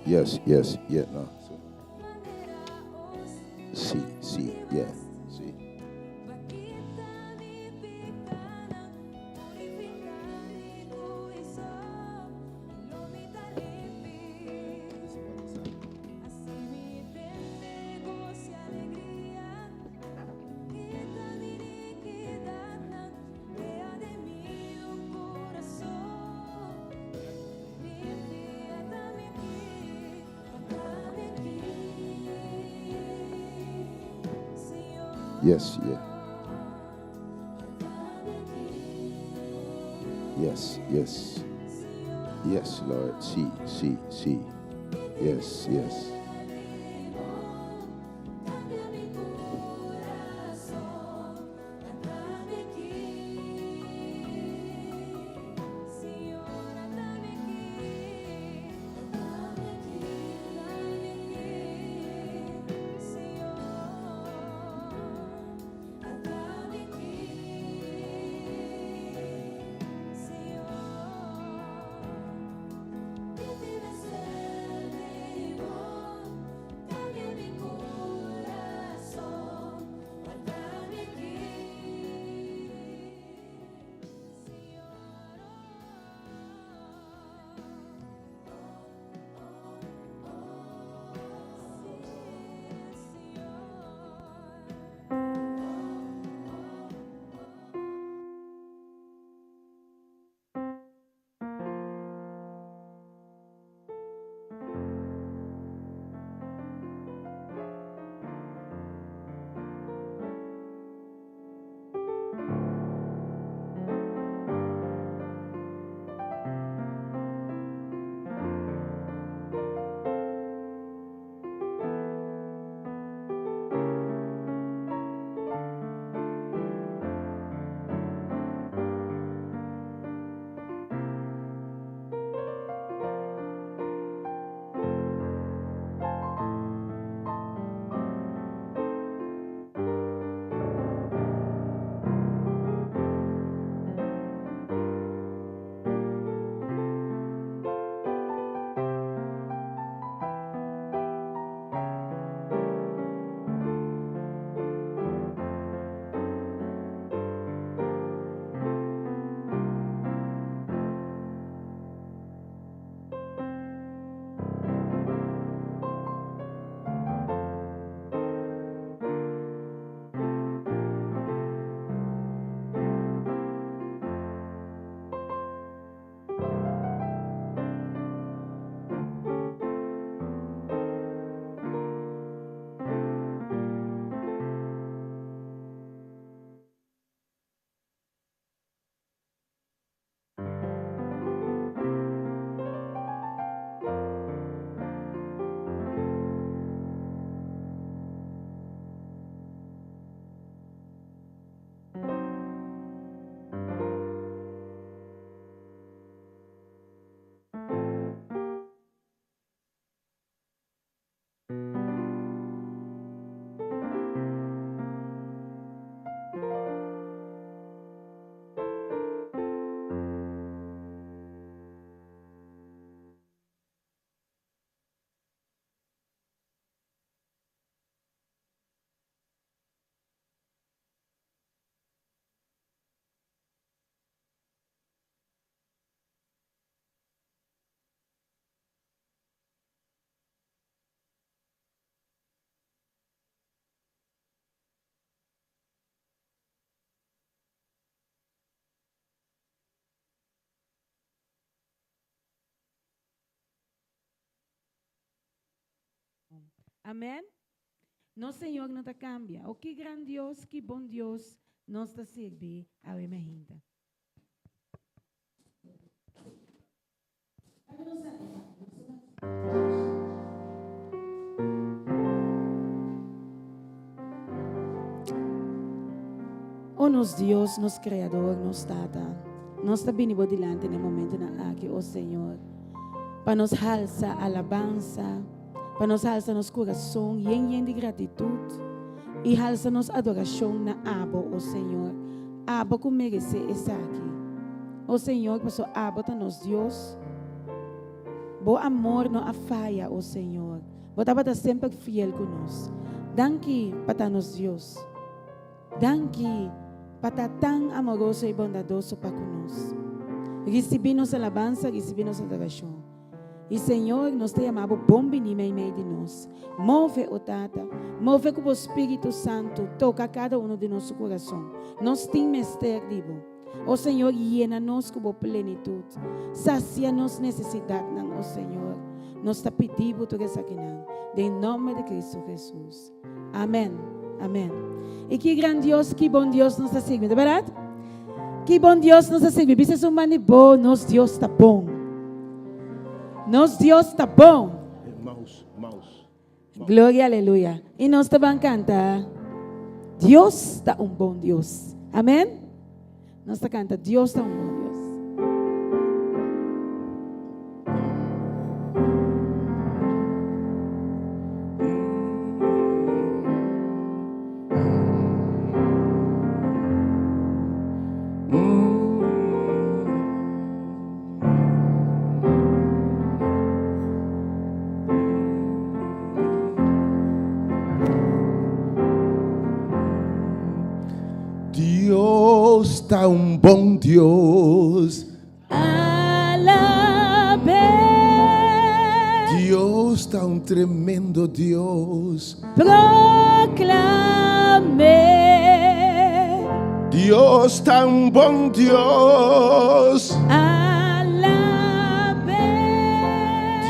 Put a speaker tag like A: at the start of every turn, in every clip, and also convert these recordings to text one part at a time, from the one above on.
A: Yes, yes, yeah, no. Si, si, yeah, si. Yes, yeah. Yes, yes. Yes, Lord. Si, si, si. Yes, yes.
B: Amen. Nos Señor no ta cambia. O ki gran Dios, ki bon Dios nos ta sirbi awe mainta. O nos Dios, nos Creador, nos Tata, nos ta bini bo dilanti na e momentonan aki, o Señor, pa nos halsa alabansa, pa nos halsa nos kurason yen yen di gratitut i halsa nos adorashon na Abo, o Señor, Abo ku meresé esaki. O Señor, pasobra Abo ta nos Dios. Bo amor no a faya, o Señor. Bo tabata semper fiel ku nos. Danki pa ta nos Dios. Danki pa ta tan amoroso i bondadoso pa ku nos. Risibí nos alabansa, risibí nos adorashon. I Señor, nos ta yama Bo bon biní meimei di nos. Move, o Tata, move ku Bo Spiritu Santu toka kada uno di nos su kurason. Nos tin mester di Bo. O Señor, yena nos ku Bo plenitut. Sasia nos nesesidatnan, o Señor. Nos ta pidi Bo tur esakinan, den nòmber di Kristu Hesus. Amen. Amen. I ki gran Dios, ki bon Dios nos ta sirbi, ta bèrdat? Ki bon Dios nos ta sirbi. Bisa esun man di bo, nos Dios ta bon. Nos Dios ta bon.
A: Mouse, mouse.
B: Gloria, aleluya. I nos ta ban kanta, Dios ta un bon Dios. Amen. Nos ta kanta, Dios ta un bon Dios.
A: Dios ta un bon Dios.
B: Alab'é.
A: Dios ta un tremendo Dios.
B: Proclam'é.
A: Dios ta un bon Dios.
B: Alab'é.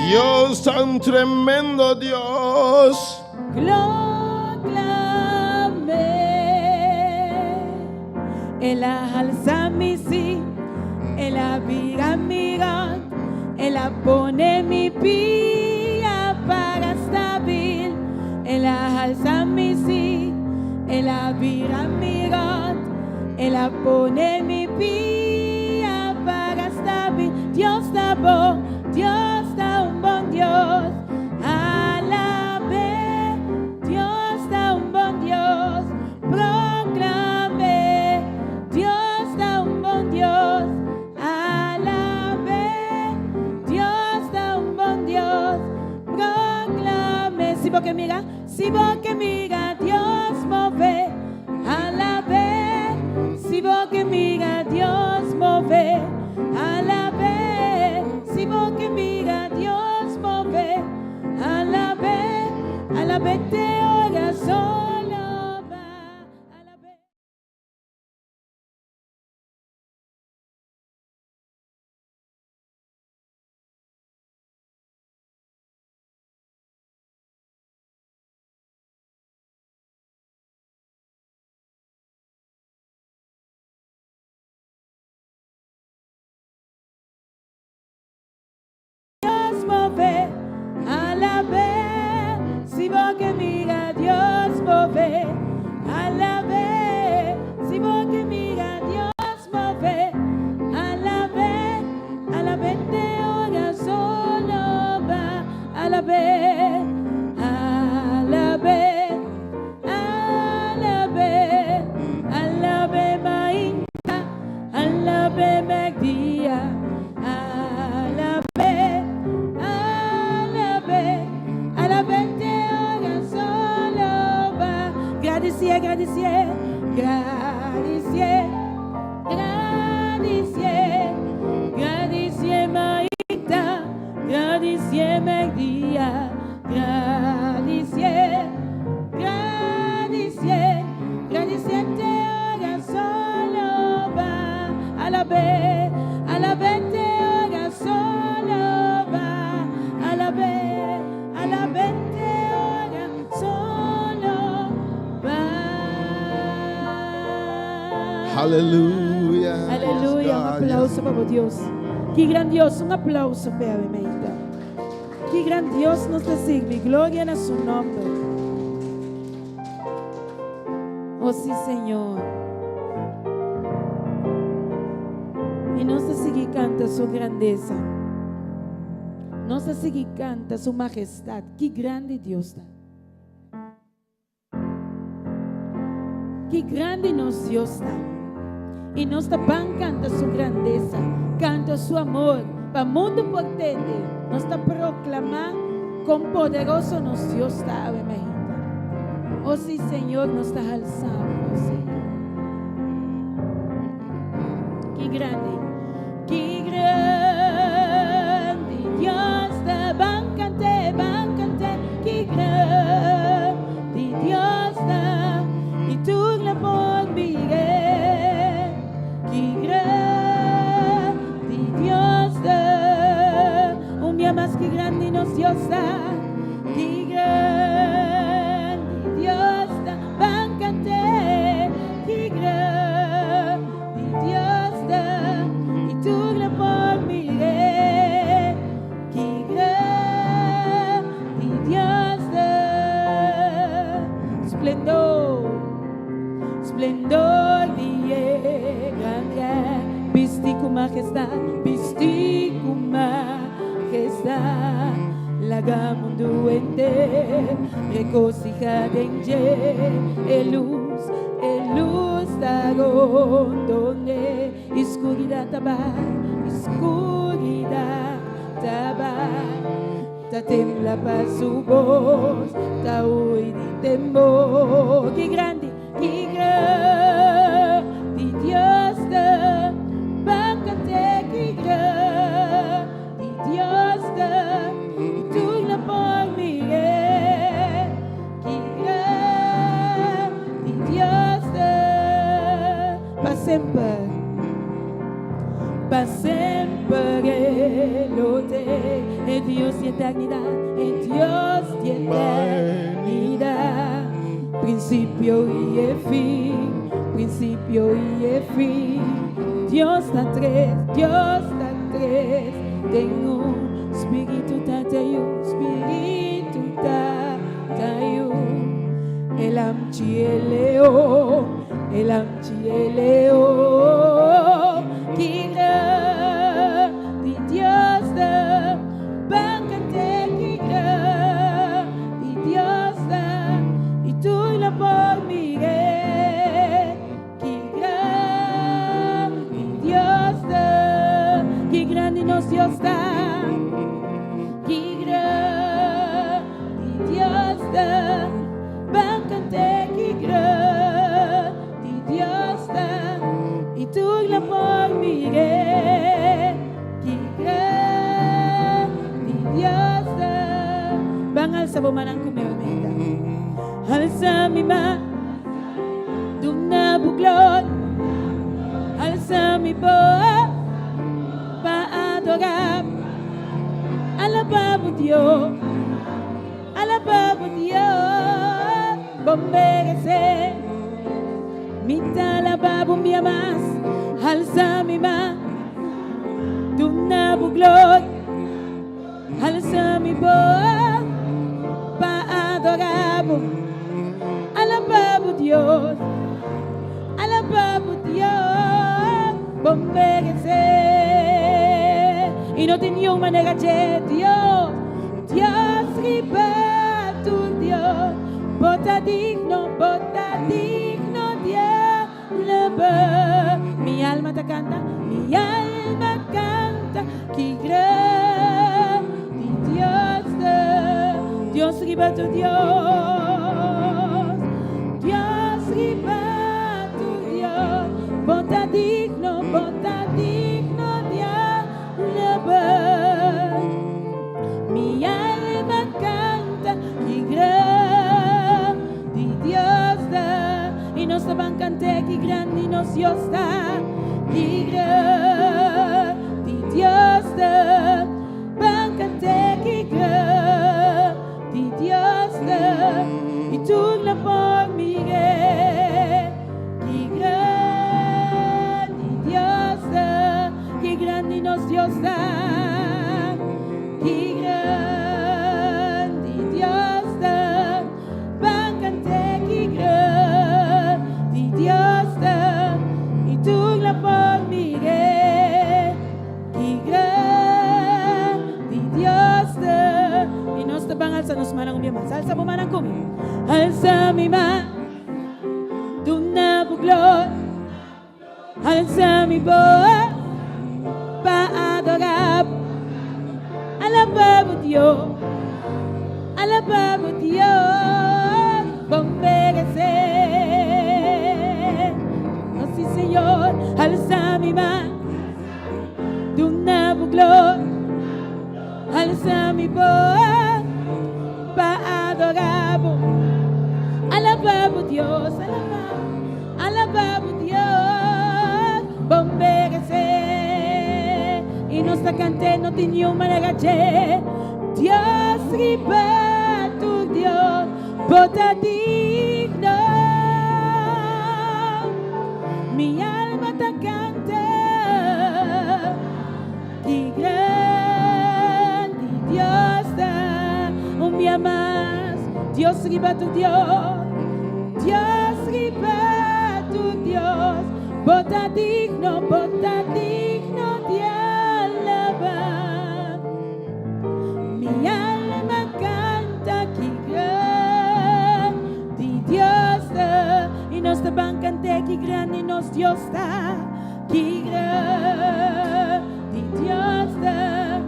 A: Dios ta un tremendo Dios.
B: Proclam'é. El a halsa mi sí, el a bira mi ròt, el a pone mi pia para stabil. El a halsa mi sí, el a bira mi ròt, el a pone mi pia para stabil. Dios ta bon, Dios ta un bon Dios. Alab'é, Dios ta un bon Dios. Proclam'é, Dios ta un bon Dios. Alab'é, Dios ta un bon Dios. Proclam'é, si bo ke mira, si bo ke mira Dios move. Alab'é, si bo ke mira Dios move. Alab'é, si bo ke mira Dios move. Alab'é, alab'é te ora solo ba. Alab'é. Dios move, alab'é. Si bo ke mira Dios move, alab'é. Si bo ke mira Dios move, alab'é. Alab'é te ora solo ba, alab'é, alab'é, alab'é, alab'é mainta, alab'é mèrdia. Alab'é, alab'é, alab'é te ora solo ba. Gradisié, gradisié, gradisié, gradisié, gradisié mainta, gradisié mèrdia, gradisié, gradisié, gradisié te ora solo ba. Alab'é, alab'é te ora solo ba. Alab'é, alab'é te ora.
A: Aleluya.
B: Aleluya. Un aplauso pa Dios. Ki grandi Dios. Un aplauso pa e. Ki grandi Dios nos ta sirbi. Gloria na su nòmber. Oh, sí, Señor. I nos ta sigui kanta su grandesa. Nos ta sigui kanta su mahestat. Ki grandi Dios ta. Ki grandi nos Dios ta. I nos ta ban kanta su grandesa, kanta su amor, pa mundu por tende. Nos ta proklamá kon poderoso nos Dios ta, awe mainta. Oh sí, Señor, nos ta halsa bo, Señor. Ki grandi, ki grandi Dios ta, ban kant'é, ban kant'é, ki grandi Dios ta, i tur lo por mir'é. Ki grandi Dios ta, un dia mas ki grandi nos Dios ta, ki grandi Dios ta, ban kant'é, ki grandi Dios ta, i tur lo por mir'é. Ki grandi Dios ta, splendor, splendor di grandesa, bisti ku mahestat, bisti ku mahestat, laga mundu henter regosihá den dje, e lus ta rondon'é, skuridat ta bai, skuridat ta bai, ta tembla pa su bos, ta hui di temor. Ki grandi Dios ta, ban kant'é, ki grandi Dios ta, i tur lo por mir'é. Ki grandi Dios ta, pa semper, pa semper e lo ta, e Dios di eternidat, e Dios di eternidat, prinsipio i fin, prinsipio i fin. Dios ta tres, Dios ta tres, den un. Spiritu Tata Yu, Spiritu Tata Yu. E Lamchi e Leon, e Lamchi e Leon. Ki grandi Dios ta, ban kant'é, ki grandi Dios ta, i tur lo por mir'é. Ki grandi Dios ta, ki grandi nos Dios ta, ki grandi Dios ta, ban kant'é, ki grandi Dios ta, i tur lo por mir'é. Ki grandi Dios ta. Ban alsa bo mannan ku mi mainta. Alsa mi man, duna bo gloria. Alsa mi bos pa adorá. Alabá bo Dios, alabá bo Dios, bo meresé. Mi ta alabá bo mi mas, alsa mi man, duna bo gloria. Alsa mi bos pa adorá bo. Alabá bo Dios, alabá bo Dios, bo meresé. I no tin ningun manera dje Dios, Dios riba tur Dios, bo ta digno, bo ta digno di alabá. Mi alma ta kanta, mi alma kanta, ki grandi Dios ta. Dios riba tur Dios, Dios riba tur Dios, bo ta digno, bo ta digno di alabá. Mi alma kanta, ki grandi Dios ta. I nos ta ban kant'é, ki grandi nos Dios ta, ki grandi Dios ta. Ban kant'é, ki grandi Dios ta. I tur lo por mir'é, ki grandi. bo mannan ku mi. Alsa mi man, duna bo gloria. Alsa mi bos pa adorá bo. Alabá bo Dios, alabá bo Dios, bo meresé. Oh sí, Señor, alsa mi man, duna bo gloria. Alsa mi bos pa adorá bo. Alabá bo Dios, alabá, alabá bo Dios, bo meresé. I nos ta kant'é, no tin niun manera dje. Dios riba tur Dios, bo ta digno. Mi alma ta kanta. Ki grandi Dios ta, un bia mas, Dios riba tur Dios, Dios riba tur Dios, bo ta digno, bo ta digno di alaba. Mi alma canta ki grandi Dios ta, y nos ta ban cant'é ki grandi nos Dios ta. Ki grandi Dios ta,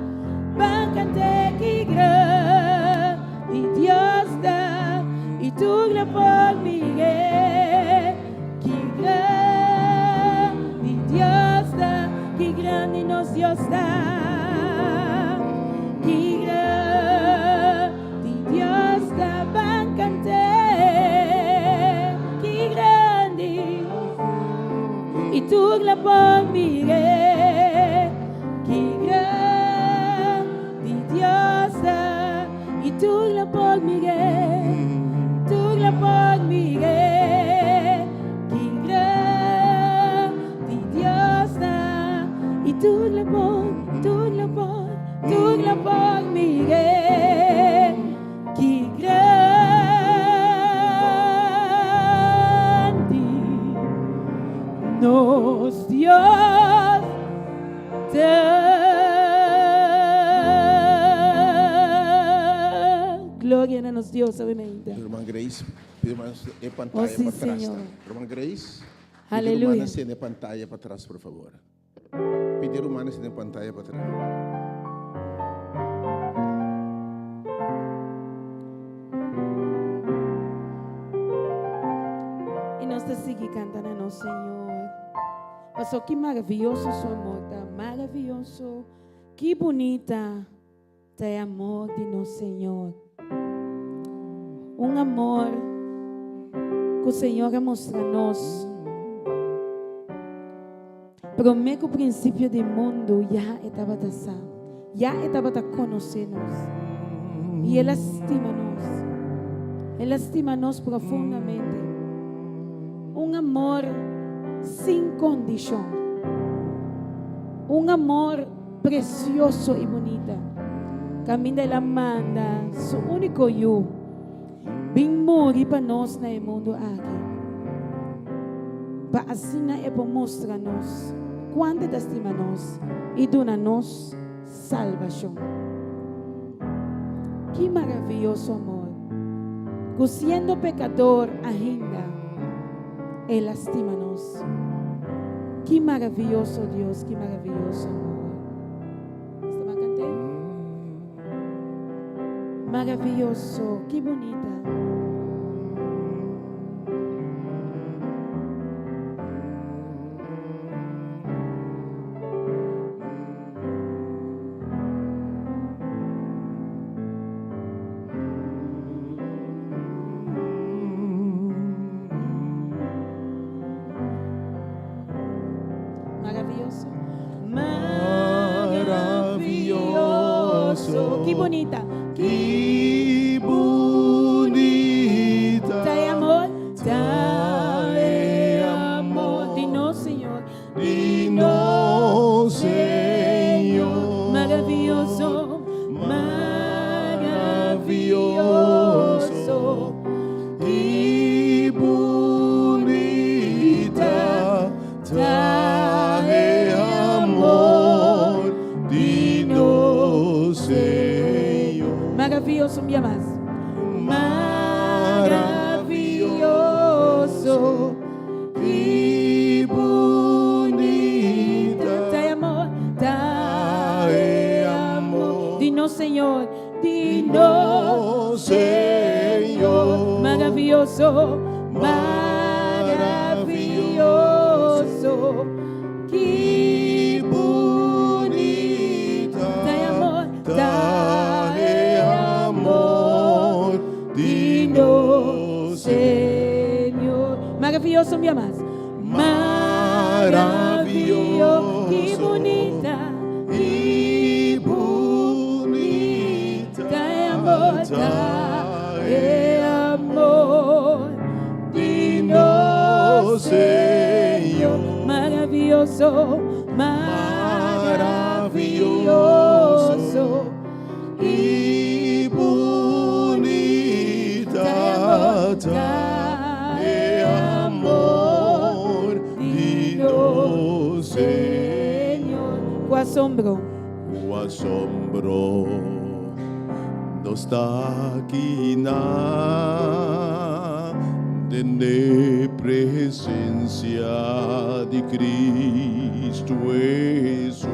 B: ban cant'é ki grandi Dios ta, i tur lo por mir'é. Ki grandi Dios ta, ki grandi nos Dios ta, ki grandi Dios ta, ban cant'é ki grandi. I tur la por mir'é. Ki grandi Dios ta. I tur la por mir'é. Tur la por mir'é. Ki grandi Dios ta. I tur la por, tur la por, tur la por mir'é. Ki grandi nos Dios ta. Gloria na nos Dios, obviamente.
A: Ruman Grace, pidi ruman e pantaya
B: Oh, sí,
A: pa tras.
B: Señor.
A: Ruman Grace, pidi
B: Aleluya.
A: ruman e pantaya pa tras, por fabor. Pidi rumannan si den pantaya pa tras.
B: I nos ta sigui kanta na nos Señor. Paso ki maravioso su amor ta, maravioso, ki bunita ta e amor di nos Señor. Un amor ku Señor a mustra nos. Promé ku prinsipio di mundu ya e tabata sa, ya e tabata konosé nos. I el a stima nos. El a stima nos profundamente. Un amor sin kondishon. Un amor Precioso y bunita. Caminda el a manda su unico Yu bin muri pa nos na e mundo aki. Pa asina e por mustra nos cuanto e ta stima nos y duna nos salbacion. Ki maraviyoso amor! Cu siendo pecador ainda El a stima nos. Ki maraviyoso Dios, ki maraviyoso amor. Nos ta ban cant'é? Maraviyoso, ki bunita. Maravilloso. Maravilloso. Ki bunita.
A: Ki bunita.
B: Ta e amor. Ta e amor di nos Señor.
A: Di nos Señor.
B: Maravilloso, maravilloso.
A: Ki bunita ta e amor di nos Señor.
B: Maravilloso. Maravioso, maravioso.
A: Ki bunita
B: Ta e amor,
A: ta e amor di nos
B: Señor. Maravioso, mi mas. Maravioso. Ki bunita.
A: Ki bunita
B: Ta e amor, ta e amor di nos Señor. Maravioso, maravioso.
A: Ki bunita
B: Ta
A: ta e amor di nos
B: Señor. Ku asombro.
A: Ku asombro nos ta akinan den e presensia di Cristo Hesus.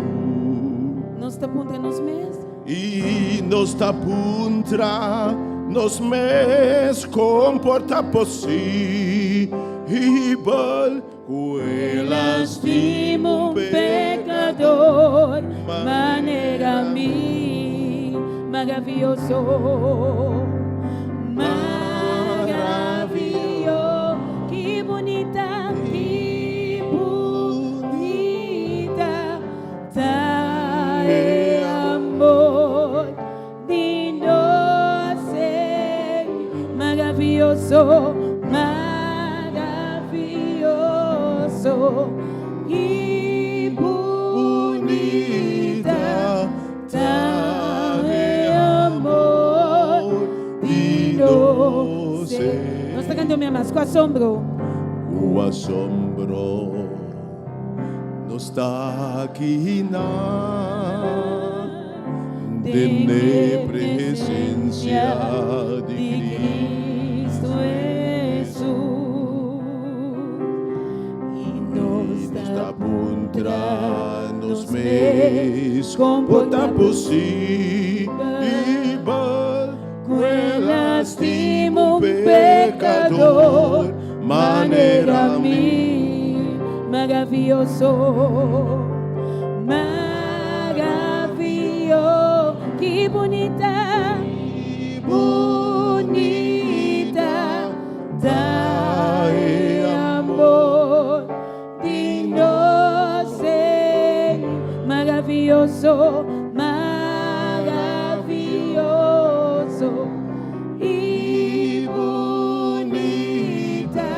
B: Nos ta puntra nos mes.
A: I nos ta puntra nos mes kon por ta posibel ku el a stima un
B: pekador manera mi. Maravioso, maravioso, ki bunita, ki bunita ta e amor di nos Señor. Maravioso, maravioso, ki bunita ta e amor di nos Señor. Nos ta kanta un mas ku asombro.
A: Ku asombro nos ta akinan den e presensia di
B: Cristo Hesus. I nos
A: ta puntra nos mes kon por ta posibel ku el a stima un pekador manera mi.
B: Maravioso, maravioso, ki bunita, bunita ta e amor di nos Señor. Maravioso, maravioso i bunita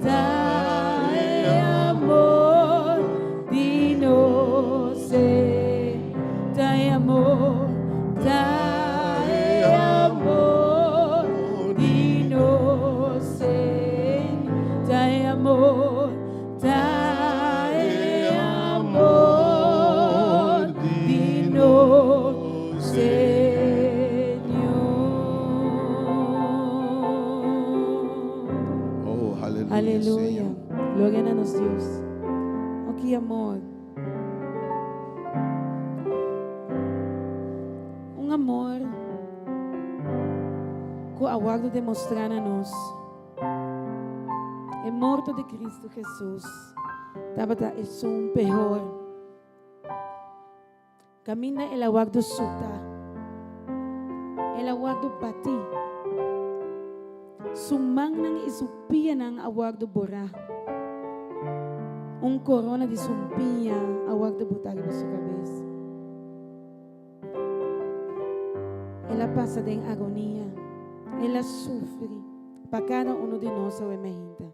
B: ta e amor di nos Señor. Ta e amor, ta e amor di nos Señor. Ta e amor, ta e amor di nos Señor.
A: Oh, aleluya,
B: Aleluya.
A: Señor.
B: Gloria na nos Dios. Oh, ki amor. Un amor ku a wòrdu demostrá na nos. E morto di Cristo Jesus tabata esun peor. Kaminda el a wòrdu sutá, el a wòrdu batí, su mannan i su pianan a wòrdu borá, un korona di sumpiña a wòrdu botá riba su kabes. El a pasa den agonia, el a sufri pa kada uno di nos awe mainta.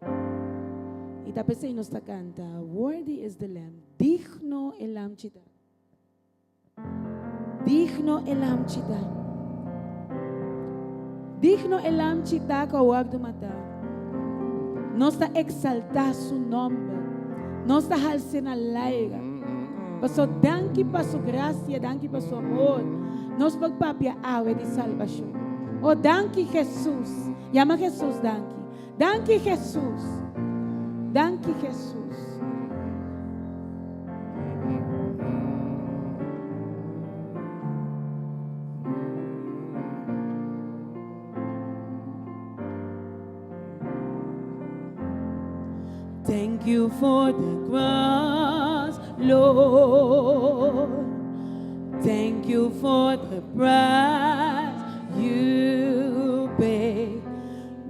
B: I ta p'esei nos ta kanta, Worthy is the Lamb, digno e Lamchi ta. Digno e Lamchi ta. Digno e Lamchi ta ku a wòrdu matá. Nos ta eksaltá su nòmber. Nos ta hals'é na laira. Paso danki pa su grasia, danki pa su amor. Nos por papia awe di salbashon. O danki Hesus. Yama Hesus danki. Danki Hesus. Danki Hesus. Thank you for the cross, Lord. Thank you for the price you paid,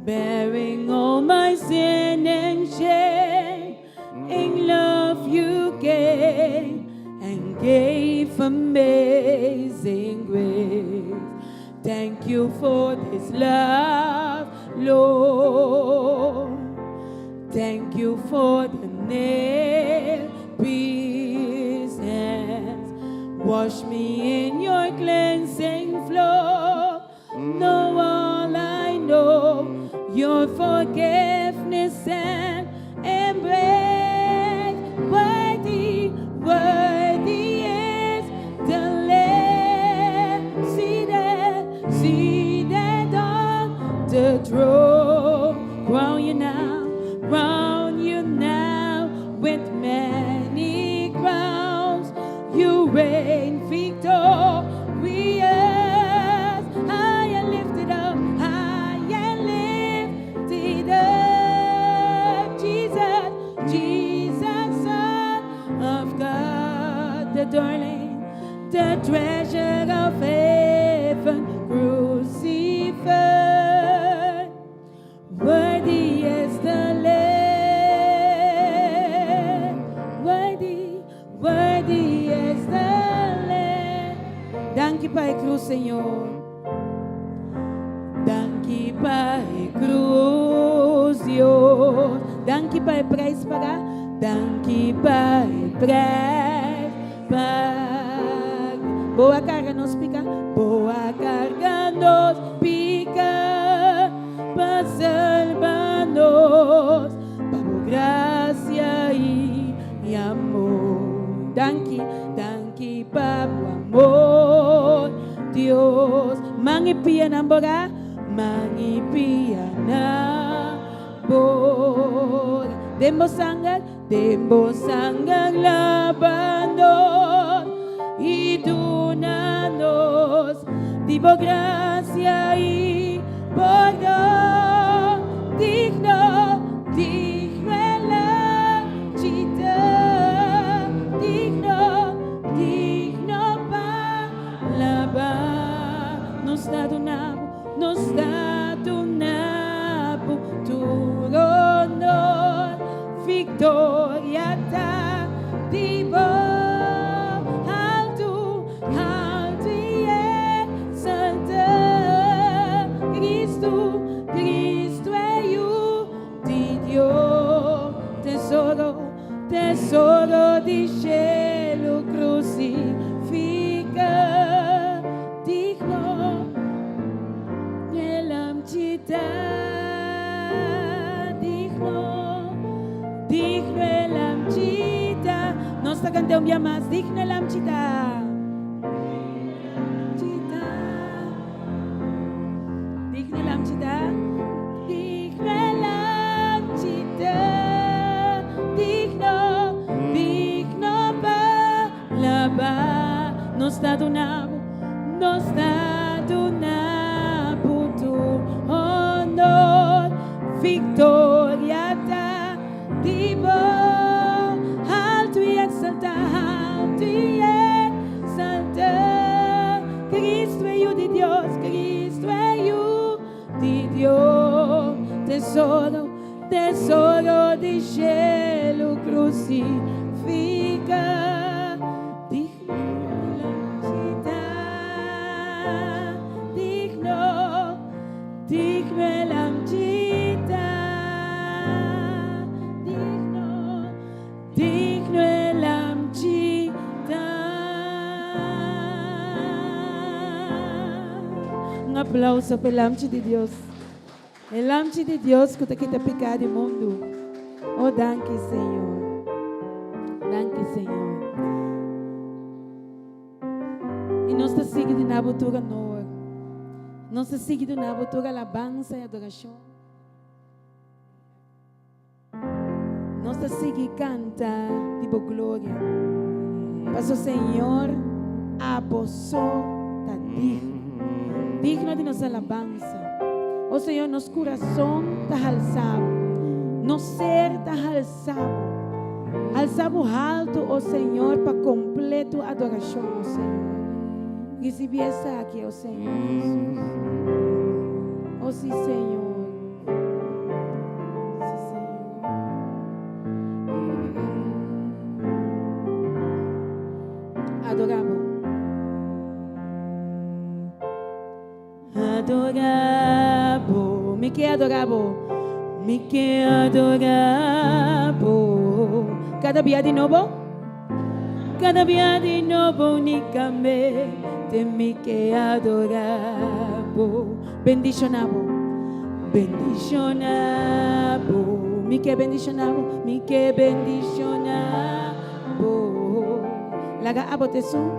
B: bearing all my sin and shame. In love you gave and gave amazing grace. Thank you for this love, Lord. Thank you for the nail pierced hands. Wash me in your cleansing flow. Know all I know, your forgiveness and embrace. Worthy, worthy is the Lamb seated, seated on the throne. Crown you now with many crowns. You reign victorious, high and lifted up, high and lifted up. Jesus, Jesus, Son of God, the darling, the treasure of heaven, crucified. Worthy is the Lamb. Worthy, worthy is the Lamb. Danki pa e krus, Señor. Danki pa e krus, Dios. Danki pa e prijs pagá. Danki pa e prijs pagá. Bo a karga nos piká. Bo a karga nos piká. Pa salba nos. Pa grasia i amor. Danki, danki pa amor. Dios. Man i pianan bora. Man i pianan bora. Den bo sanger, den bo sanger laba nos i duna nos di bo grasia i pordon. Digno, digno e Lamchi ta. Digno, digno pa alabá. Nos ta duna Bo, nos ta duna Bo tur honor. Viktoria ta di Bo. Altu, altu i eksaltá. Kristu, Kristu e Yu di Dios. Tesoro, tesoro di shelu krusifiká. Digno, e Lamchi ta. Digno, digno e Lamchi ta. Nos ta kanta un bia mas. Digno e Lamchi ta. Lamchi ta. Digno e Lamchi ta. Digno e Lamchi ta. Digno, digno pa alabá. Nos ta duna Bo, nos ta duna Bo tur honor. Viktoria ta di Bo. Altu i eksaltá, altu i eksaltá. Kristu e Yu di Dios, Kristu e Yu di Dios. Tesoro, tesoro di shelu krusifiká. Digno e Lamchi ta. Digno, digno e Lamchi ta. Digno, digno e Lamchi ta. Un aplouso pa e Lamchi di Dios. E Lamchi di Dios ku ta kita piká di mundu. Oh, danki, Señor. Danki, Señor. I nos ta sigui duna Bo tur honor. Nos ta sigui duna Bo tur alabansa i adorashon. Nos ta sigui kanta di Bo gloria. Paso Señor, Abo so ta digno. Digno di nos alabansa. O Señor, nos kurason ta halsa Bo. Nos ser ta halsa Bo. Halsa Bo haltu, o Señor, pa kompleto adorashon, o Señor. Risibí esaki, o Señor Jesus. O sí, Señor. Sí, Señor. Adorá Bo. Adorá Bo. Mi ke adorá Bo. Mi ke adorá Bo. Kada bia di nobo. Kada bia di nobo unikamente mi ke adorá Bo. Bendishoná Bo. Bendishoná Bo. Mi ke bendishoná Bo. Mi ke bendishoná Bo. Laga abo ta esun.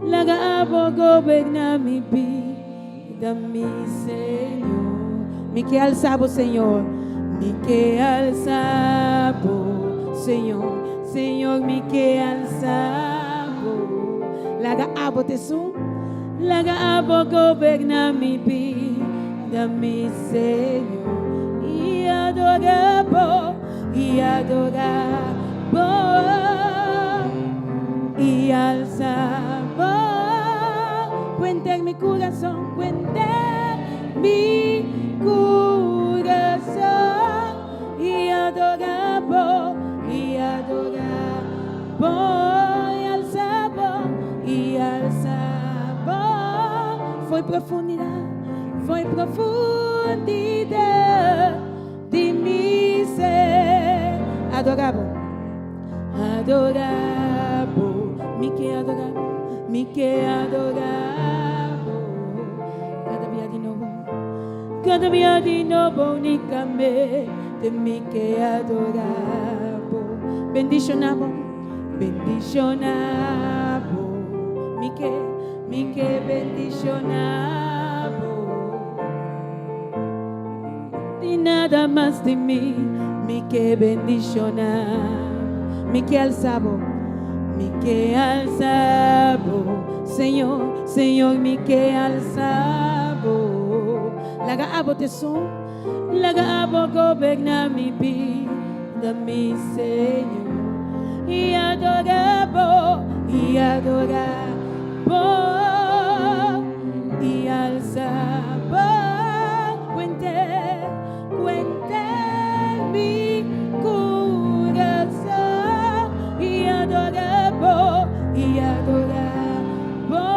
B: Laga abo goberná mi bida, mi Señor. Mi ke alsa Bo, Señor. Mi ke alsa Bo, Señor. Señor, mi ke alsa Bo. Laga abo ta esun. Laga abo goberná mi bida, mi Señor. I adorá Bo, i adorá Bo. I alsa Bo. Ku henter mi kurason, ku henter mi kurason. I adorá Bo, i adorá Bo. I alsa Bo, i alsa Bo. Fo'i profundidat, fo'i profundidat di mi ser. Adorá Bo. Adorá Bo, mi ke adorá Bo, mi ke adorá Bo. Kada bia di nobo, kada bia di nobo unikamente mi ke adorá Bo. Bendishoná Bo, bendishoná Bo, mi ke, mi ke bendishoná Bo. Di nada mas di mi, mi ke bendishoná Bo. Mi ke alsa Bo, mi ke alsa Bo. Señor, Señor, mi ke alsa Bo. Laga abo ta esun, laga abo goberná mi bida, mi Señor. I adorá Bo, i adorá Bo, i alsa Bo. Ku henter, ku henter mi kurason. I adorá Bo, i adorá Bo,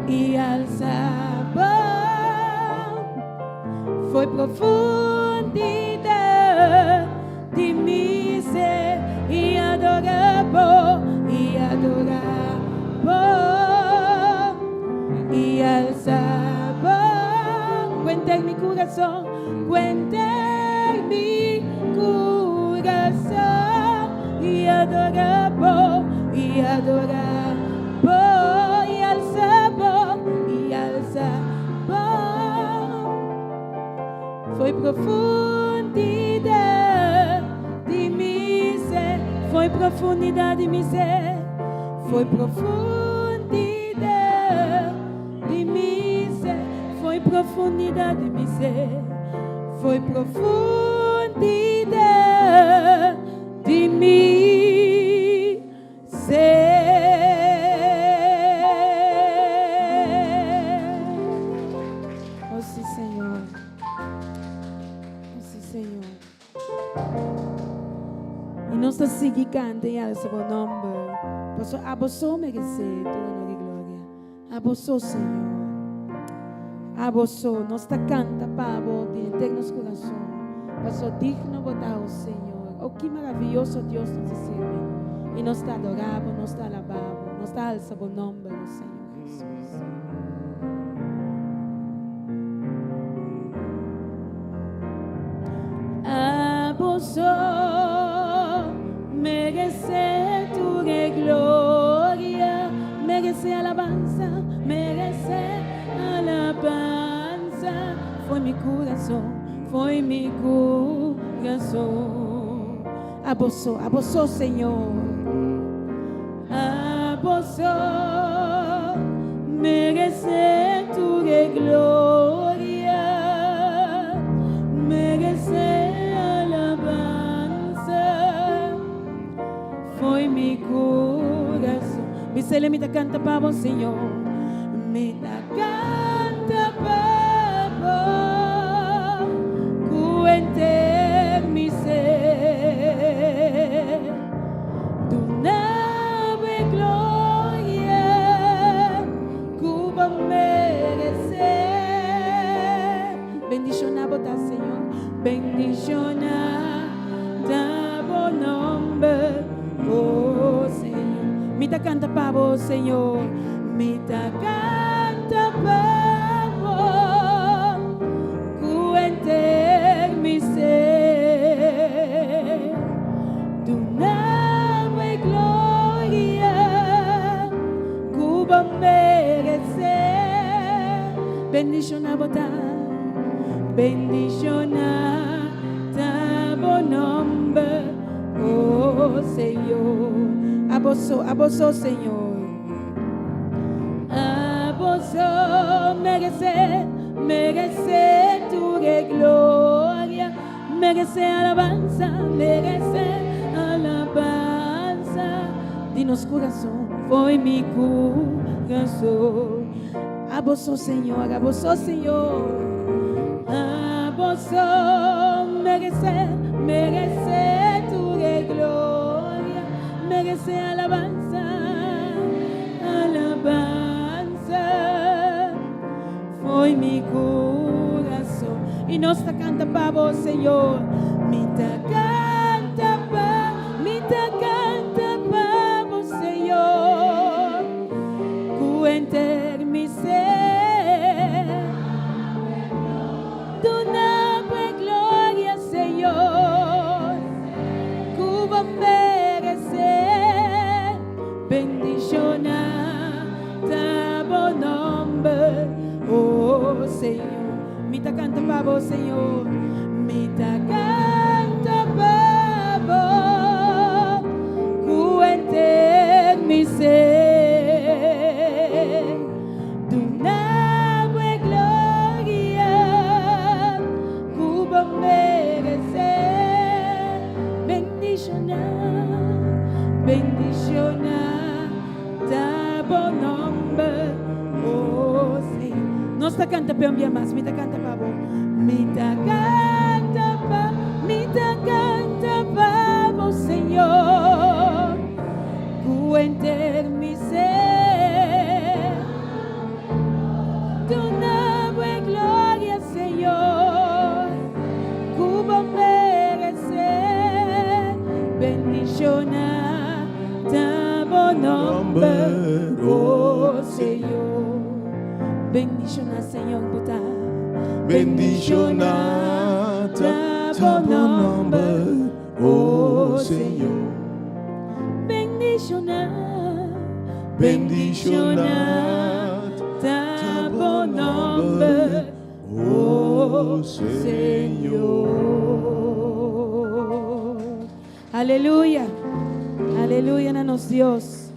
B: i alsa Bo. Fo'i profundidat di mi ser i adorá Bo, i adorá Bo, i alsa Bo. Ku henter mi kurason, ku henter mi kurason, i adorá Bo, i adorá Bo, i alsa Bo, i alsa Bo. Fo'i profundidat di mi ser, fo'i profundidat di mi ser, fo'i profundidat di mi ser, fo'i profundidat di mi ser, fo'i profundidat di mi ser. Oh, sí, Señor. Oh, sí, Señor. I nos ta sigui kanta i alsa bo nòmber. Pasobra abo so meresé tur honor i gloria. Abo so, Señor. Abo so. Nos ta kanta pa bo di henter nos kurason. Pasobra digno bo ta, oh Señor. Oh, ki maravioso Dios nos ta sirbi. I nos ta adorá bo, nos ta alabá bo, nos ta alsa bo nòmber, oh Señor Jesus. Abo so meresé tur e gloria, meresé alabansa, meresé alabansa. Fo'i mi kurason, fo'i mi kurason. Abo so, abo so, Señor. Abo so meresé tur e gloria, meresé. Bisele mi ta canta pa bo, Señor. Mi ta canta pa bo, cu henter mi ser. Duna bo e gloria cu bo merece. Bendiciona bo ta, Señor. Bendiciona ta bo nomber, oh Señor. Mi ta canta pa bo, Señor. Mi ta canta pa bo, cu henter mi ser. Duna bo e gloria cu bo merece. Bendiciona bo ta, bendiciona ta bo nomber, oh Señor. Abo so, abo so, Señor. Abo so merece, merece tur e gloria, merece alabanza, merece alabanza di nos corazon, fo'i mi corazon. Abo so, Señor, abo so, Señor. Abo so merece, merece tur e gloria, merece alabanza, alabanza fo'i mi corazon. Y nos ta canta pa bo, Señor. Mi ta canta pa, mi ta canta pa bo, Señor. Cu henter mi ser. Duna bo e gloria, Señor. Cu bo merece. Bendiciona ta bo nomber, oh Señor. Mi ta canta pa bo, Señor. Mi ta canta pa bo, cu henter mi ser. Duna bo e gloria cu bo merece. Bendiciona, bendiciona ta bo nomber, oh Señor. Nos ta canta pe un bia mas, mi ta canta pa bo. Mi ta canta pa, mi ta canta pa bo, Señor. Cu henter mi ser. Duna bo e gloria, Señor. Cu bo merece. Bendiciona ta bo nomber, oh Señor. Bendiciona, Señor, bo ta.
A: Bendiciona ta bo nomber, oh Señor.
B: Bendiciona,
A: Bendiciona
B: ta bo nomber,
A: oh Señor.
B: Aleluya. Aleluya na nos Dios.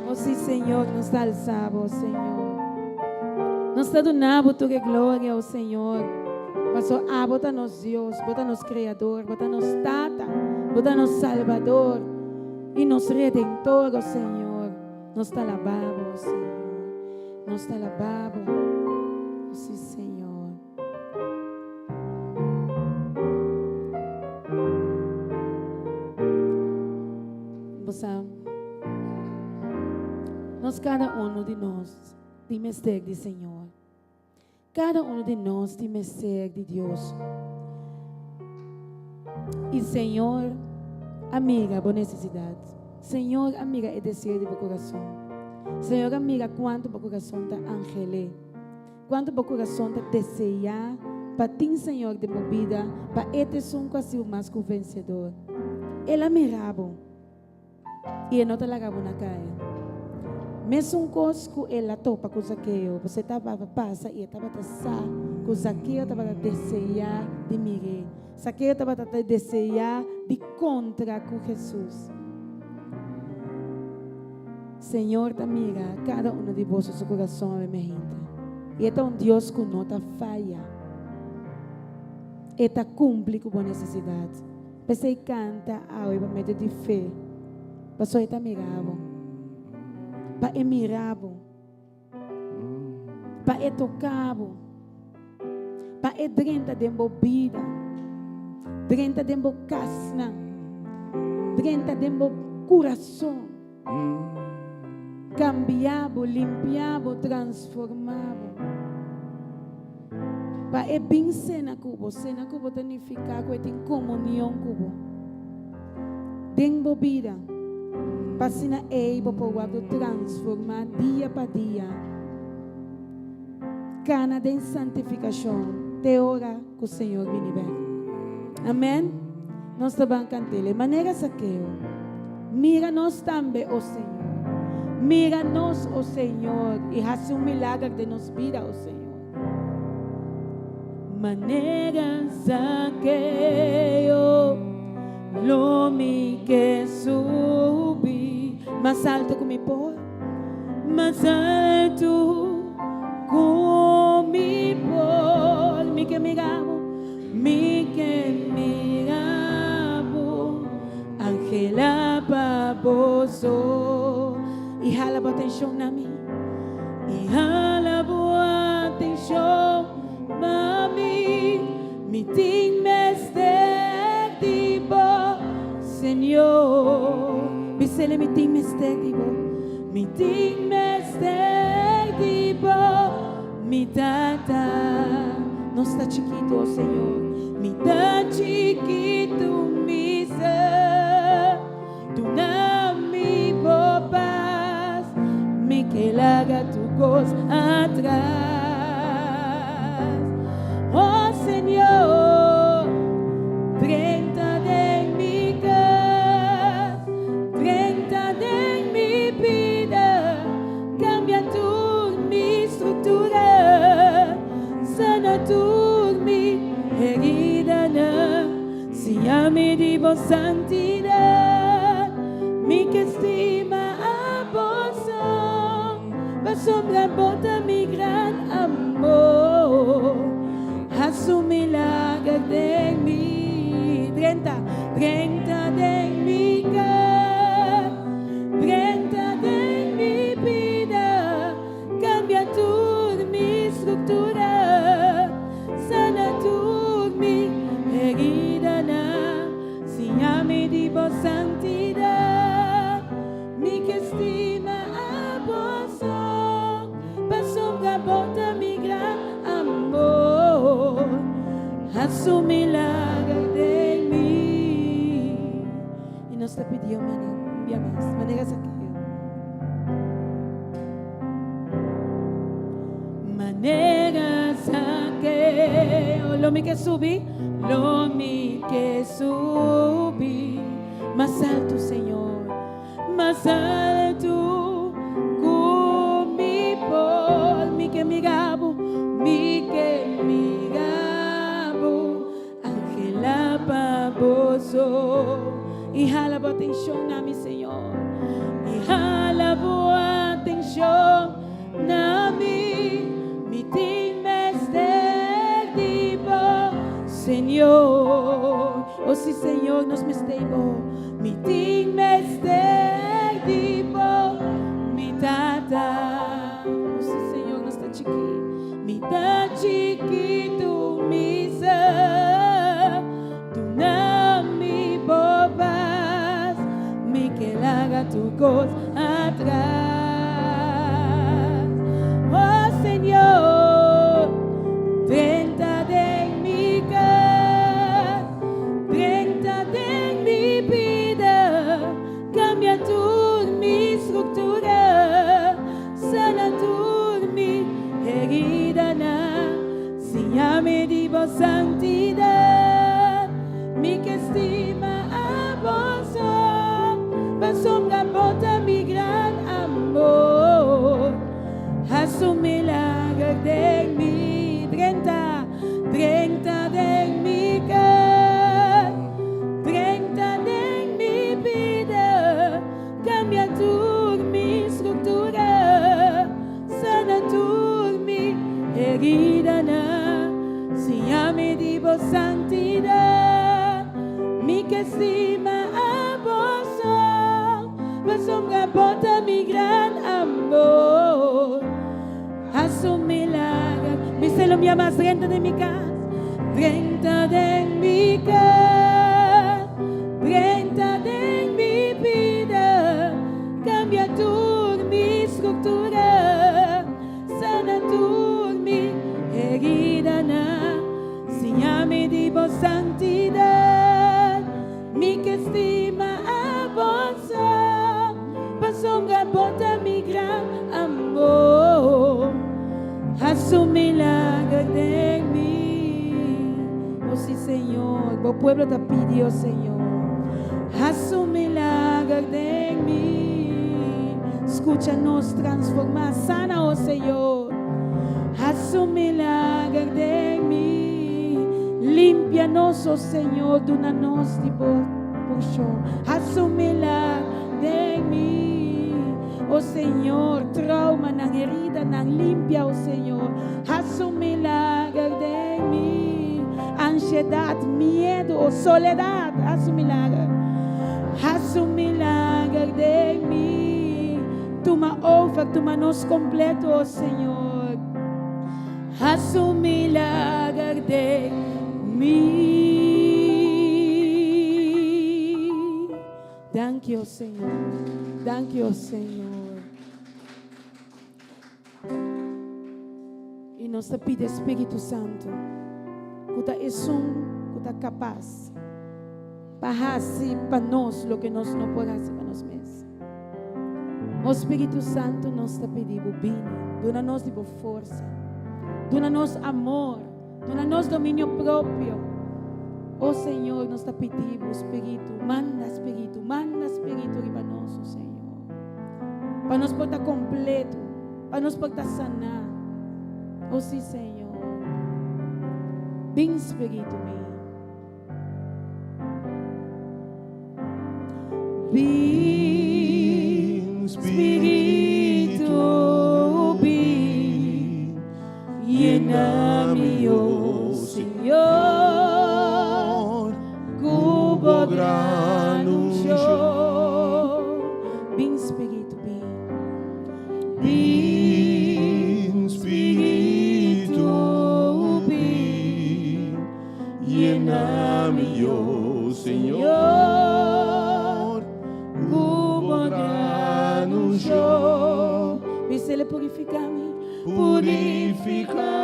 B: Oh sí, Señor, nos ta alsa bo, Señor. Nos ta duna bo tur e gloria, oh Señor. Paso abo ta nos Dios, bo ta nos Creador, bo ta nos Tata, bo ta nos Salvador y nos Redentor, oh Señor. Nos ta alaba bo, oh Señor. Nos ta alaba bo, oh sí, Señor. Bo sa, nos cada uno di nos tin mester di Señor. Cada uno di nos tin mester di Dios. Y Señor a mira bo necesidad. Señor a mira e deseo di bo corazon. Señor a mira cuanto bo corazon ta anhel'é. Cuanto bo corazon ta desea pa tin Señor den bo bida, pa E ta esun cu a siu mas cu vencedor. El a mira bo y E no ta laga bo na caya. Mesun cos cu El a topa cu Zakeo, pasobra e tabata pasa y e tabata sa cu Zakeo tabata desea di mir'é. Zakeo tabata ta desea di contra cu Jesus. Señor ta mira cada uno di boso su corazon awe mehinte. Y E ta un Dios cu no ta faya. E ta cumpli cu bo necesidad. P'esey canta awe pa medio di fe, pasobra E ta mira bo. Pa e mira bo. Pa e toka bo. Pa e drenta den bo bida. Drenta den bo kasnan. Drenta den bo kurason. Kambia bo, limpia bo, transforma bo. Pa e bin sena ku bo. Sena ku bo ta nifiká ku e tin komunion ku bo. Den bo bida. Pa asina ei bo por wòrdu transformá dia pa dia. Kana den santifikashon te ora ku Señor bini bèk. Amèn. Nos ta ban kant'el. E manera Sakeo. Mira nos tambe, o Señor. Mira nos, o Señor, i hasi un milager den nos bida, o Señor. Manera Zakeo, lo mi ke subi. Mas alto ku mi por, mas alto ku mi por. Mi ke mira bo, mi ke mira bo. Angela pa bo so. I hala bo atenshon na mi. I hala bo atenshon pa mi. Mi tin mester di bo, Señor. Bisele mi tin mester di bo. Mi tin mester di bo, mi Tata. Nos ta chikitu, o Señor. Mi ta chikitu, mi ser. Duna mi bo pas, mi ke laga tur kos atras. Oh Señor, drenta den mi kas, drenta den mi bida, kambia tur mi struktura, sana tur mi heridanan. Siña mi di bo santidat, mi ke stima abo so, pasobra bo ta mi gran amor. Hasi un milager den mi, drenta, drenta den mi kas, drenta den mi bida, kambia tur mi struktura. Sana tur mi heridanan, siña mi di bo santidat. Mi ke stima abo so, pasobra bo ta mi gran amor. Hasi un milager den mi. I nos ta pidió un bia mas, manera Zakeo. Manera Zakeo, lo mi ke subi, lo mi ke subi mas altu, Señor, mas altu ku mi por. Mi ke mira bo, mi ke mira bo, Angela pa bo so. I hala bo atenshon na mi, Señor. I hala bo atenshon na mi. Mi tin mester di bo, Señor. O si, Señor, nos mester bo. Mi tin mester di bo, mi Tata. O si, Señor, nos ta chikí. Mi ta chikitu, mi sa. Duna mi bo pas, mi ke laga tur kos atras. Oh Señor, drenta den mi kas, drenta den mi bida, kambia tur mi struktura, sana tur mi heridanan. Siña mi di bo santidat, mi ke stima abo so, pasobra bo ta mi gran amor. Hasi un milager den mi, drenta, drenta den mi kas, drenta den mi bida, kambia tur mi struktura. Sana tur mi heridanan, siña mi di bo santidat. Mi ke stima abo so, pasobra bo ta mi gran amor. amor. Hasi un milager. Bis'é un bia mas, drenta den mi kas. Drenta den mi kas. Drenta den mi bida. Kambia tur mi struktura. Sana tur mi heridanan. Siña mi di bo santidat. Mi ke stima abo so. Pasobra bo ta mi gran amor. Hasi un milager den mi. O si Señor, bo pueblo ta pidi, o Señor. Hasi un milager den mi. Skucha nos, transformá, sana, o Señor. Hasi un milager den mi. Limpia nos, o Señor, duna nos di bo porshon. Hasi un milager den mi. O Señor, traumanan, heridanan, limpia, o Señor. Hasi un milager den mi. Ansiedat, miedu, o soledat, hasi un milager. Hasi un milager den mi. Tuma over, tuma nos kompleto, o Señor. Hasi un milager den mi. Danki, o Señor. Danki, o Señor. I nos ta pidi Spiritu Santu, ku ta esun ku ta kapas pa hasi pa nos loke nos no por hasi pa nos mes. O Spiritu Santu, nos ta pidi bo bini, duna nos di bo forsa, duna nos amor, duna nos dominio propio. O Señor, nos ta pidi bo, Spiritu, manda Spiritu, manda Spiritu riba nos, o Señor. Pa nos por ta kompleto, pa nos por ta saná. O sí, Señor. Bin Spiritu mi. Bin Spiritu bin, yena mi, o Señor, ku bo gran unshon. Bin Spiritu bin.
A: Bin Spiritu bin, yena mi, o Señor, ku bo gran unshon.
B: Bis'é purifiká mi.
A: Purifiká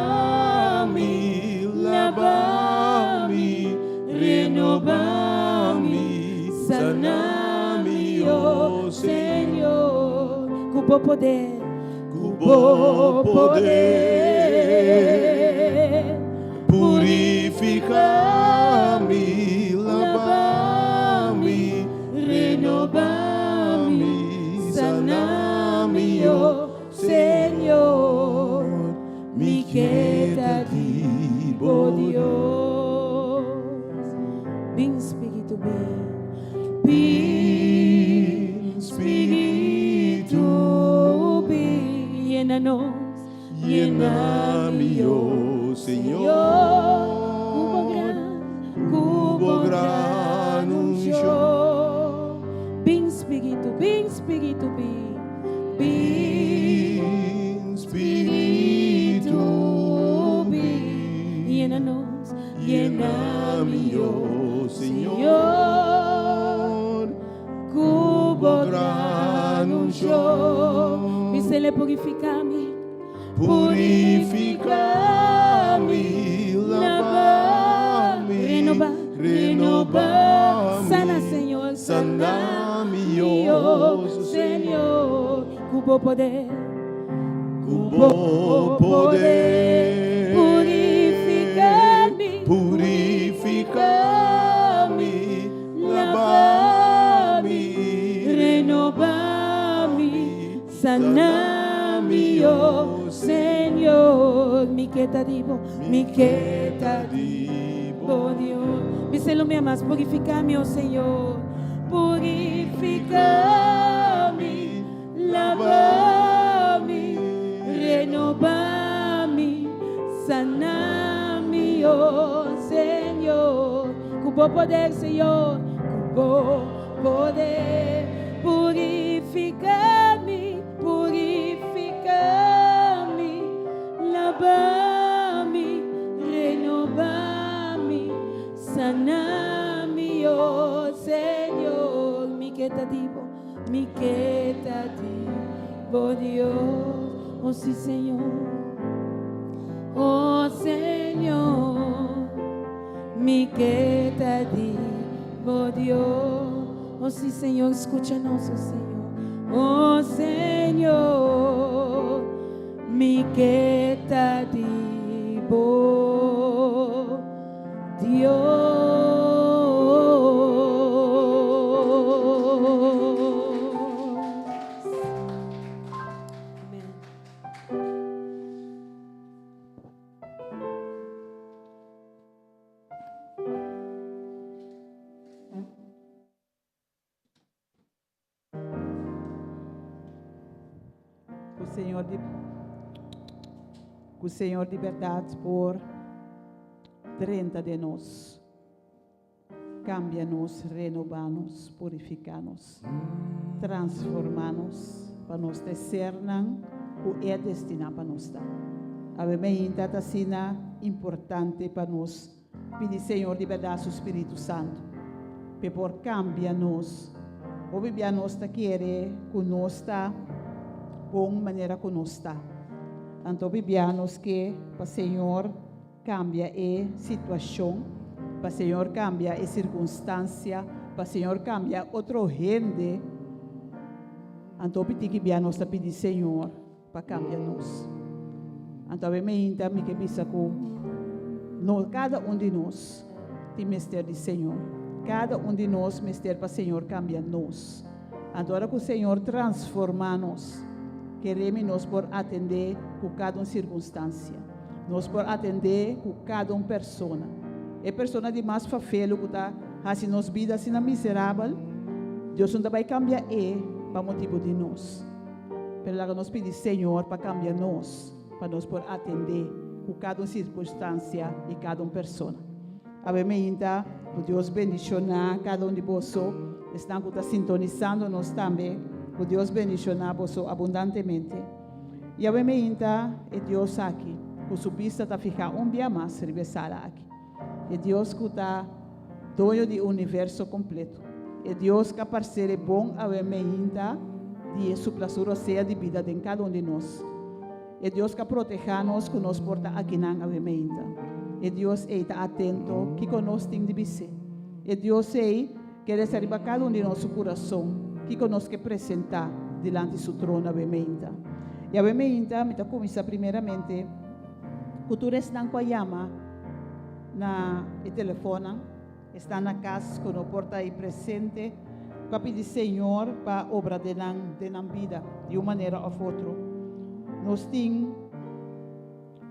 A: mi, laba mi, renobá mi, sana mi, o
B: Señor. Ku bo poder.
A: Ku bo poder. Purifiká mi, laba mi, renobá mi, sana mi, o
B: Señor.
A: Mi ke ta di bo
B: Dios. Bin Spiritu bin. Bin
A: Spiritu
B: bin. Yena nos.
A: Yena mi, o
B: Señor.
A: Señor.
B: Ku bo gran,
A: Ku bo gran unshon.
B: Bin Spiritu, bin Spiritu, bin. Bin
A: Bin Spiritu
B: bin.
A: bin.
B: Yena nos,
A: Yena mi, o
B: Señor.
A: Señor.
B: Ku bo
A: Bo
B: gran
A: gran
B: unshon.
A: unshon.
B: Bis'é purifiká mi.
A: Purifiká mi, laba mi,
B: Renobá,
A: renobá mi,
B: Sana, Señor,
A: sana mi,
B: o
A: o
B: Señor. Ku bo poder,
A: Ku bo poder.
B: Purifiká mi,
A: Purifiká mi, laba mi,
B: renobá mi, sana mi, o Señor. Mi ke ta di bo, mi ke ta
A: di
B: bo Dios. Bis'é un mas, purifiká mi, o Señor. Purifiká mi, laba mi, renobá mi, sana mi, o Señor. Ku bo poder, Señor, ku bo poder. Purifiká mi, purifiká. Laba mi, renoba mi, sana mi, oh Señor. Mi ke ta di bo, mi ke ta di bo, Dios. Oh sí, Señor. Oh Señor, mi ke ta di bo, Dios. Oh sí, Señor, escúchanos, oh Señor. Oh Señor, mi ke ta di bo, Dios. Amén.
C: Ku Señor di ku Señor di bèrdat por drenta den nos, kambia nos, renobá nos, purifiká nos, transformá nos pa nos ta e sernan ku E a destiná pa nos ta. Awe meinta ta asina importante pa nos Pidi Señor di berdad su Spiritu Santo p'e por cambia nos. Hopi bia nos ta kere cu nos ta bon manera cu nos ta. Anto hopi bia nos ke pa Señor cambia e situacion, pa Señor cambia e circunstancia, pa Señor cambia otro hende. Anto hopi tiki bia nos ta pidi Señor pa cambia nos. Anto awe meinta mi ke bisa cu no cada un di nos tin mester di Señor. Cada un di nos mester pa Señor cambia nos. Anto ora cu Señor transforma nos, keremi nos por atende cu cada un circunstancia. Nos por atende cu cada un persona. E persona di mas fafelo cu ta haci nos bida asina miserabel, Dios no ta bay cambia e pa motibo di nos. Pero laga nos pidi Señor pa cambia nos, pa nos por atende cu cada un circunstancia y cada un persona. Awe meinta, cu Dios bendiciona cada un di boso, esnan cu ta sintonisando nos tambe, cu Dios bendiciona boso abundantemente. Y awe meinta, e Dios aki, cu su bista ta fiha un bia mas riba e sala aki. E Dios cu ta Doño di universo completo. E Dios ca parcere bon awe meinta di e supla su rosea di bida den cada un di nos. E Dios ca proteha nos cu nos por ta akinan awe meinta. E Dios ey ta atento kico nos tin di bis'é. E Dios ey ke resa riba cada un di nos su curason kico nos ke presenta dilanti su trono awe meinta. Y awe meinta mi ta cuminsa primeramente cu tur esnan cu a yama Na e telefonnan, esnan na cas cu no por ta ei presente, cu a pidi Señor pa obra den nan, den nan bida, di un manera of otro. Nos tin,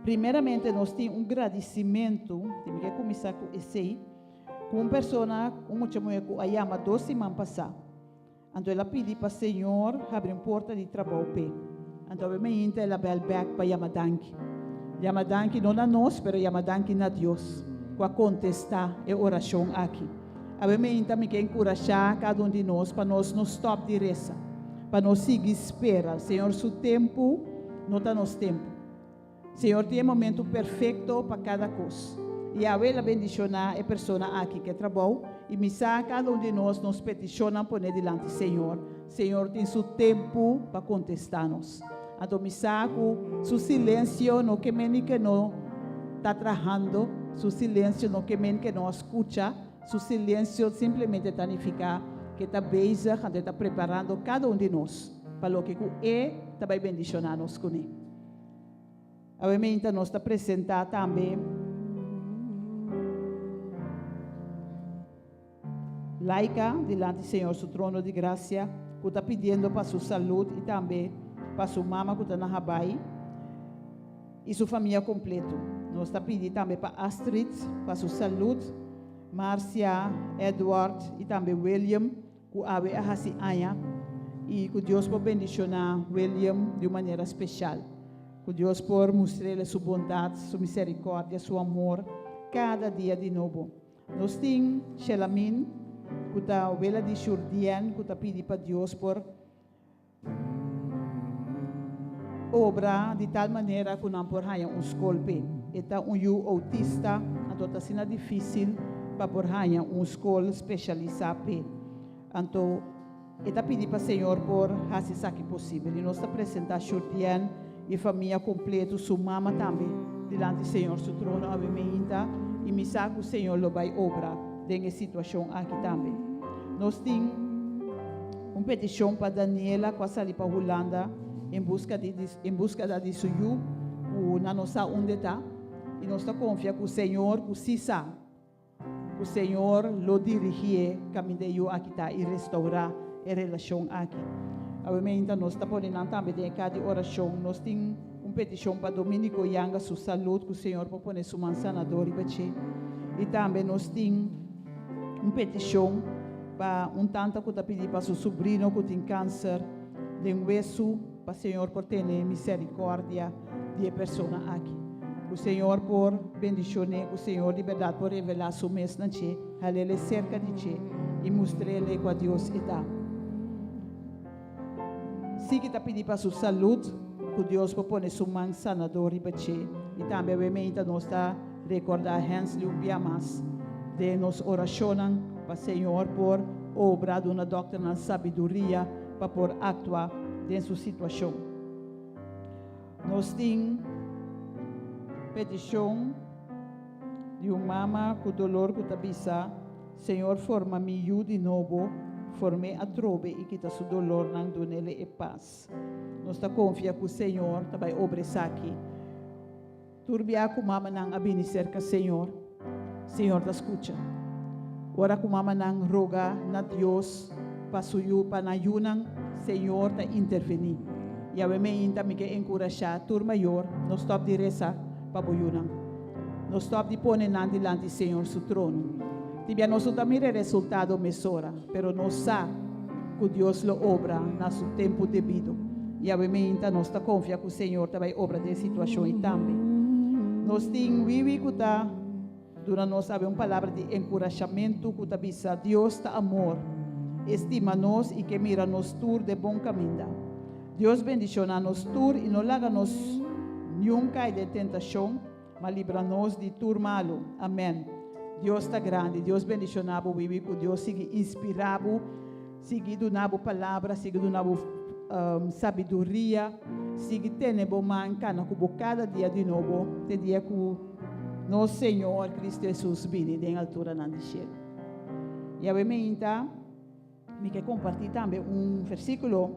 C: primeramente nos tin un gradicimento, tin mi ke cuminsa cu esey, cu un persona, un mucha muhe cu a yama dos siman pasa. Anto el a pidi pa Señor habri un porta di trabou p'e. Anto awe mainta el a bel bek pa yama danki. Yama danki no na nos, pero yama danki na Dios ku a kontestá e orashon aki. Awe mainta mi ke enkurashá kada un di nos pa nos no stòp di resa, pa nos sigui spera. Señor su tempu no ta nos tempu. Señor tin e momento perfecto pa cada cos. Y awe el a bendiciona e persona aki cu e trabou y mi sa cada un di nos nos peticionnan pone dilanti Señor. Señor tin su tempo pa contesta nos. Anto mi sa cu su silencio no ke men ni ke no ta trahando, su silencio no ke men ke no a scucha, su silencio simplemente ta nifica ke ta bezig anto e ta preparando cada un di nos pa loke cu e ta bay bendiciona nos cune. Awe meinta nos ta presentá tambe Laika dilanti Señor su trono di grasia ku ta pidiendo pa su salud i tambe pa su mama ku ta na Habai i su famia kompleto. Nos ta pidi tambe pa Astrid pa su salud, Marcia, Edward i tambe William Ku awe a hasi aña i ku Dios por bendishoná William di un manera speshal. Ku Dios por mustr'el su bondat, su miserikòrdia, su amor kada dia di nobo. Nos tin Shelamin ku ta wela di Shurdien ku ta pidi pa Dios por. Obra di tal manera ku nan por haña un skol p'e. E ta un yu outista, anto ta asina difísil pa por haña un skol spesialisá p'e. Anto e ta pidi pa Señor por hasi esaki posibel. I nos ta presentá Shurdienne i famia kompleto, su mama tambe, dilanti Señor su trono awe meinta i mi sa ku Señor lo bai obra den e situashon aki tambe. Nos tin un petishon pa Daniela ku a sali pa Hulanda en buska di en buskeda di su yu ku nan no sa unda e ta i nos ta konfia ku Señor ku si sa ku Señor lo dirigié kaminda e yu aki ta i restourá e relashon aki. Awe meinta nos ta pone nan tambe den e ka di orashon. Nos tin un petishon pa Dominico Yanga su salud ku Señor por pone su man sanador riba dje. I tambe nos tin un petishon pa un tanta ku ta pidi pa su subrino ku tin kanser den wesu pa Señor por tene misericordia di e persona aki. Ku Señor por bendishon'é, ku Señor di bèrdat por revelá Su mes na dje, hal'El e serka di dje i mustr'El kua Dios e ta. Sigui ta pidi pa su salud, ku Dios por pone Su man sanador riba dje. I tambe awe meinta nos ta rekordá Hensley un bia mas den nos orashonnan pa Señor por obra, duna dòkternan sabiduria pa por aktua den su situashon. Nos tin petishon di un mama ku dolor ku ta bisa, Señor forma mi yu di nobo, form'é atrobe i kita su dolornan, dun'ele e pas. Nos ta konfia ku Señor ta bai obra esaki. Tur bia ku mamanan a bini serka Señor, Señor ta skucha. Ora ku mamanan roga na Dios pa su yu, pa nan yunan, Señor ta intervení. I awe meinta mi ke enkurashá tur mayor, no stòp di resa pa bo yunan. No stòp di pone nan dilanti Señor su trono. Tin bia nos no ta mira e resultado mesora, pero nos sa ku Dios lo obra na su tempu debido. I awe meinta nos ta konfia ku Señor ta bai obra den e situashon ei tambe. Nos tin wiwi ku ta duna nos awe un palabra di enkurashamentu ku ta bisa, Dios ta amor, E stima nos i ke mira nos tur den bon kaminda. Dios bendishoná nos tur i no laga nos niun kai den tentashon, Ma libra nos di tur malu. Amen. Dios ta grandi. Dios bendiciona bo Wiwi cu Dios sigui inspira bo, sigui duna bo palabra, sigui duna bo sabiduria, sigui tene bo man cana cu bo cada dia di nobo te dia cu nos Señor Cristo Jesus bini den alturanan di cielo. Yahweh meinta mi ke comparti tambe un versiculo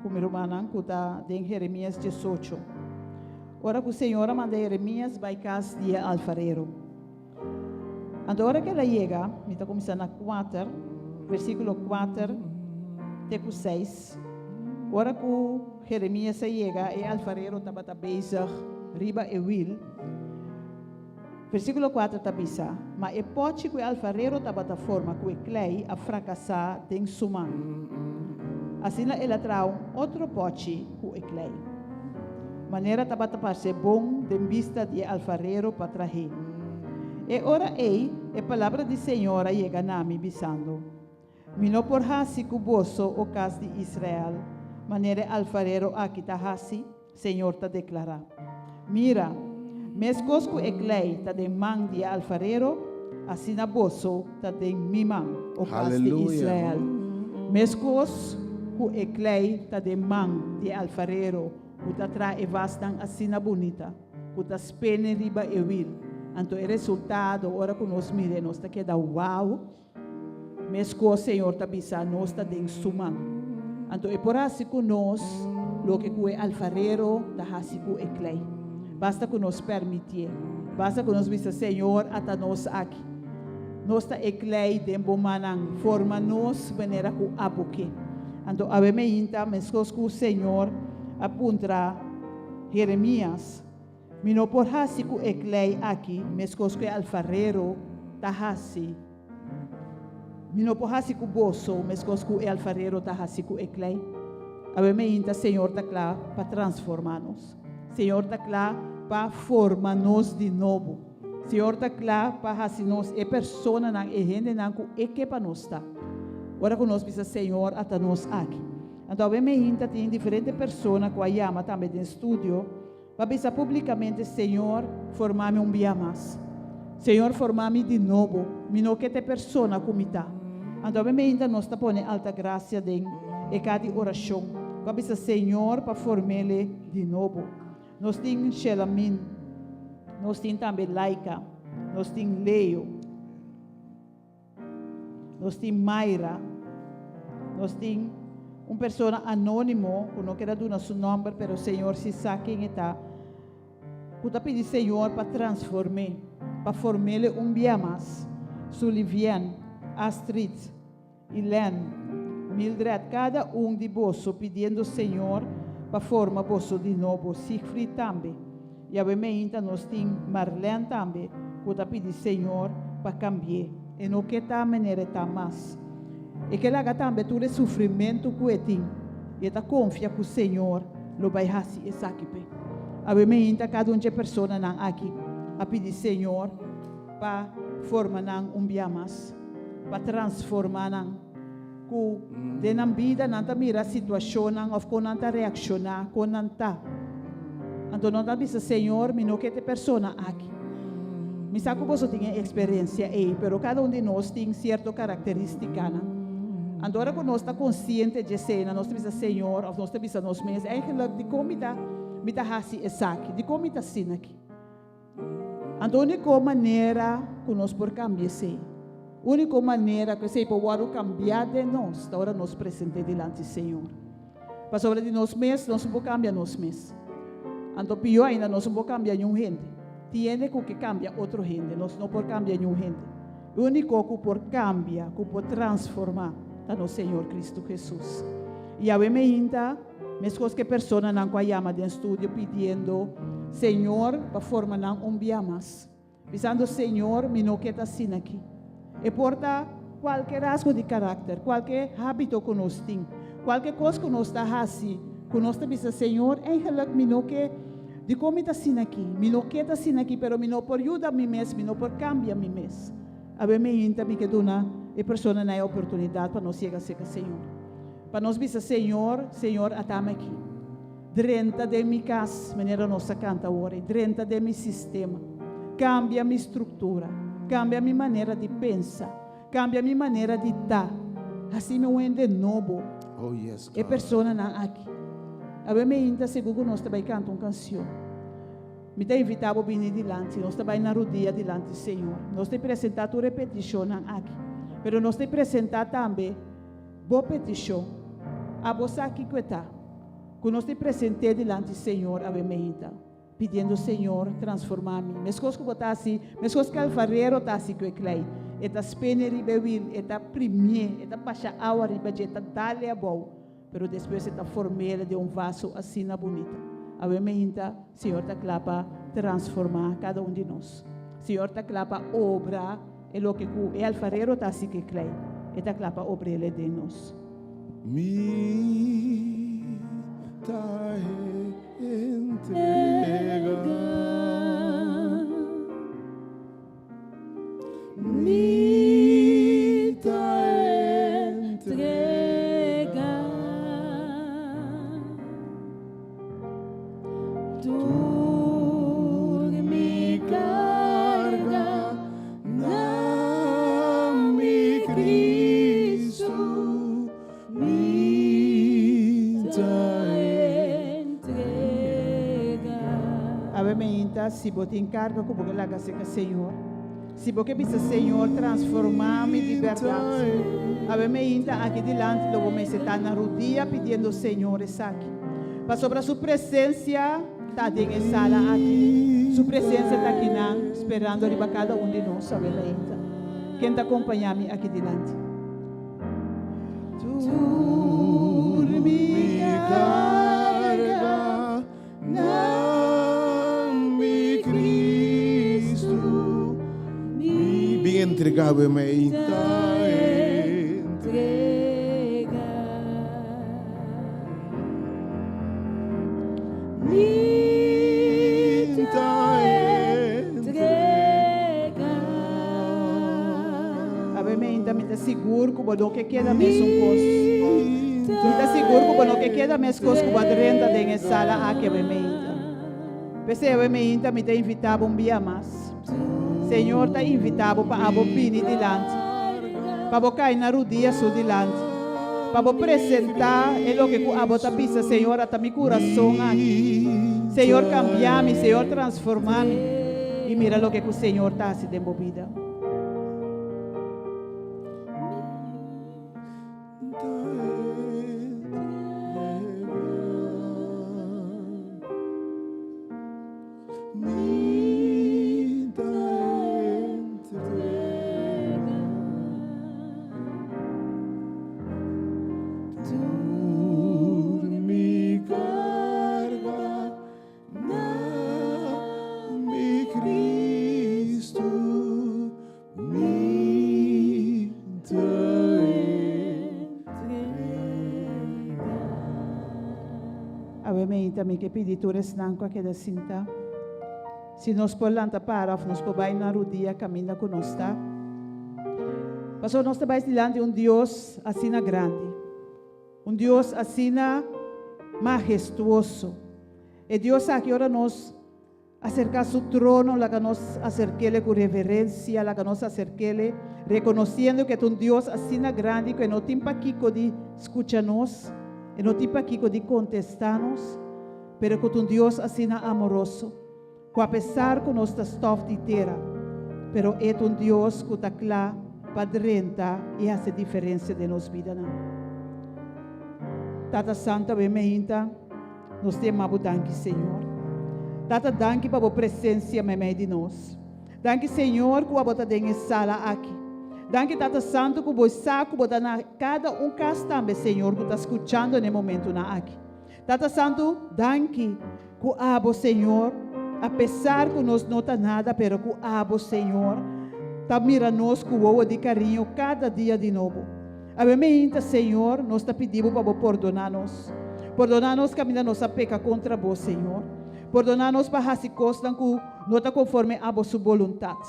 C: ku mi rumannan ku ta den Jeremias 18. Ora ku Señor a manda Jeremias bai kas di e alfarero. Anto ora ku el a yega, mi ta kuminsá na kuater, versíkulo kuater te ku seis. Ora ku Jeremias a yega, e alfarero tabata bezig riba e wil. Versíkulo kuater ta bisa, Ma e pòchi ku e alfarero tabata forma ku e klei a frakasá den su man. Asina el a traha un otro pòchi ku e klei, manera tabata parse bon den bista di e alfarero pa trah'é. E ora ei e palabra di señor a yega na mi, bisando, Mi no por hasi ku boso, o kas di Israel, manera e alfarero aki ta hasi? Señor ta deklará. Mira, meskos ku e klei ta den man di e alfarero, asina boso ta den mi man, o kas di Israel. Meskos ku e klei ta den man di e alfarero ku ta traha e vasnan asina bunita, ku ta spene riba e wil, anto e resultado ora ku nos mir'é nos ta keda wou. Meskos Señor ta bisa, nos ta den Su man. Anto E por hasi ku nos loke ku e alfarero ta hasi ku e klei. Basta ku nos permitié. Basta ku nos bisa, Señor, ata nos aki. Nos ta e klei den Bo mannan. Forma nos manera ku Abo ke. Anto awe meinta, meskos ku Señor a puntra Jeremias, Mi no por hasi ku e klei aki meskos ku e alfarero ta hasi. Mi no por hasi ku boso meskos ku e alfarero ta hasi ku e klei. Awe meinta Señor ta kla pa transformá nos. Señor ta kla pa forma nos di nobo. Señor ta kla pa hasi nos e personanan, e hendenan ku e ke pa nos ta. Ora ku nos bisa Señor ata nos aki. Anto awe meinta tin diferente persona ku a yama tambe den studio pa bisa públikamente, Señor, forma mi un bia mas. Señor, forma mi di nobo. Mi no ke ta e persona ku mi ta. Anto awe meinta nos ta pone Altagracia den e ka di orashon ku a bisa Señor pa form'ele di nobo. Nos tin Shelamin, nos tin tambe Laika, nos tin Leo. Nos tin Mayra. Nos tin un persona anónimo ku no keda duna su nòmber, pero Señor si sa ken e ta, ku ta pidi Señor pa transform'é, pa form'é un bia mas. Sulivien, Astrid, Ilen, Mildred, kada un di boso pidiendo Señor pa forma boso di nobo. Siegfried tambe. Yahweh meinta nos tin Marlene tambe ku ta pidi Señor pa kambi'é. E no ke ta manera e ta mas. E ke laga tambe tur e sufrimentu ku e tin i e ta konfia ku Señor lo bai hasi esaki p'e. Awe meinta kada un dje personanan aki a pidi Señor pa forma nan un bia mas, pa transforma nan, ku den nan bida nan ta mira situashonnan òf kon nan ta reakshoná, kon nan ta. Anto nan ta bisa, Señor, mi no ke ta e persona aki. Mi sa ku boso tin e eksperensia ei, pero kada un di nos tin sierto karakterístikanan. Anto ora ku nos ta konsiente dje eseinan, nos ta bisa, Señor, òf nos ta bisa nos mes, Eigenlijk, dikon mi ta mi ta hasi esaki? Dikon mi ta asina aki? Anto úniko manera ku nos por kambia esei, úniko manera ku esei por wòrdu kambiá den nos ta ora nos present'é dilanti Señor. Pasobra di nos mes nos no por kambia nos mes. Anto pió ainda nos no por kambia niun hende. Tin hende ku ke kambia otro hende, nos no por kambia niun hende. E úniko ku por kambia, ku por transformá ta nos Señor Kristu Hesus. I awe meinta. Meskos ku e personanan ku a yama den studio pidiendo Señor pa forma nan un bia mas, bisando, Señor, mi no ke ta asina aki. E por ta kualke rasgo di karakter, kualke hábito ku nos tin, kualke kos ku nos ta hasi ku nos ta bisa, Señor, eigenlijk mi no ke, dikon mi ta asina aki? Mi no ke ta asina aki, pero mi no por yuda mi mes, mi no por kambia mi mes. Awe mi hinta mi ke duna e personanan e oportunidat pa nos yega serka Señor. Pa nos bisa, Señor, Señor, atami aki. Drenta den mi kas, manera nos a kanta awor ei, drenta den mi sistema. Kambia mi struktura, kambia mi manera di pensa, kambia mi manera di ta. Hasi mi un hende nobo.
A: Oh, yes,
C: E
A: God.
C: personanan aki. Awe mi hinta sigur ku nos ta bai kanta un kansion. Mi ta invitá bo bini dilanti. Nos ta bai na rudia dilanti Señor. Nos ta presentá tur e petishonnan aki. Pero nos ta presentá tambe Bo petishon, abo sa kiko e ta, ku nos tin present'é dilanti Señor awe meinta, pidiendo, Señor, transformá mi. Meskos ku bo ta hasi, meskos ku e alfarero ta hasi ku e klei, e ta spene riba e wil, e ta primié, e ta basha awa riba dje, e ta dal-e abou, pero despues e ta form'é den un vaso asina bunita. Awe meinta, Señor ta kla pa transformá kada un di nos. Señor ta kla pa obra e loke ku e alfarero ta hasi ku e klei. E ta kla pa obr'el den nos.
A: Mi ta entrega. Mi ta entrega. Tur mi carga na mi Cristo mi ta entrega.
C: Awe meinta, si bo tin karga ku bo ke laga serka Señor, si bo ke bisa, Señor, transformá mi di bèrdat. Awe meinta aki dilanti lo bo mester ta na rudia pidiendo Señor esaki. Pasobra Su presensia ta den e sala aki. Su presensia ta akinan, sperando riba kada un di nos awe meinta. Ken ta kompañá mi aki dilanti?
A: Tur mi karga na mi Cristo mi Bin entrega bo mei ta
B: entrega. Mi ta entrega.
C: Awe meinta mi ta sigur ku bo no ke keda mesun kos. Mi ta sigur ku bo no ke keda meskos ku bo a drenta den e sala aki awe meinta. P'esei awe meinta mi ta invitá bo un bia mas. Señor ta invitá bo pa abo bini dilanti, pa bo kai na rudia Su dilanti, pa bo presentá e loke ku abo ta bisa, Señor, ata mi kurason aki. Señor, kambia mi. Señor, transformá mi. I mira loke ku Señor ta hasi den bo bida. Awe meinta mi ke pidi tur esnan ku a keda sinta, si nos por lanta para òf nos por bai na rudia kaminda ku nos ta, pasobra nos ta bai dilanti un Dios asina grandi, un Dios asina mahestuoso. E Dios aki ora nos Aserká su trono, laga nos aserk'Ele ku reverensia, laga nos aserk'Ele rekonosiendo ku e ta un Dios asina grandi ku e no tin pakiko di skucha nos, e no tin pakiko di kontestá nos, pero ku ta un Dios asina amoroso, ku apesar ku nos ta stòf di tera, pero e ta un Dios ku ta kla pa drenta i hasi diferensia den nos bidanan. Tata Santu, awe meinta. Nos ta yama bo danki, Señor. Tata, danki pa bo presencia meimei di nos. Danki, Señor, cu abo ta den e sala aki. Danki, Tata Santo, cu bo sa cu bo ta na cada un cas tambe, Señor, cu ta scuchando n'e momentonan aki. Tata Santo, danki cu abo, Señor, a pesar cu nos no ta nada, pero cu abo, Señor, ta mira nos cu wowo di cariño cada dia di nobo. Awe meinta, Señor, nos ta pidi Bo pa Bo pordoná nos. Pordoná nos kaminda nos a peka kontra Bo, Señor. Pordoná nos pa hasi kosnan ku no ta konforme a Bo su boluntat.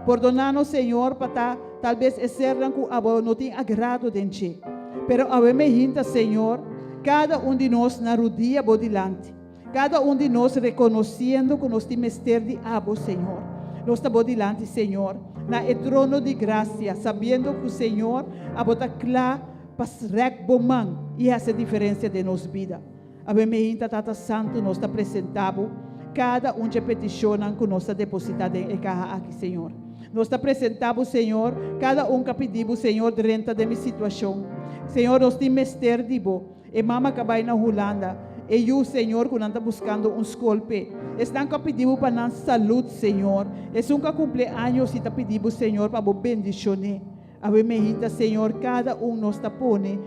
C: Pordoná nos, Señor, pa ta talbes e sernan ku Abo no tin agrado den dje. Pero awe meinta, Señor, kada un di nos na rudia Bo dilanti. Kada un di nos rekonosiendo ku nos tin mester di Abo, Señor. Nos ta Bo dilanti, Señor, na e trono di grasia, sabiendo ku, Señor, Abo ta kla pa rèk Bo man i hasi e diferensia den nos bida. Awe meinta, Tata Santu, nos ta presentá Bo kada un dje petishonnan ku nos ta depositá den e kaha aki, Señor. Nos ta presentá Bo, Señor, kada un ku a pidi Bo, Señor, drenta den mi situashon. Señor, nos tin mester di Bo. E mama ka bai na Hulanda. E yu, Señor, ku nan ta buskando un skol p'e. Esnan ku a pidi Bo pa nan salud, Señor. Esun ku a kumpli años i ta pidi Bo, Señor, pa Bo bendishon'é. Awe mehita, Señor, kada un nos ta pone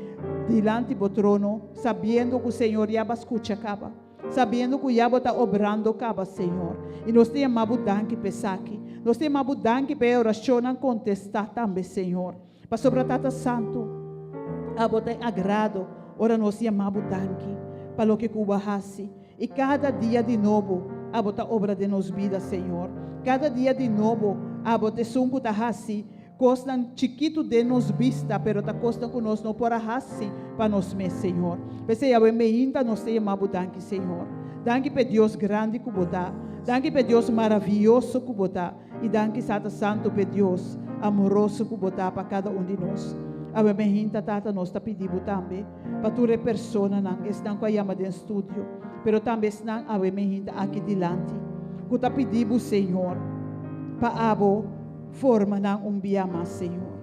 C: dilanti Bo trono, sabiendo ku, Señor, ya Bo a skucha kaba. Sabiendo ku ya Bo ta obrando kaba, Señor. I nos ta yama Bo danki p'esaki. Nos ta yama Bo danki pa e orashonnan kontestá tambe, Señor. Pasobra Tata Santu, abo ta e agrado ora nos yama bo danki pa loke ku bo a hasi. I kada dia di nobo abo ta obra den nos bida, Señor. Kada dia di nobo abo ta esun ku ta hasi kosnan chikitu den nos bista, pero ta kosnan ku nos no por a hasi pa nos mes, Señor. P'esei awe meinta nos ta yama bo danki, Señor. Danki pa e Dios grandi ku bo ta. Danki pa e Dios maravioso ku bo ta. I danki Tata Santu p'e Dios amoroso ku bo ta pa kada un di nos. Awe men hinta Tata nos ta pidi bo tambe pa tur e personanan, esnan ku a yama den studio, pero tambe esnan awe men hinta aki dilanti, ku ta pidi bo Señor pa abo forma nan un bia mas Señor.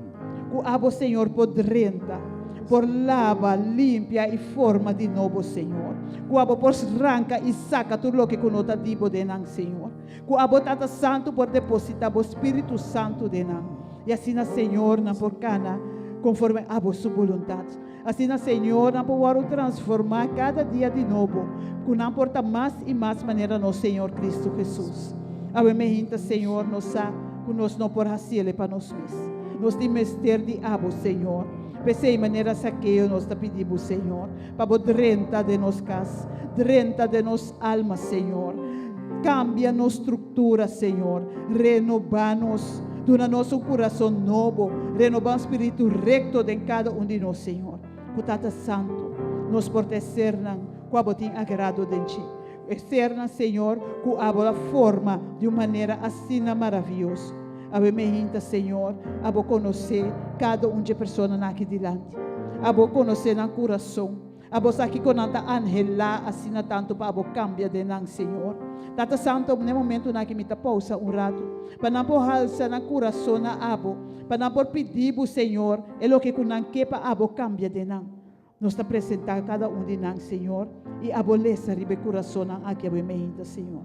C: Ku abo Señor por drenta, por laba, limpia i forma di nobo Señor. Ku abo por ranka i saka tur loke ku no ta di bo den nan Señor. Ku abo Tata Santu por depositá bo Spiritu Santu den nan, i asina, Señor, nan por kana konforme abo su boluntat. Asina, Señor, nan por wòrdu transformá kada dia di nobo, ku nan por ta mas i mas manera nos Señor Kristu Hesus. Awe mehinta, Señor, nos sa ku nos no por hasiele pa nos mes. Nos tin mester di abo, Señor. P'esei, manera Sakeo, nos ta pidi bo, Señor, pa bo drenta den nos kas, drenta den nos alma, Señor. Kambia nos struktura, Señor. Renobá nos. Duna nos un kurason nobo. Renobá un spiritu rekto den kada un di nos, Señor. Ku Tata Santu. Nos por ta e sernan ku abo tin agrado den dje. E sernan, Señor, ku abo a forma di un manera asina maravioso. Awe meinta, Señor, abo konosé kada un dje personanan aki dilanti. Abo konosé nan kurason. Abo sa kiko nan ta anhelá asina tantu pa abo kambia den nan, Señor. Tata Santo, n'e momentunan aki mi ta pousa un ratu pa nan por halsa nan kurason na abo, pa nan por pidi bo, Señor, e loke ku nan ke pa abo kambia den nan. Nos ta presentá kada un di nan, Señor, i abo lesa riba e kurasonnan aki awe meinta, Señor.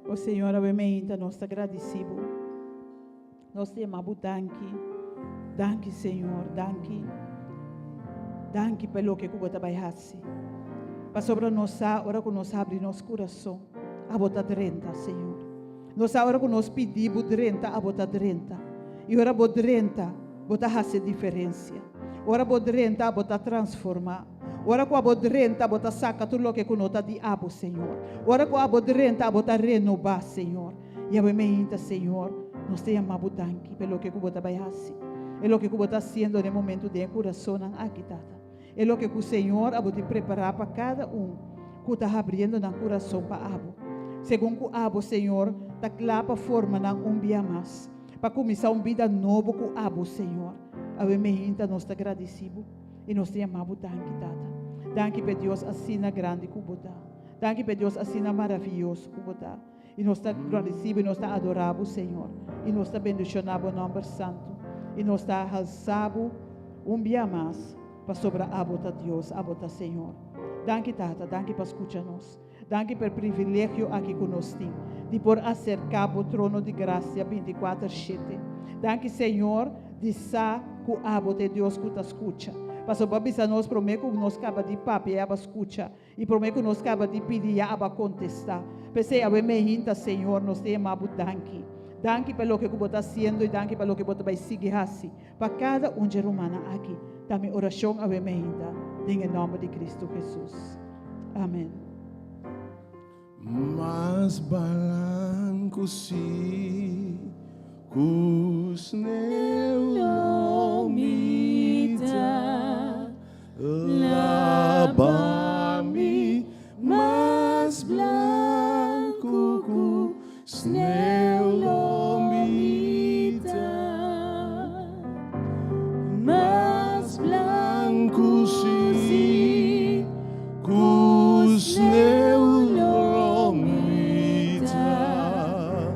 C: O Señor, awe meinta nos ta gradisí Bo. Nos ta yama Bo danki. Danki, Señor, danki. Danki pa e loke ku Bo ta bai hasi. Pasobra nos sa ora ku nos habri nos kurason, abo ta drenta, Señor. Nos sa ora ku nos pidi Bo drenta, abo ta drenta. I ora Bo drenta, Bo ta hasi e diferensia. Ora Bo drenta, abo ta transformá. Ora ku abo drenta, abo ta saka tur loke ku no ta di abo, Señor. Ora ku abo drenta, abo ta renobá, Señor. I awe meinta, Señor, nos ta yama Bo danki pa e loke ku Bo ta bai hasi, e loke ku Bo ta hasiendo den e momentu den e kurasonnan aki, Tata. E loke ku Señor abo tin prepará pa kada un ku ta habriendo nan kurason pa abo. Segun ku abo, Señor, ta kla pa forma nan un bia mas, pa kuminsá un bida nobo ku abo, Señor. Awe meinta nos ta gradisí Bo. I nos ta yama bo danki, Tata. Danki p'e Dios asina grandi ku bo ta. Danki p'e Dios asina maravioso ku bo ta. I nos ta gradisí bo i nos ta adorá bo, Señor. I nos ta bendishoná bo nòmber santu. I nos ta halsá bo un bia mas, pasobra abo ta Dios, abo ta Señor. Danki, Tata. Danki pa skucha nos. Danki p'e privilegio aki ku nos tin di por aserká bo trono di grasia bintikuater shete. Danki Señor di sa ku abo ta e Dios ku ta skucha. Pasobra bo a bisa nos promé ku nos kaba di papia ya bo a skucha i promé ku nos kaba di pidi ya abo a kontestá. P'esei awe mehinta Señor nos ta yama bo danki. Danki pa loke ku bo ta hasiendo i danki pa loke bo ta bai sigui hasi pa kada un dje rumannan aki. Ta mi orashon awe mehinta den e nòmber di Kristu Hesus. Amen.
A: Mas balanku si ku sneu lo mi ta laba mi mas blanku ku sneu lo mi ta mas blanku si ku sneu lo mi ta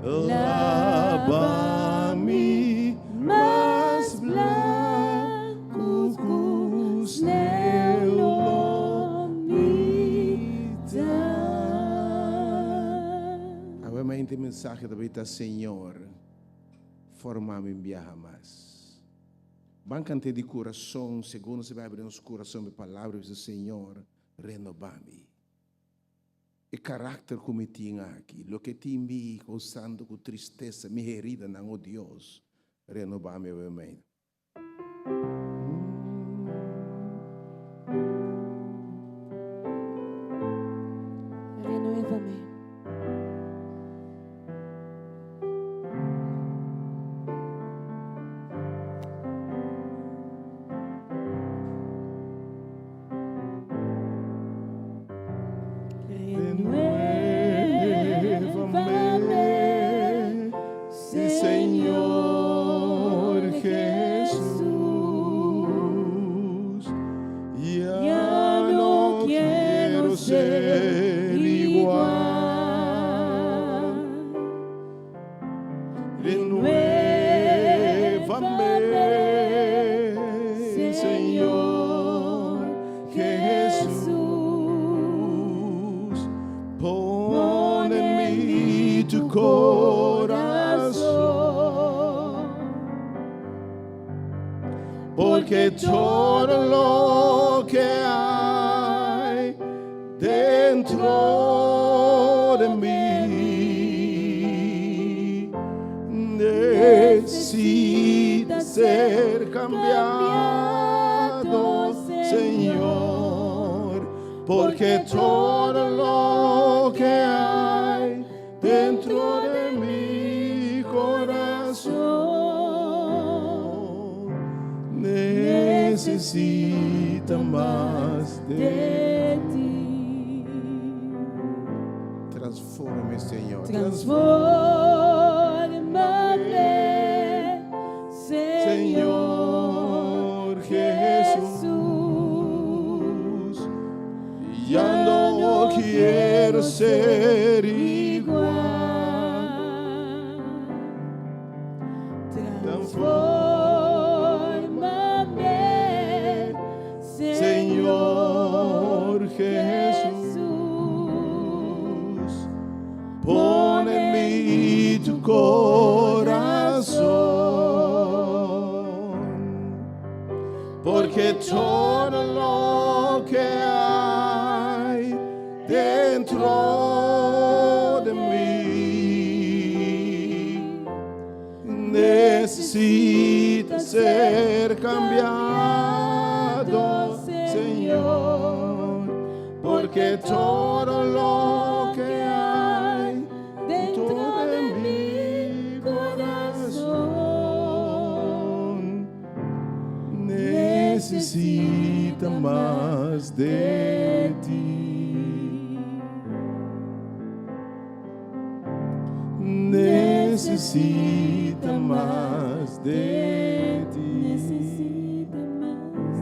A: laba mi mas blanku ku sneu lo mi ta. Awe mainta e mensahe ta bay ta Señor forma mi un biaha mas. Ban kant'é di kurason segun nos a bai abri nos kurason pa e palabra i bisa Señor renoba mi. E karakter ku mi tin aki, loke tin mi kousando ku tristesa, mi heridanan, o Dios, renoba mi awe mainta.
B: Renuévame.
A: Renuévame, Señor Jesús. Ya no quiero ser igual. Renuévame, Señor Jesús. Pon en mí tu corazón. Porque todo lo que hay dentro de mí necesita ser cambiado. Porque todo lo que hay dentro de mi corazón necesita mas de
B: ti.
A: Transfórmame, Señor.
B: Transfórmame, Señor
A: Señor Jesús.
B: Jesús.
A: Ya no quiero ser igual.
B: Transfórmame,
A: Señor
B: Señor
A: Jesús.
B: Jesús.
A: Pon en mí tu corazón, porque todo lo que hay dentro de mí necesita ser cambiado, Señor, porque todo lo que hay
B: dentro de mi corazón
A: necesita mas de ti. Necesita mas de ti.
B: Necesita mas de ti.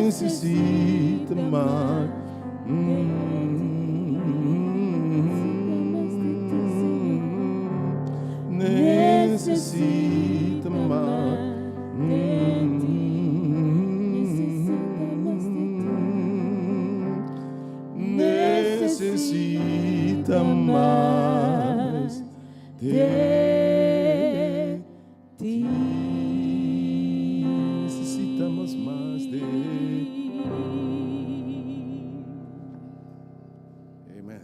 A: Necesita mas. Necesita mas. Necesita mas de
B: ti.
A: Necesitamos mas de Amen.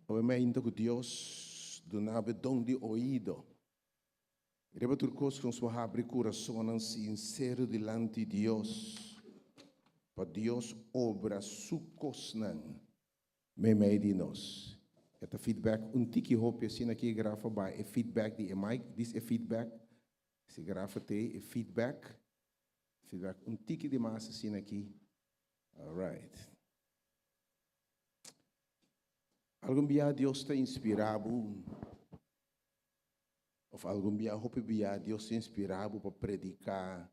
A: Obviamente ku Dios duna bo don di oido. Riba tur kos ku nos por habri kurasonnan sinsero dilanti Dios. Pa Dios obra su kosnan meimei di nos. E ta feedback un tiki hopi asina aki grafa bai e feedback di e mic, dis e feedback. Si grafa te e feedback. Feedback un tiki di mas asina aki. All right. Algun bia Dios ta inspirá bo, òf algun bia, hopi bia Dios ta inspirá bo pa prediká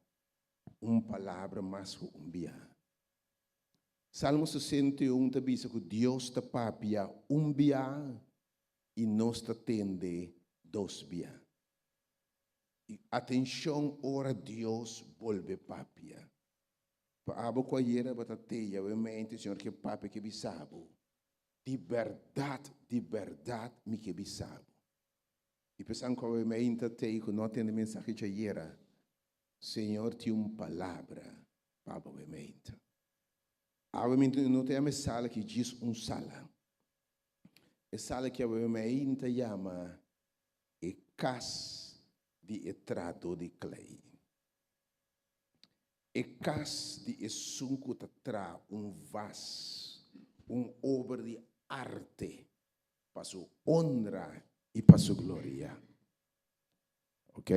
A: un palabra mas ku un bia. Salmo 61 ta bisa ku Dios ta papia un bia i nos ta tende dos bia. I atenshon ora Dios bolbe papia. Pa abo ku ayera bo ta teya bo mente, Señor ke papia ke bisa bo. Di bèrdat, di bèrdat mi ke bisa bo. I pesan ku awe meinta tei ku no a tende mensahe djayera, Señor tin un palabra pa bo awe meinta. Awe meinta no ta yama e sala aki djis un sala. E sala aki awe meinta yama e kas di e trahadó di klei. E kas di esun ku ta traha un vas, un obra di arte pa su honra i pa su gloria. Ok?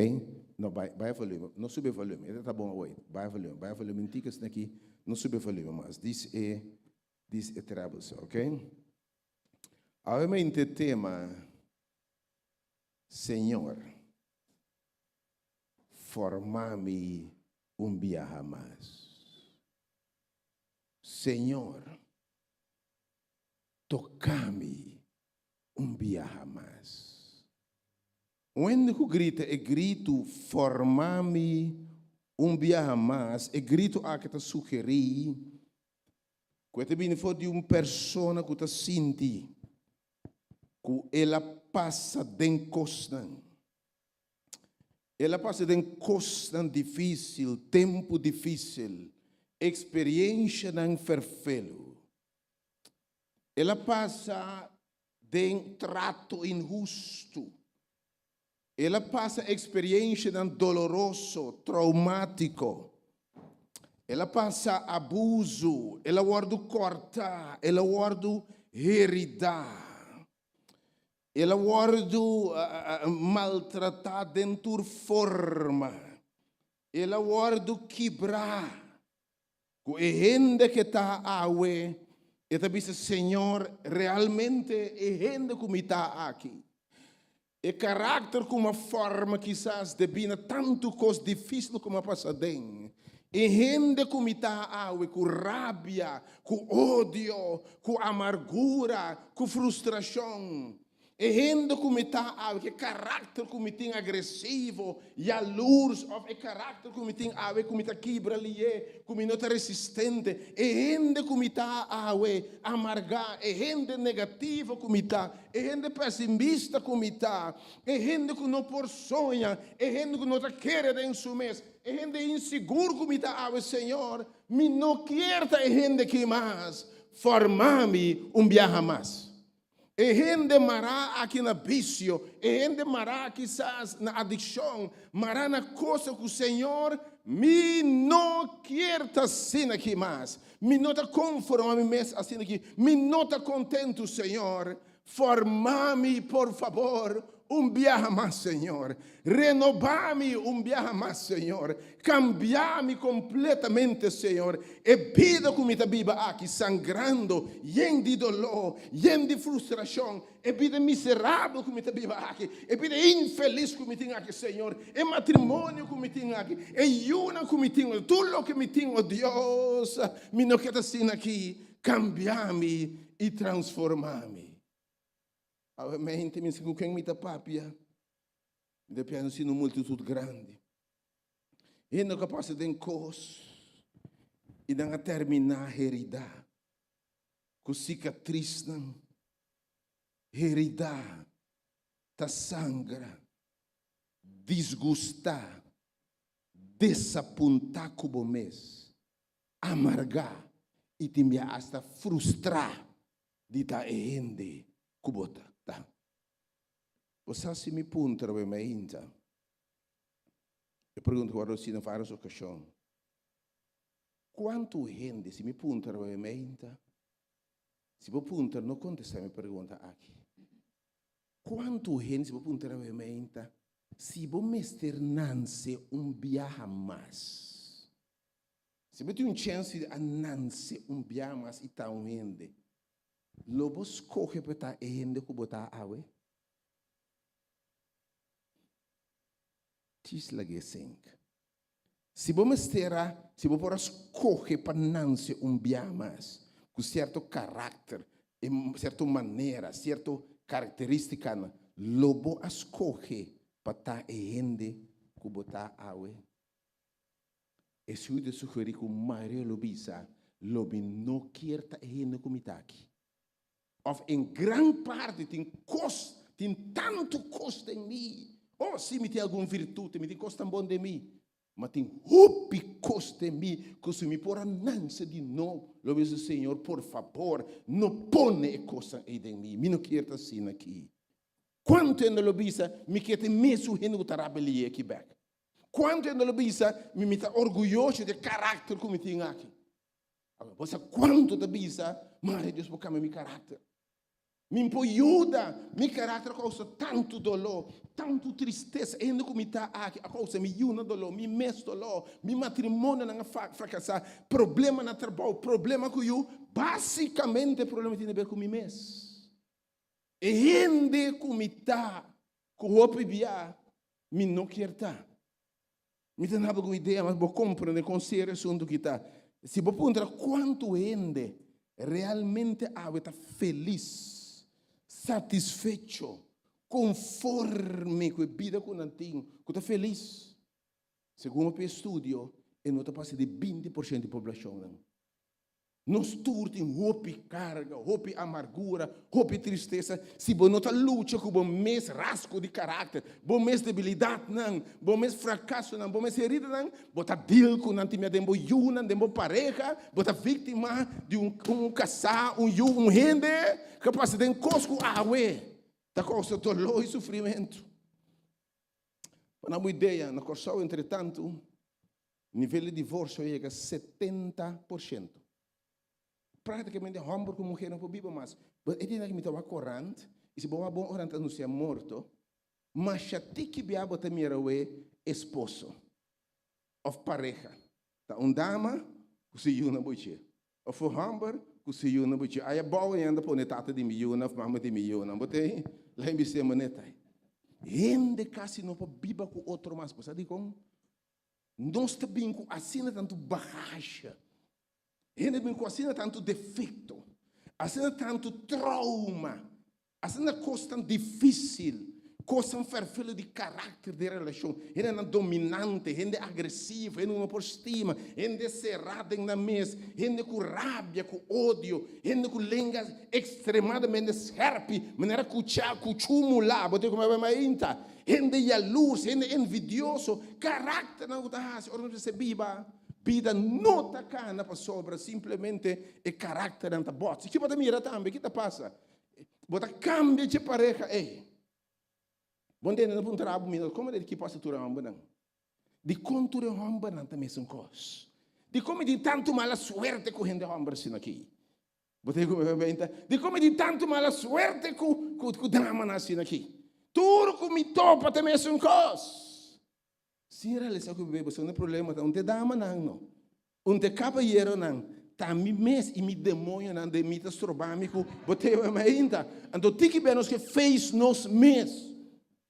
A: No, bai, bai e volume. No subi e volume. E ta bon awor. Bai e volume. Bai e volume un tiki asina aki. No subi e volume mas. Dis e, dis e treble so, ok? Awe mente tema, Señor. Forma mi un biaha mas. Señor, toca mi un biaha mas. Un hende cu grita e gritu forma mi un biaha mas, e gritu aki ta sugeri cu e ta bini for di un persona cu ta sinti cu el a pasa den cosnan. El a pasa den kosnan difísil, tempu difísil, eksperienshanan ferfelu. El a pasa den trato inhustu. El a pasa eksperienshanan doloroso, traumátiko. El a pasa abuso, el a wòrdu kòrtá, el a wòrdu heridá, el a wòrdu maltratá den tur forma, el a wòrdu kibrá. Ku e hende ke ta awe, e ta bisa, Señor, realmente e hende ku mi ta aki, e karakter ku mi a forma kisas debí na tantu kos difísil ku mi a pasa aden, e hende ku mi ta awe ku rabia, ku odio, ku amargura, ku frustrashon, E hende ku mi ta awe, ku e karakter ku mi tin agresivo, yalurs, òf e karakter ku mi tin awe ku mi ta kibra lié, ku mi no ta resistente, e hende ku mi ta awe amargá, e hende negativo ku mi ta, e hende pesimista ku mi ta, e hende ku no por soña, e hende ku no ta kere den su mes, e hende insigur ku mi ta awe, Señor, mi no kier ta e hende aki mas, forma mi un biaha mas. E hende mará aki na bisio, e hende mará kisas na adikshon, mará na kosa ku Señor, mi no kier ta asina aki mas. Mi no ta konformá mi mes asina aki. Mi no ta kontentu, Señor. Forma mi, por fabor, un biaha mas, Señor. Renobá mi un biaha mas, Señor. Kambiá mi kompletamente, Señor. E bida ku mi ta biba aki, sangrando, yen di doló, yen di frustrashon, e bida miserabel ku mi ta biba aki, e bida infelis ku mi tin aki, Señor, e matrimonio ku mi tin aki, e yunan ku mi tin, tur loke mi tin, o Dios, mi no ke ta asina aki. Kambiá mi i transformá mi. Awe mente mi sa ku ken mi ta papia. Mi ta piensa si un multitut grandi. Hende ku a pasa den kos i nan a terminá heridá ku sikatrisnan, heridá ta sangra, disgustá, desapuntá ku bo mes, amargá i tin bia asta frustrá di ta e hende ku bo ta ta. Bo sa si mi puntra bo e mainta? E pregunta ku a wòrdu hasi na vários okashon. Kuantu hende, si mi puntra bo e mainta, si bo puntra no kontestá mi pregunta aki. Kuantu hende, si bo puntra bo e mainta, si bo mester nanse un biaha mas? Si bo tin un chèns di a nanse un biaha mas i ta un hende, Lo bo skohe pa ta e hende ku bo ta awe? Djis lag'é sink. Si bo mester a, si bo por a skohe pa nanse un bia mas, ku sierto karakter, e sierto manera, sierto karakterístikanan, lo bo a skohe pa ta e hende ku bo ta awe? E siuda sugerí ku mayoria lo bisa, Lo mi no kier ta e hende ku mi ta aki. Òf en gran parti tin kos, tin tantu kos den mi. Oh, sí, mi tin algun virtut, mi tin kos tan bon den mi. Ma tin hopi kos den mi ku si mi por a nanse di no, lo mi bisa, Señor, por fabor, no pone e kosnan ei den mi. Mi no kier ta asina aki. Kuantu hende lo bisa, Mi kier ta e mesun hende ku ta rabelié aki bèk. Kuantu hende lo bisa, Mi mi ta orguyoso di e karakter ku mi tin aki. Awor, bo sa kuantu ta bisa, Mare Dios por kambia mi karakter. Mi por yuda, mi karakter a kousa tantu doló, tantu tristesa. E hende ku mi ta aki a kousa mi yunan doló, mi mes doló, mi matrimonionan a frakasá, problema na trabou, problema ku yu. Básikamente e problema tin di ber ku mi mes. E hende ku mi ta, ku hopi bia Mi no kier ta. Mi ta naba ku idea, mas bo komprende kon serio asuntu ki ta. Si bo puntra kuantu hende realmente awe ta felis, satisfecho, konforme ku e bida ku nan tin, ku ta felis, segun hopi estudio, e no ta pasa di 20% di poblashonnan. Nos tur tin hopi karga, hopi amargura, hopi tristesa. Si bo no ta lucha ku bo mes rasgo di karakter, bo mes debilidatnan, bo mes frakasonan, bo mes heridanan, bo ta deal ku nan tin den bo yunan, den bo pareha, bo ta víktima di un un kasá, un yu, un hende ku a pasa den kos ku awe ta kousa doló i sufrimentu. Pa nan bo idea, na Kòrsou entretantu. Nivel di divorsio a yega 70%. Práktikamente hòmber ku muhé no por biba mas. E dia ku mi ta wak korant, i si bo wak bon korant ta anunsiá morto, masha tiki bia bo ta mira awe esposo òf pareha. Ta un dama ku su yunan boich'é. Òf un hòmber ku su yunan boich'é. Aya bou ei anda pone tata di mi yunan òf mama di mi yunan. Bo ta ei? Laga mi bis'é manera ta ei. Hende kasi no por biba ku otro mas. Bo sa dikon? Nos ta bin ku asina tantu bagashe. Hende bin ku asina tantu defekto, asina tantu trauma, asina kosnan difísil, kosnan fèrfelu di karakter den relashon, hendenan dominante, hende agresivo, hende ku no por stima, hende será den nan mes, hende ku rabia, ku odio, hende ku lenga ekstremadamente skèrpi, manera kuchá, kuchú mulá, bo tin ku maba mainta, hende yalurs, hende envidioso, karakternan ku ta hasi ora nos mester biba. Bida no ta kana pasobra simplemente e karakternan ta bòts. Ki bo ta mira tambe? Ki ta pasa? Bo ta kambia dje pareha ei. Bo ntende? No puntra bo mi, komo di ki pasa tur e hòmbernan? Dikon tur e hòmbernan ta mesun kos? Dikon mi tin tantu mala suerte ku hende hòmber asina aki? Bo ta ku mi ta? Dikon mi tin tantu mala suerte ku ku damanan asina aki? Tur ku mi topa ta mesun kos. Sin realisa ku bebe boso no problema ta un te damanan no, un te kabayeronan, ta mi mes i mi demoñonan den mi ta stroba mi ku bo te mi ainda. Anto tiki bia nos ke face nos mes.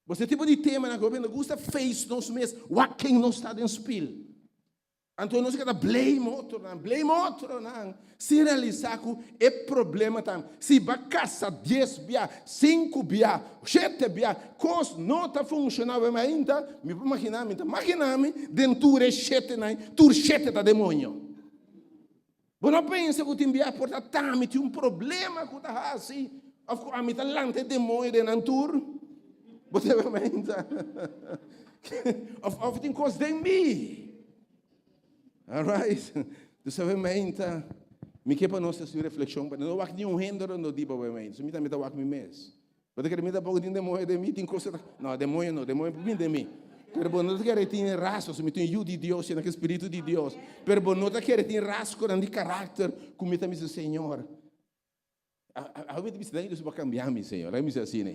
A: Bo e tipo di temanan ku hopi no gusta face nos mes, wak ken nos ta den spil. Anto nos a keda blame otronan, blame otronan, sin realisá ku e problema ta si bo a kasa dies bia, sinku bia, shete bia, kos no ta funshoná bo ainda, mi por maginá mi, ta maginá mi den tur e shetenan, tur shete ta demoño. Bo no pensa ku tin bia por ta tami tin un problema ku ta hasi òf ku ami ta lanta e demoño den nan tur? Bo ta pensa òf òf tin kos den mi? Alright, dus awe meinta mi ke pa nos hasi un reflekshon, pa no wak niun hende rondó di bo awe meinta, so mi tambe ta wak mi mes. Bo ta kere mi tampoco tin demoño den mi? Tin cosa ta. No, demoño no, demoño por bin den mi. Pero bo no ta kere tin rasgo, si mi tin yu di Dios, yena ku Spiritu di Dios. Pero bo no ta kere tin rasgonan di karakter ku mi ta bisa, Señor, awe mi ta bisa, danki Dios bo a kambia mi, Señor. Laga mi bisa asina.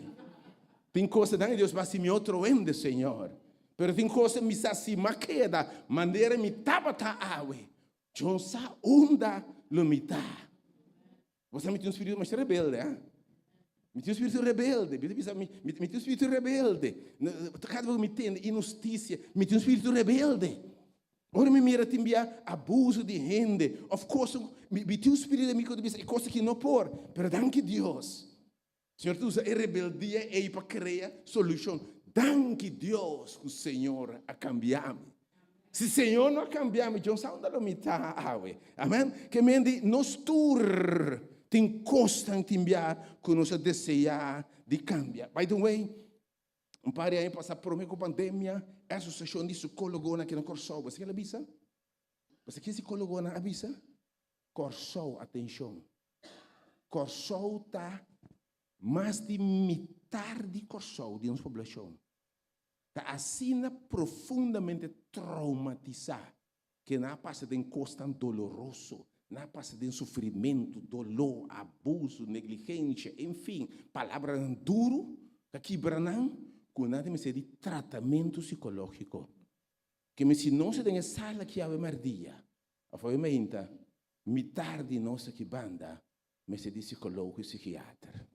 A: Tin cosa, danki Dios bo a hasi mi otro hende, Señor. Pero tin cosa mi sa si mi a keda manera mi tabata awe, Dios sa unda lo mi ta. Bo sa mi tin un spiritu masha rebelde, ha? Mi tin un spiritu rebelde. Mi ta bisa, mi, mi, mi tin un spiritu rebelde. Kada bes mi tende inhustisia, mi tin un spiritu rebelde. Ora mi mira tin bia abuso di hende of kos, mi, mi tin un spiritu den mi ku ta bisa e kos aki no por. Pero danki Dios. Señor ta usa e rebeldia ei pa krea solushon. Danki Dios ku Señor a kambia mi. Si Señor no a kambia mi, Dios sa unda lo mi ta awe. Amen. Ke men di nos tur tin kosnan tin bia ku nos a deseá di kambia. By the way, un par di aña pasá promé ku pandemia, e asosiashon di sikólogonan aki na Kòrsou, bo sa ke el a bisa? Bo sa ke sikólogonan a bisa? Kòrsou, atenshon! Kòrsou ta mas di mitar di Kòrsou, di nos poblashon, ta asina profundamente traumatisá ke nan a pasa den kosnan doloroso, nan a pasa den sufrimentu, doló, abusu, negligensha, enfin, palabranan duru ta kibra nan ku nan ta mester di tratamentu sikológiko. Ke mi si nos ta den e sala aki awe mèrdia, Of awe mainta, mitar di nos aki banda mester di psicologo y psiquiater.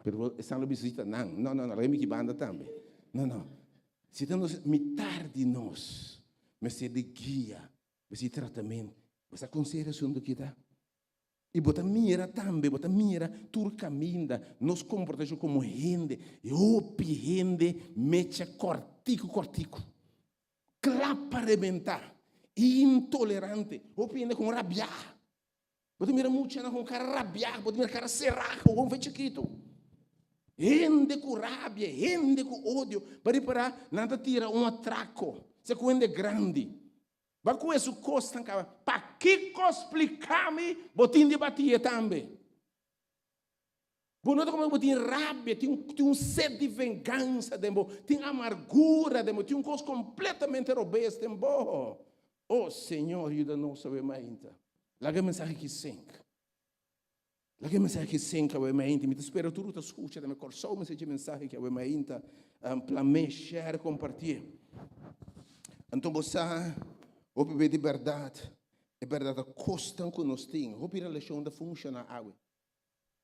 A: Pero esnan lo bisa si ta nan. No, no, no, laga mi ki banda tambe. No, no. Si ta nos, mitar di nos mester di guia, mester di tratamentu. Bo sa kon serio asuntu aki ta? I bo ta mira tambe, bo ta mira tur kaminda nos komportashon komo hende. Hopi hende mecha kòrtiku kòrtiku. Kla pa rebentá, intolerante, hopi hende kon rabiá. Bo ta mira muchanan kon kara rabiá, bo ta mira kara será, gewoon fe chikitu. Hende ku rabia, hende ku odio. Bo a ripará, nan ta tira un atrako, sea ku hende grandi. Bo a kohe su kosnan kaba. Pakiko splika mi bo tin di batié tambe? Bo nota como bo tin rabia, tin tin un sed di vengansa den bo, tin amargura den bo, tin un cos completamente robes den bo. Oh Señor, yuda nos awe mainta. Laga e mensahe aki sink. Laga e mensahe aki sink awe mainta. Mi ta spera tur ku ta skucha den mi Kòrsou mester dje mensahe aki awe mainta. Um, plam'é, share, kompartié. Anto bo sa, hopi be di bèrdat, e bèrdat ta kosnan ku nos tin. Hopi relashon ta funshoná awe.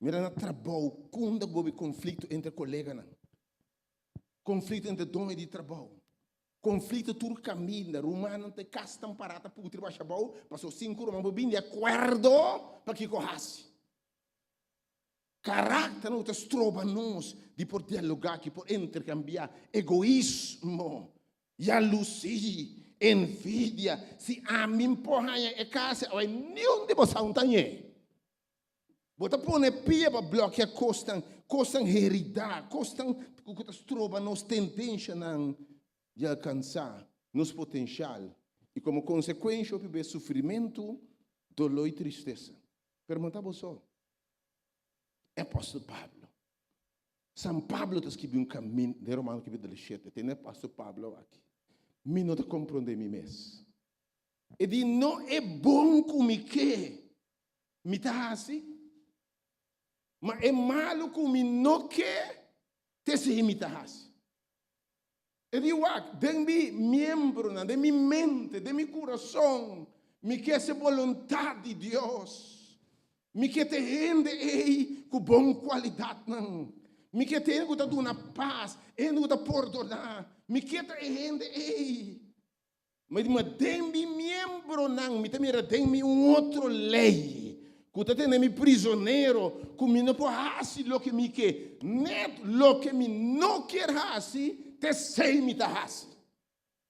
A: Mira na trabou, kunda ku bo bi konflikto entre koleganan, konflikto entre doño di trabou, konflikto tur kaminda, rumannan ta e kas tan pará ta putri basha abou, pasobra sinku ruman por bin di akuerdo pa kiko hasi. Karakternan ku ta stroba nos di por dialogá, ki por interkambiá, egoismo, yalusí, envidia, si ami por haña e kas, awor niun di bo sa un ta hañ'é. Bo ta pone pia pa blòkia kosnan, kosnan heridá, kosnan ku ta stroba nos tendenshanan di alkansá nos potenshal i komo konsekuensha hopi bes sufrimentu, doló i tristesa. Pero no ta bo so. E apòstel Pablo, San Pablo ta skibi un kamin den Romano kapítulo shete, tene apòstel Pablo aki, Mi no ta komprondé mi mes. E di, No e bon ku mi ke. Mi ta hasi, ma e malu ku mi no ke, ta esei mi ta hasi. E di, Wak, den mi miembronan, den mi mente, den mi kurason, mi ke hasi e boluntat di Dios. Mi ke ta e hende ei ku bon kualidatnan. Mi ke ta e hende ku ta duna pas, e hende ku ta pordoná. Mi ke ta e hende ei. Ma di ma den mi miembronan mi ta mira den mi un otro lei ku ta tene mi prizonero, ku mi no por hasi loke mi ke. Net loke mi no kier hasi, ta esei mi ta hasi.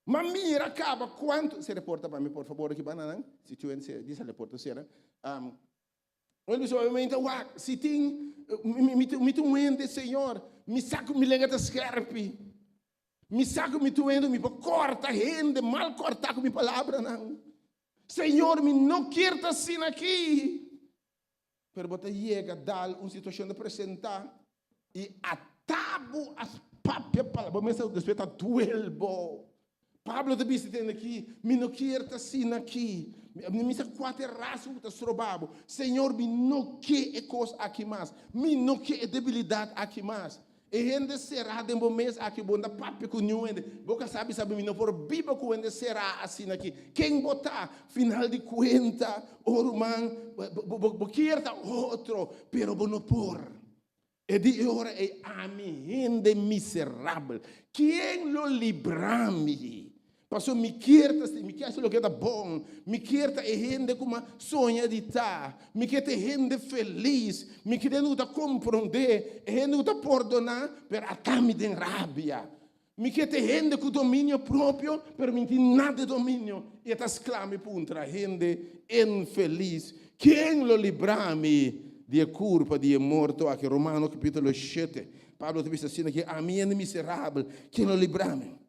A: Ma mira kaba kuantu, sera e porta pa mi por fabor aki bananan, si tio hende sera, di sera e porta sera. Un hende bisa obviamente, wak, si tin, mi ta un hende, Señor, mi sa ku mi lenga ta skerpi. Mi sa ku mi tuendo mi por kòrta hende mal kòrtá ku mi palabranan. Señor, mi no kier ta asina aki. Pero bo ta yega dal un situashon ta presentá i ata bo a papia palabra, bo mes despues ta duel bo. Pablo ta bisa tende aki, mi no kier ta asina aki. Mi sa kua ta e rason ku ta stroba bo. Señor, mi no ke e kos aki mas. Mi no ke e debilidat aki mas. E hende será den bo mes aki, bo no ta papia ku niun hende. Bo ka sa bisa bo, mi no por biba ku hende será asina aki. Ken bo ta? Final di kuenta, o ruman, bo kier ta otro, pero bo no por. E di e ora ei, ami hende miserabel, ken lo libra mi? Pasobra mi kier ta así, mi kier hasi loke ta bon, mi kier ta e hende ku mi a soña di ta, mi kier ta e hende felis, mi kier ta e hende ku ta komprondé, e hende ku ta pordoná, pero ata mi den rabia. Mi kier ta e hende ku dominio propio, pero mi no tin nada di dominio, i e ta skla mi puntra, Hende infelis, ken lo libra mi di e kurpa di e morto aki? Romano kapítulo shete, Pablo ta bisa asina ki, Ami hende miserabel, ken lo libra mi?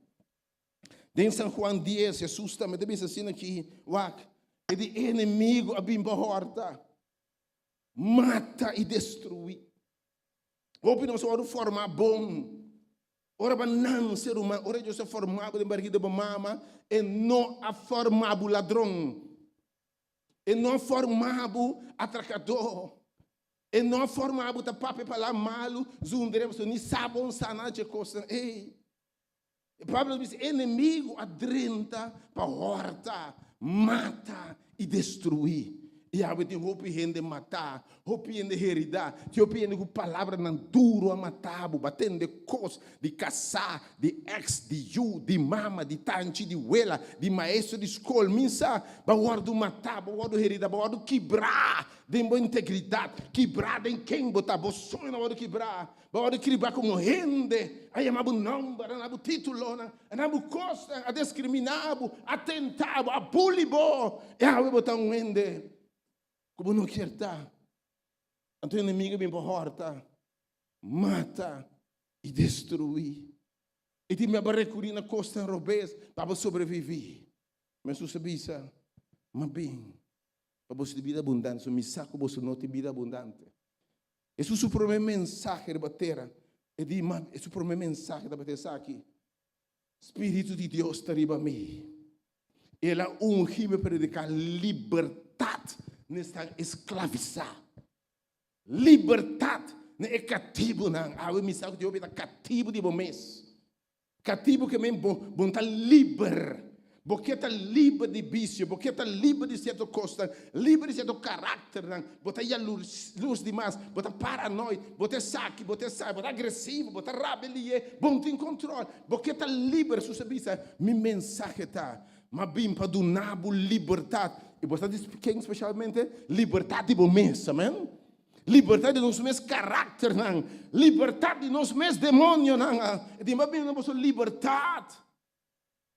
A: Den San Juan 10, Jesus tambe ta bisa asina ki, Wak, e di enemigo a bin pa horta, mata i destruí. Hopi nos wòrdu formá bon. Ora bo nanse, ruman, ora Dios a formá bo den barriga di bo mama, e no a formá bo ladron. E no a formá bo atrakadó. E no a formá bo ta papia palabra malu, zundre, pasobra ni sa bon sa nada dje kosnan ei. Pablo a bisa, E enemigu a drenta pa hòrta, mata i destruí. I awe tin hopi hende matá, hopi hende heridá, tin hopi hende ku palabranan duru a matá bo. Bo a tende kos di kasá, di èks, di yu, di mama, di tanchi, di wela, di maestro di skol. Min sa, bo a wòrdu matá, bo a wòrdu heridá, bo a wòrdu kibrá den bo integridat, kibrá den ken bo ta, bo soñonan a wòrdu kibrá. Bo a wòrdu kribá komo hende, a yama bo nòmber, a na bo títulonan, a na bo kosnan, a diskriminá bo, a tentá bo, a buli bo, i awe bo ta un hende ku bo no kier ta. Anto enemigu bin pa hòrta, mata i destruí. I tin meba rekurí na kosnan robes pa bo sobreviví. Ma Hesus a bisa, Ma bin pa boso tin bida abundante, so mi sa ku boso no tin bida abundante. Hesus su promé mensahe riba tera, e di, ma su promé mensahe tabata esaki, Spiritu di Dios ta riba mi. El a ungi mi prediká libertat na esnan esklavisá. Libertat na e katibunan. Awe mi sa ku Dios ta katibu di bo mes. Katibu ke men bo bo no ta liber. Bo ke ta liber di bisio, bo ke ta liber di sierto kosnan, liber di sierto karakternan. Bo ta yalurs di mas, bo ta paranoid, bo ta esaki, bo ta esaki, bo ta agresivo, bo ta rabia lié, bo no tin kontrol. Bo ke ta liber. Hesus a bisa, Mi mensahe ta, M'a bin pa duna bo libertat. I bo sa di ken spesialmente? Libertat di bo mes. Amen. Libertat di nos mes karakternan, libertat di nos mes demonionan. E tin pa bini na boso libertat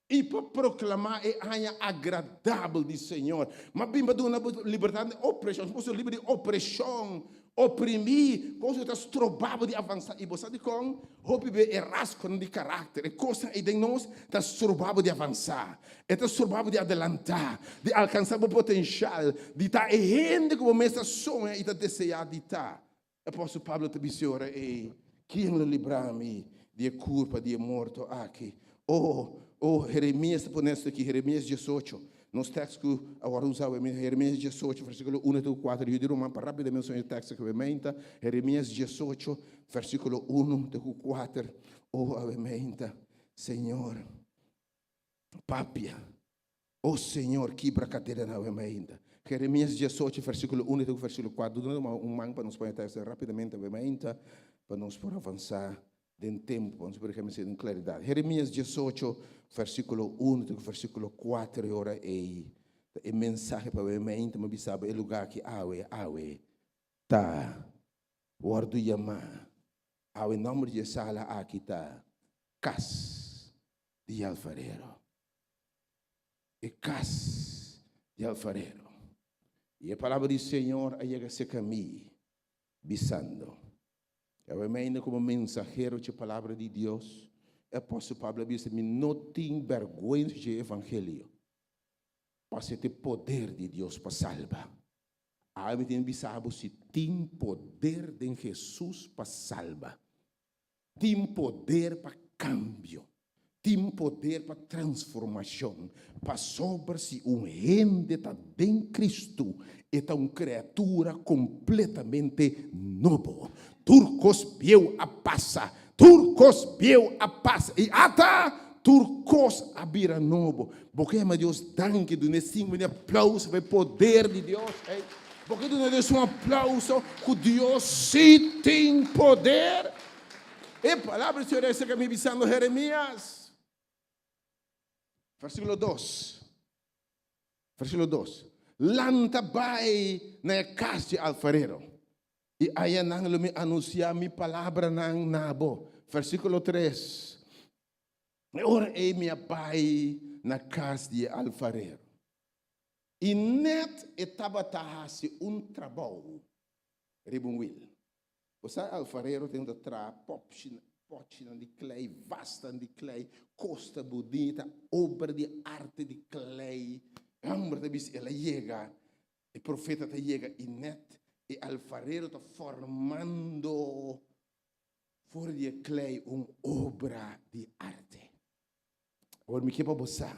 A: i pa proklamá e aña agradabel di Señor. M'a bin pa duna boso libertat di opreshon, boso liber di opreshon, oprimí, kos ku ta stroba bo di avansá. I bo sa dikon? Hopi be e rasgonan di karakter, e kosnan ei den nos ta stroba bo di avansá. E ta stroba bo di adelantá, di alkansá bo potenshal, di ta e hende ku bo mes ta soña i ta deseá di ta. Apòstel Pablo ta bisa e ora ei, Ken lo libra mi di e kurpa di e morto aki? Oh, oh, Jeremias ta pone esto aki, Jeremias diesocho. Nos tèks ku a wòrdu usá awe, Jeremias diesocho, versíkulo uno te ku kuater. Yu di ruman, pa rápidamente soña e tèks aki awe meinta. Jeremias diesocho, versíkulo uno te ku kuater. Oh, awe meinta, Señor. Papia, O Señor, kibra kadenanan awe mainta. Jeremias diesocho, versíkulo uno te ku versíkulo kuater. Duna nos un man pa nos pone teksto rápidamente awe mainta, pa nos por avansá den tempu, pa nos por kemensá den klaridat. Jeremias diesocho, versíkulo uno te ku versíkulo kuater, e ora ei ta e mensahe pa awe mainta. Mi a bisa bo e lugá aki awe, awe ta wòrdu yamá, awe nòmber di e sala aki ta Kas di alfarero. E kas di alfarero. I e palabra di Señor a yega serka mi, bisando, Awe mi ainda komo mensahero dje palabra di Dios, e apòstel Pablo a bisa, Mi no tin bèrgwensa dje evangelio, pasobra ta e poder di Dios pa salba. Awe mi tin bisa bo si tin poder den Hesus pa salba. Tin poder pa kambio. Tin poder pa transformashon. Pasobra si un hende ta den Kristu, e ta un kreatura kompletamente nobo. Tur kos bieu a pasa, tur kos bieu a pasa, i ata tur kos a bira nobo. Bo ke yama Dios danki, dun'é sinku di aplauso pa e poder di Dios. Bo ke duna Dios un aplauso ku Dios sí tin poder? E palabra di Señor a aserka mi bisando, Jeremias, versíkulo dos, versíkulo dos, Lanta bai na e kas di alfarero, i ayanan lo mi anunsiá mi palabranan na bo. Versíkulo tres, E ora ei mi a bai na kas di e alfarero. I nèt e tabata hasi un trabou riba un wil. Bo sa e alfarero tin ta traha pòpchinan di klei, vasnan di klei, kos ta bunita, obra di arte di klei. E hòmber ta bisa, el a yega, e profeta ta yega i nèt e alfarero ta formando for di e klei un obra di arte. Awor mi ke pa bo sa,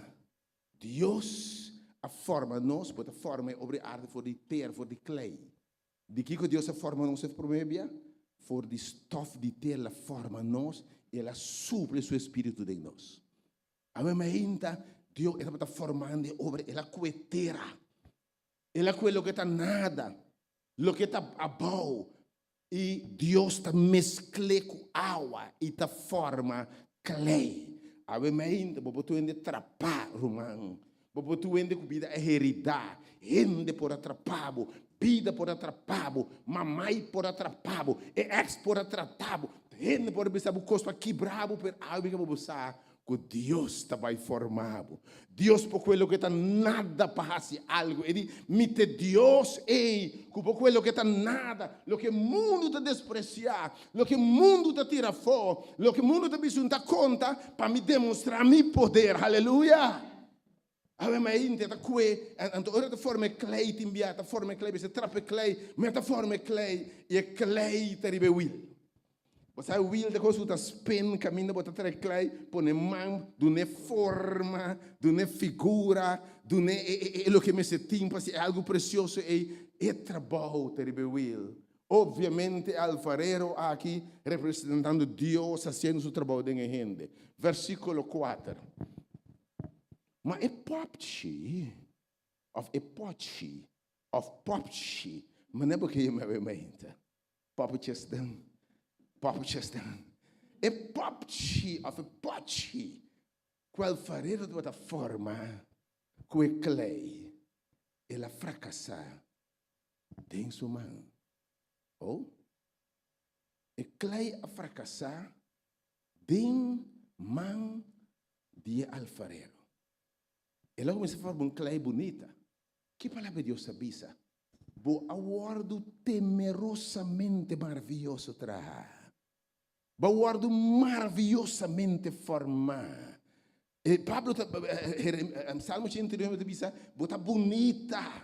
A: Dios a forma nos, bo ta forma e obra di arte for di tera, for di klei. Di kiko Dios a forma nos e promé bia? For di stof di tera el a forma nos i el a supla su espiritu den nos. Awe mainta Dios e tabata formando e obra, el a kue tera, el a kue loke ta nada, loke ta abou, I Dios ta meskl'é ku awa i ta forma klei. Awe mainta bo por tur hende trapá, ruman. Bo por tur hende ku bida a heridá. Hende por a trapá bo, bida por a trapá bo, mamai por a trapá bo, e èks por a tratá bo, hende por a bisa bo kos pa kibrá bo, pero awe bo bo sa Ku Dios ta bai forma bo. Dios por kue loke ta nada pa hasi algu. E di, Mi ta e Dios ei ku por kue loke ta nada, loke mundu ta despresiá, loke mundu ta tira afó, loke mundu ta bisa un ta konta, pa mi demostrá mi poder. Haleluya! Awe mainta e ta kue, anto ora ta forma e klei tin bia, ta forma e klei, bisa trapa e klei, ma ta forma e klei, i e klei ta riba e wil. Bo sa e wil ta kos ku ta spin kaminda bo ta trae klei, pone man, dun'é forma, dun'é figura, dun'é e e loke mester tin pa si e algu presioso ei, e trabou ta riba e wil. Obviamente e alfarero aki representando Dios hasiendo su trabou den e hende. Versíkulo kuater. Ma e popchi, of e pochi, of popchi, manera bo ke yama e mainta, poppetjesnan, poppetjesnan. E popchi of e pochi ku alfarero tabata forma ku e klei, el a frakasá den su man. Oh, e klei a frakasá den man di e alfarero. El a kuminsá forma un klei bunita. Ki palabra Dios a bisa? Bo a wòrdu temerosamente maravioso trahá. Bo a wòrdu maraviyosamente formá. E Pablo ta, Salmo 89 ta bisa, bo ta bunita.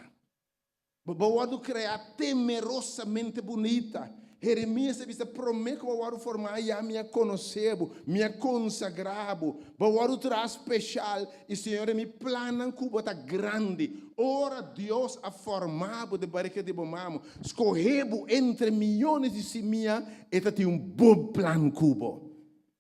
A: Bo a wòrdu kreá temerosamente bunita. Jeremias a bisa, Promé ku bo a wòrdu formá ya mi a konosé bo, mi a konsagrá bo. Bo a wòrdu traha speshal, i Señor, e mi plannan ku bo ta grandi. Ora Dios a formá bo den barika di bo mama, skohé bo entre miyones di simia, e ta tin un bon plan ku bo.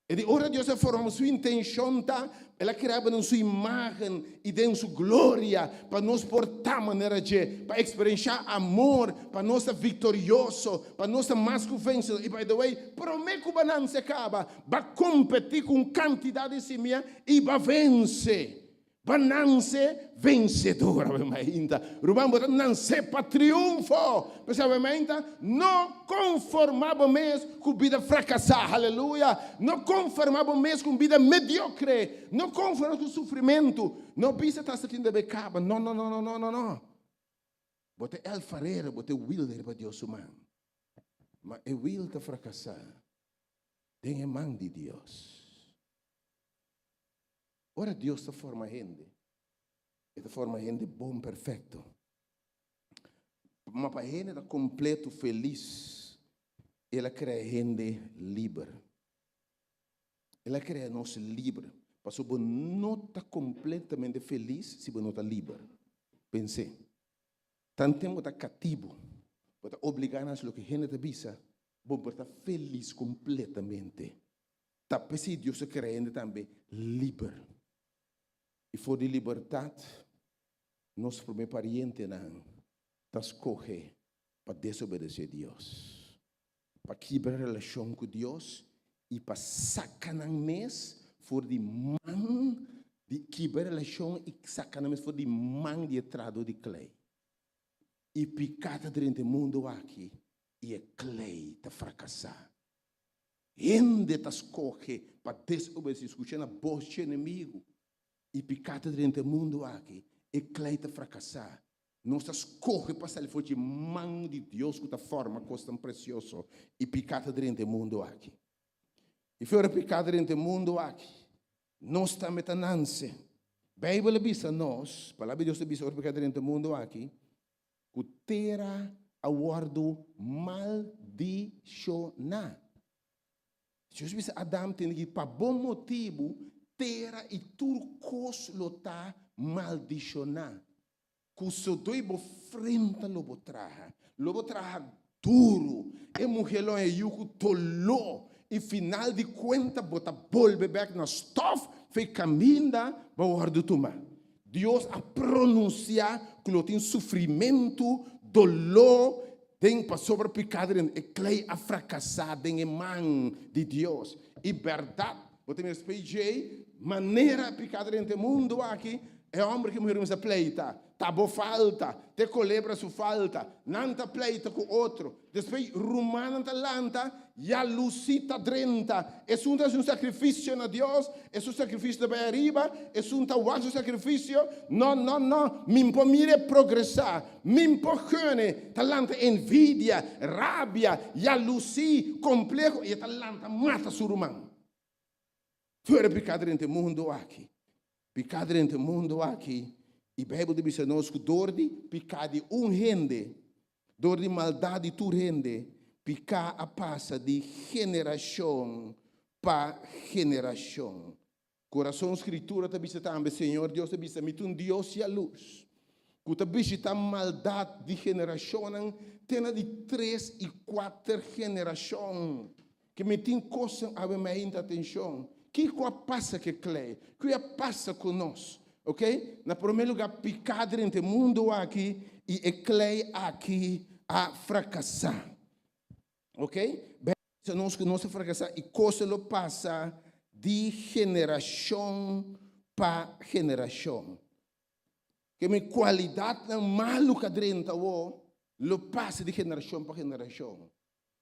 A: E di ora Dios a forma su intencion ta, El a crea bo den su imagen y den su gloria pa nos por ta manera dje, pa experiencia amor, pa nos ta victorioso, pa nos ta mas cu vencedor. Y by the way, prome cu ba nanse caba, ba competi cu un cantidad di simia y ba vence. Ba nanse vencedor awe mainta. Ruman, bo ta nanse pa triunfo. P'esei awe mainta, no conforma bo mes cu bida fracasa. Haleluya! No conforma bo mes cu un bida mediocre. No conforma cu sufrimento. No bisa ta hasta tin debe caba. No, no, no, no, no, no, no. Bo ta e alfarero, bo ta e wiel riba Dios su man. Ma e wiel ta fracasa den e man di Dios. Ora Dios ta forma hende, e ta forma hende bon perfecto. Ma pa hende ta completo felis, el a crea hende liber. El a crea nos liber. Pasobra bo no ta completamente felis si bo no ta liber. Pens'é. Tanten bo ta catibo, bo ta obliga na haci loke hende ta bisa, bo por ta felis completamente. Ta p'esei Dios a krea hende tambe liber. I for di libertat, nos promé parientenan ta skohe pa desobedesé Dios, pa kibra relashon ku Dios i pa saka nan mes for di man di kibra relashon i saka nan mes for di man di e trahadó di klei. I piká ta drenta e mundu aki i e klei ta frakasá. Hende ta skohe pa desobedesé, skucha na bos dje enemigu i piká ta drenta e mundu aki, e klei ta frakasá. Nos ta skohe pa sali for dje man di Dios ku ta forma kosnan presioso i piká ta drenta e mundu aki. I for e piká drenta e mundu aki, nos tambe ta nanse. Beibel a bisa nos, Palabra di Dios ta bisa ora piká drenta e mundu aki, Ku tera a wòrdu maldishoná. Dios bisa Adam tende ki pa bon motibu tera i tur kos lo ta maldishoná. Ku sodó i bo frenta lo bo traha. Lo bo traha duru. E muhé lo haña yu ku doló i final di kuenta bo ta bolbe bèk na stòf fe kaminda bo a wòrdu tumá. Dios a pronunsiá ku lo tin sufrimentu, doló den pasobra piká den e klei a frakasá den e man di Dios. I bèrdat, bo ta mira SPJ, manera piká den e mundu aki, e hòmber ku e muher kuminsá pleita, ta bo falta, te kolebra su falta, nan ta pleita ku otro. Despues rumannan ta lanta, yalusí ta drenta. Esun ta hasi un sakrifisio na Dios, e su sakrifisio ta bai ariba, esun ta wak su sakrifisio, No, no, no, mi n'por mira e progresá, mi n'por gene. Ta lanta envidia, rabia, yalusí, kompleho, i e ta lanta mata su ruman. Fuera piká drenta e mundu aki, piká drenta e mundu aki. I Beibel ta bisa nos ku dor di piká di un hende, dor di maldat di tur hende, piká a pasa di generashon pa generashon. Ku rason Skritura ta bisa tambe, Señor Dios ta bisa, Mi ta un Dios yalurs, ku ta bishitá maldat di generashonnan te na di tres i kuater generashon. Ke mi tin kosnan awe mainta atenshon. Kiko a pasa ku e klei? Ki a pasa ku nos? Ok, na promé lugá piká drenta e mundu aki i e klei aki a frakasá. Ok, Beibel ta bisa nos ku nos a frakasá i kos lo pasa di generashon pa generashon. Ke mi kualidatnan malu ku a drenta awor lo pasa di generashon pa generashon.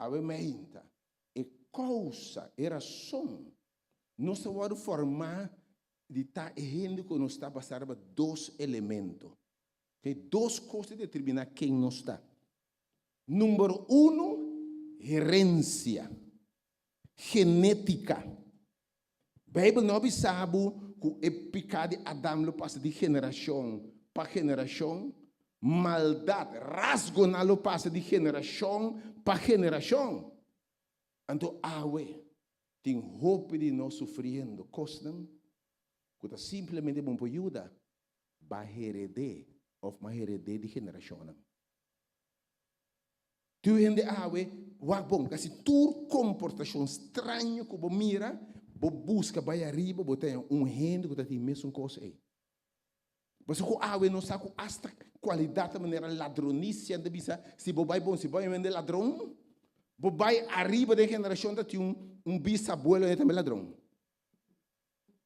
A: Awe meinta, e kousa, e rason, nos ta wòrdu formá di ta e hende ku nos ta basá riba dos elemento. Oke, dos kos ta determiná ken nos ta. Number uno, herensia, genétika. Beibel no a bisa bo ku e piká di Adam lo pasa di generashon pa generashon? Maldat, rasgonan lo pasa di generashon pa generashon. Anto awe tin hopi di nos sufriendo kosnan ku ta simplemente bon por yuda ba hered'é òf ma hered'é di generashonnan. Tur hende awe wak bon, kasi tur komportashon straño ku bo mira, bo buska bai ariba, bo ta haña un hende ku ta tin mesun kos ei. Pasobra ku awe nos sa ku asta kualidat ta manera ladronisia, nan ta bisa si bo bai bon, si bo bai un hende ladron, bo bai ariba den generashon ta tin un bisabuelo hende tambe ladron.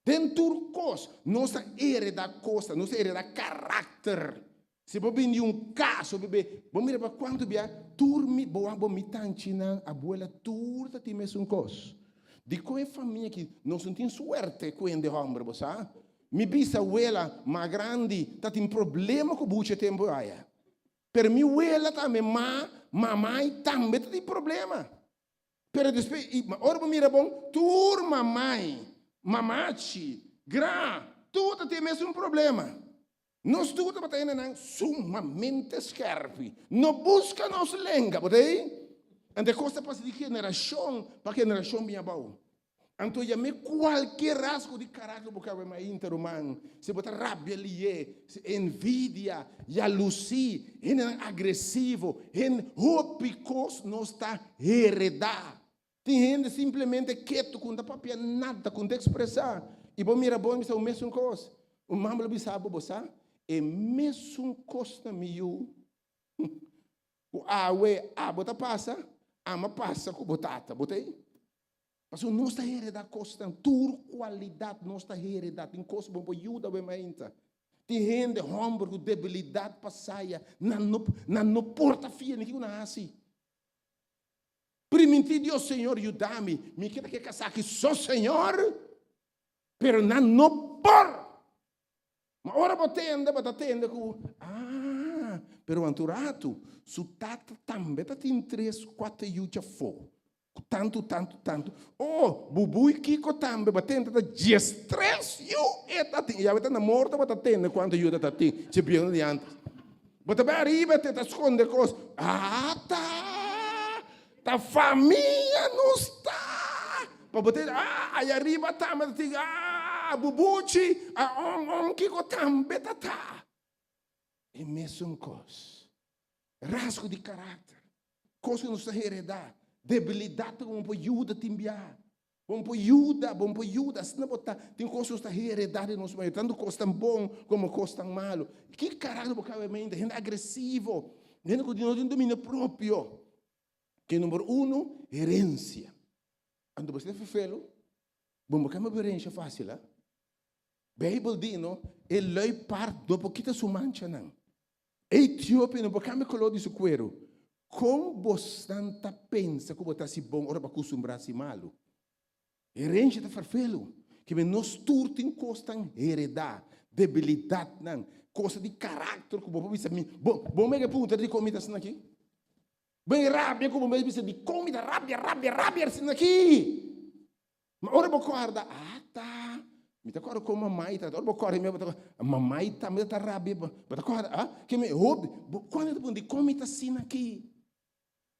A: Den tur kos, nos ta hereda kosnan, nos ta hereda karakter. Si bo bin di un kas, bo bebe, bo mira pa kuantu bia tur mi, bo wak bo mi tanchinan, abuela, tur ta tin mesun kos. Dikon e famia aki nos no tin suerte ku hende hòmber, bo sa? Mi bisawela mas grandi ta tin problema ku buchi e tempu aya. Pero mi wela tambe, ma, mamai tambe ta tin problema. Pero despues, i ora bo mira bon, tur mamai, mamachi, gra, tur ta tin e mesun problema. Nos tur tabata hendenan sumamente skerpi. No buska nos lenga, bo ta ei? Anto e kos ta pasa di generashon pa generashon bin abou. Anto yam'é kualke rasgo di karakter bo kabe mainta, ruman. Si bo ta rabia lié, si envidia, yalusí, hendenan agresivo, hende, hopi kos nos ta heredá. Tin hende simplemente ketu ku no ta papia nada, ku no ta ekspresá. I bo mira bo i bisa un mesun kos. Un mama lo bisa bo, bo sa, e mesun kos na mi yu ku awe abo ta pasa, ama pasa ku bo tata. Bo ta ei? Pasobra nos ta hereda kosnan, tur kualidat nos ta hereda. Tin kos bo por yuda bo mainta. Tin hende hòmber ku debilidat pa saya, nan no nan no por ta fia ni kiko nan hasi. Primintí Dios, Señor yuda mi, mi ke ta ke kasá aki so Señor, pero nan no por. Ma ora bo tende, bo ta tende ku, ah, pero anto ratu, su tata tambe ta tin tres, kuater yu djafó. Ku tantu, tantu, tantu. Oh, bubui Kiko tambe, bo tende ta diestres yu e ta tin. I awe ta na morto bo ta tende kuantu yu e ta tin, dje bieu di antes. Bo ta bai ariba te ta skonde kos. Ata, ta famia nos ta. Pa bo tende, ah, aya riba tambe ta tin, ah, bubuchi, ah, on, on, kiko tambe ta ta. E mesun kos. Rasgo di karakter, kos ku nos ta heredá, debilidat ku bo por yuda tin biaha. Bo por yuda, bo por yuda, asina bo ta. Tin kos ku nos ta heredá di nos mayor, tantu kos tan bon komo kos tan malu. Ki karakter bo kaba mente? Hende agresivo, hende ku no tin dominio propio. Ke number uno, herensia. Anto bo ta ferfelu, bo no kambia bo herensia fásil, a. Beibel di no, e luipard no por kita su manchanan. Etiopia no por kambia kolor di su kueru. Kon bosnan ta pensa ku bo ta hasi bon ora bo a kustumbrá hasi malu? Herensia ta ferfelu. Kibe nos tur tin kosnan heredá, debilidatnan, kosnan di karakter ku bo por bisa mi, bo bo mega puntra dikon mi ta asina aki? Bo e rabia ku bo mes bisa dikon mi ta rabia, rabia, rabia asina aki? Ma ora bo kòrda, ata! Mi ta kòrda kon mamai ta, ora bo kòrda mi bo ta mamai tambe ta rabia, bo ta kòrda ah ke mi hopi, kuando ta puntra dikon mi ta asina aki?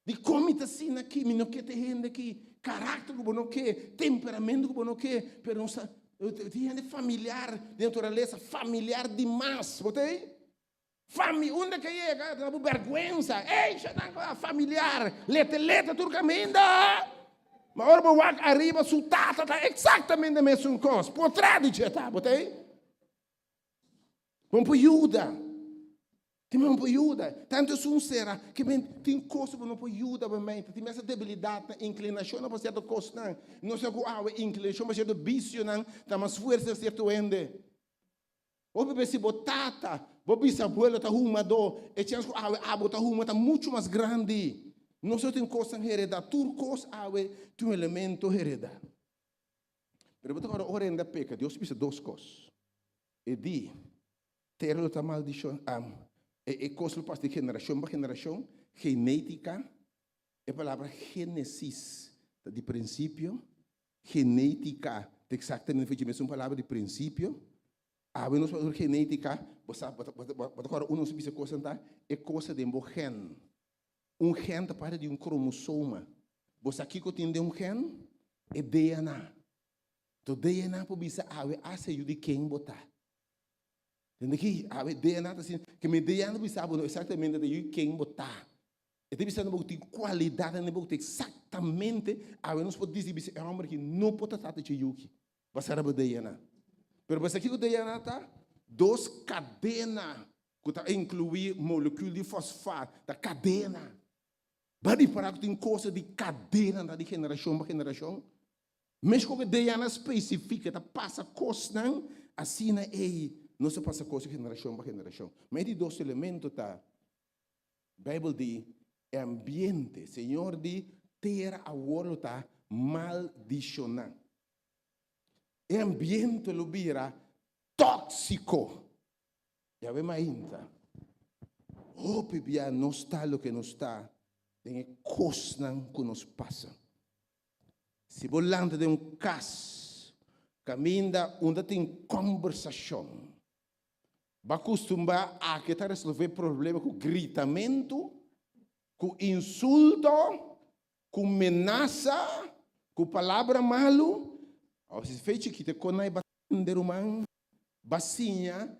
A: Dikon mi ta asina aki? Mi no ke te hende aki, karakter ku bo no ke, temperamento ku bo no ke, pero nos ta tin hende familiar di naturalesa, familiar dimas, bo ta ei? Fami unda ke yega ta bo bèrgwensa. Ey, shatan ku a familiar, lete lete tur kaminda. Ma ora bo wak ariba su tata ta eksaktamente mesun kos. Potrèt di dje ta, bo ta ei? Bo por yuda. Tin bo por yuda. Tantu esun sera ke men tin kos ku bo no por yuda bo mente. Tin mester debilidatnan, inklinashonnan pa sierto kosnan. No sa ku awe inklinashon pa sierto bisionan ta mas fuerte sierto hende. Hopi bes si bo tata, bo bisabuelo ta humadó, e chèns ku awe abo ta huma ta muchu mas grandi. Nos no tin kosnan heredá, tur kos awe tin un elemento heredá. Pero bo ta kòrda ora hende a peka, Dios a bisa dos kos. E di, tera lo ta maldishon, e kos lo pasa di generashon pa generashon, genétika, e palabra génesis ta di prinsipio, Genética ta exactamente dje mesun palabra di principio. Awe nos papia genética, bo sa, bo ta, bo ta, bo ta kòrda unu nos a bisa kosnan ta e cosa den bo gen. Un gen ta parti di un cromosoma. Bo sa kiko tin den un gen? E DNA. To DNA por bisa awe asa yu di ken bo ta. Tende ki? Awe DNA ta asina, ke mi DNA ta bisa bo no exactamente ta yu di ken bo ta. E ta bisa bo ku tin kualidatnan den bo ku ta eksaktamente awe nos por disi bisa e hòmber aki no por ta tata dje yuki basá riba DNA. Pero bo sa kiko DNA ta? Dos kadena ku ta inkluí molekül di fosfat, ta kadena. Bo a ripará ku tin kosa di kadena ta di generashon pa generashon? Meskos ku DNA spesifika ta pasa kosnan asina ei nos ta pasa kos di generashon pa generashon. Ma e di dos elemento ta. Bijbel di, E ambiente, Señor di, tera awor lo ta maldishoná. E ambiente lo bira tóksiko. Yahweh mainta, hopi bia nos ta loke nos ta den e kosnan ku nos pasa. Si bo lanta den un kas kaminda unda tin kòmbersashon, Bo a kustumbrá aki ta resolvé problema ku gritamentu, ku insulto, ku menasa, ku palabra malu? Awor si fe chikito e konai ba tende ruman, ba siña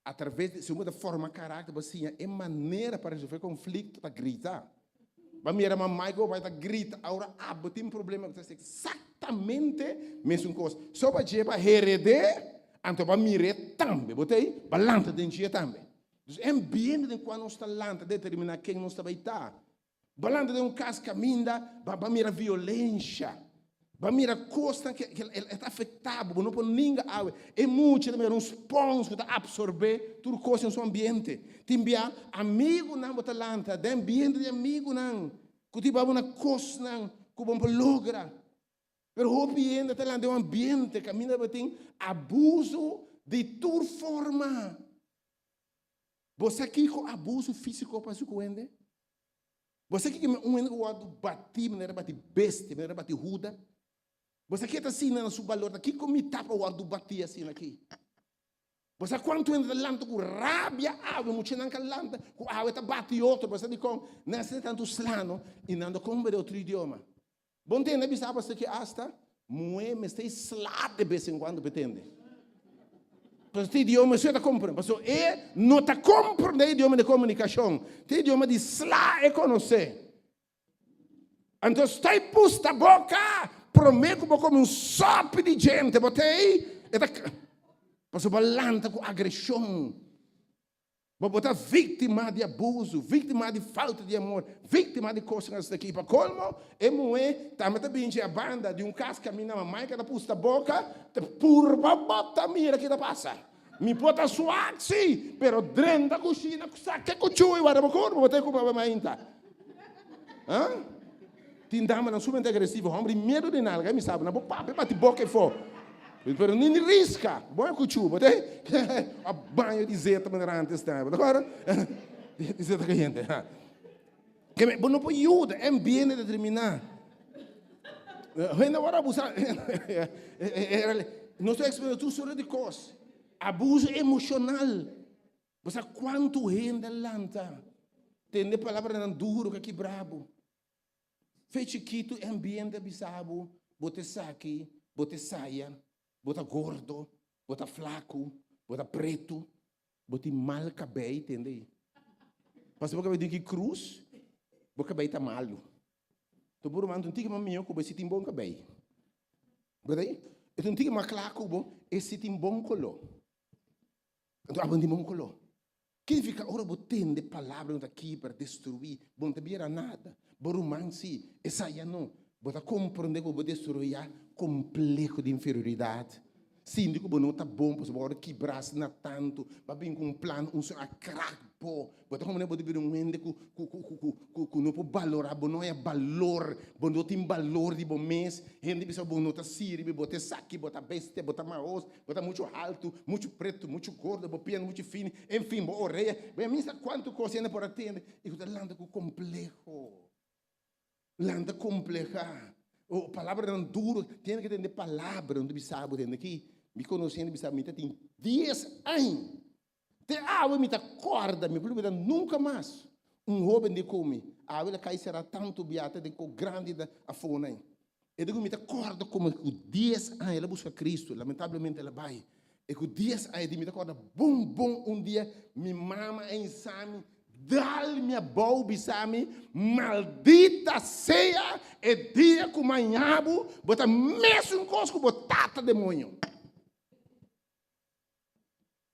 A: atraves di, si bo ta forma karakter, bo siña e manera pa resolvé konflikto ta grita. Ba mira mamai ku papai ta grita, awor abo tin problema, bo ta hasi eksaktamente mesun kos. So bo a dje pa hered'é. Anto bo a mir'é tambe, bo ta ei, bo a lanta den dje tambe. Dus e ambiente den kua nos ta lanta determiná ken nos ta bai ta. Bo a lanta den un kas kaminda bo a mira violensha, bo a mira kosnan ke e ta afektá bo, bo no por ninga awe. E mucha ta mira un spons ku ta apsorbé tur kos den su ambiente. Tin bia amigunan bo ta lanta den ambiente di amigunan ku ta hiba bo na kosnan ku bo no por logra. Pero hopi hende ta lanta den un ambiente kaminda bo tin abuso di tur forma. Bo sa kiko abuso físiko pa hasi ku hende? Bo sa kiko un hende ku wòrdu batí manera bati bestia, manera bati huda? Bo sa ke ta asina na su balor? Ta kiko mi ta pa wòrdu batí asina aki? Bo sa kuantu hende ta lanta ku rabia awe? Muchanan ka lanta ku awe ta bati otro. Bo sa dikon? Nan a sinti tantu slano i nan ta komprende otro idioma. Bo ntende bisa bo esaki asta muhé mester e sla de bes en cuando pa e tende. Pasobra te idioma esei ta comprende. Pasobra e no ta comprende e idioma di comunicacion. Te idioma di sla e conoce. Anto sta e pusta boca prome cu bo come un sopi di djente bo ta ei e ta pasobra bo a lanta cu agresion. Bo bo ta víktima di abusu, víktima di falta di amor, víktima di kosnan asina aki. I pa kolmo, e muhé tambe ta binchi a banda di un kas kaminda mamá ka ta pusta boka, ta purba bo ta mira ki ta pasa. Mi por ta swak si, pero drenta kushina saka kuchu i warda bo kurpa, bo ta ku papá mainta. Ha? Tin damanan sumamente agresivo, hòmber di miedu di nalga, mi sabi, nan por papia bati boka efo. Pero ni ni riska, bo e kuchu, bo te a baño di zeta manera antes ta, bo ta kòrda? Di zeta kayente. Ke bo no por yuda, e ambiente determiná. Hende wòrdu abusá. Nos ta eksperensiá tur sorto di kos. Abuso emoshonal. Bo sa kuantu hende a lanta tende palabranan duru ku a kibra bo. Fe chikitu e ambiente a bisa bo, bo ta esaki, bo ta esaya, bo ta gordo, bo ta flaku, bo ta pretu, bo tin mal kabei, tende ei. Pasobra bo kabei tin ki krus, bo kabei ta malu. To bo ruman ta un tiki mas mihó ku bo e si tin bon kabei. Bo ta ei? E ta un tiki mas kla ku bo e si tin bon koló. Anto abo no tin bon koló. Ki significa ora bo tende palabra no ta kibra, destruí, bo no ta bira nada. Bo ruman si, esaya no. Bo ta comprende cu bo destruya compleho di inferioridad. Sinti ku bo no ta bon pasobra bo wòrdu kibrá asina tantu. Bo a bin ku un plan, un soño a krak bo. Bo ta komo bo ta bira un hende ku ku ku ku ku ku no por balorá, bo no haña balor, bo no tin balor di bo mes. Hende bisa bo no ta sirbi, bo ta esaki, bo ta bestia, bo ta mahos, bo ta muchu haltu, muchu pretu, muchu gordo, bo pier muchu fini, enfin bo orea. Bo a misa kuantu kos hende por a tende i ku ta lanta ku kompleho. Lanta kompleha. O palabranan duro. Tiene ke tende palabra. No ta bisa bo tende aki. Mi konosé hende bisa mi ta tin dies aña. Te awe mi ta kòrda, mi por lubida nunka mas. Un hóben di ku mi. Awe el a kai será tantu bia ta den ko grandi da afó nan. E di ku mi ta kòrda komo ku dies aña el a buska Kristu. Lamentablemente el a bai. E ku dies aña di mi ta kòrda bon bon un dia mi mama a insa mi Dal mi abou bisa mi, Maldita sea e dia ku maña bo, bo ta mesun kos ku bo tata demoño.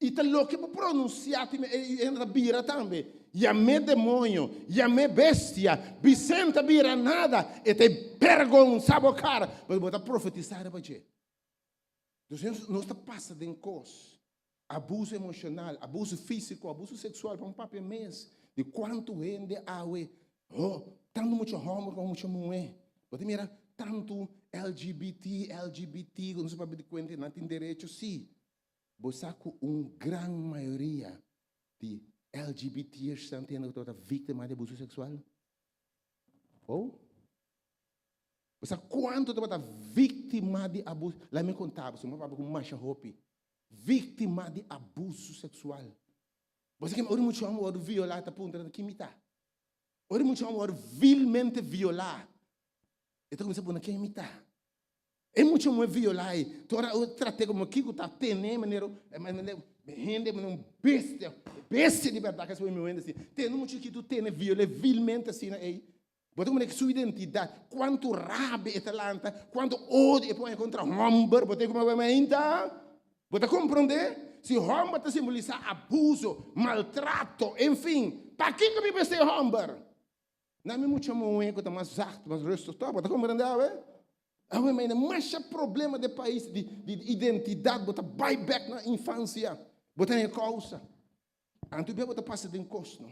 A: I ta loke bo pronunsiá tin e ta bira tambe. Yam'é demoño, yam'é bestia, bis'é ta bira nada, e ta e bergonsa bo kara, pasobra bo ta profetisá riba dje. Entonces nos ta pasa den kos. Abuso emoshonal, abuso físiko, abuso seksual, pa un papia mes di kuantu hende awe, ho, tantu mucha hòmber komo mucha muhé. Bo ta mira tantu LGBT, LGBT, ku nos a papia di kuenta nan tin derecho, sí. Bo sa ku un gran mayoria di LGBT'ersnan tin hende ku tabata víktima di abuso seksual? Oh. Bo sa kuantu tabata víktima di abuso? Laat mi konta bo, si mi papia ku masha hopi. Víktima di abuso seksual. Bo sa ora mucha hòmber wòrdu violá ta puntra ta kin mi ta? Ora mucha hòmber wòrdu vilmente violá e ta kuminsá puntra ken mi ta? E mucha muhé violá ei tur ora e trat'é komo kiko ta tene manera hende manera un bestia, bestia di bèrdat ke mi hende asina. Tene un mucha chikitu tene viol'é vilmente asina ei. Bo ta kumprende su identidat, kuantu rabia e ta lanta, kuantu odio e pone kontra hòmber, bo ta kumprende ainda? Bo ta komprende? Si hòmber ta simbolisá abuso, maltrato, enfin, pakiko mi mester hòmber? Na mi mucha muhé ku ta mas zacht, mas rustig tòg, bo ta komprende awe? Awe mi masha problema den pais di identidat, bo ta bai bèk na infansia, bo ta haña kousa. Anto bia bo ta pasa den kos, no?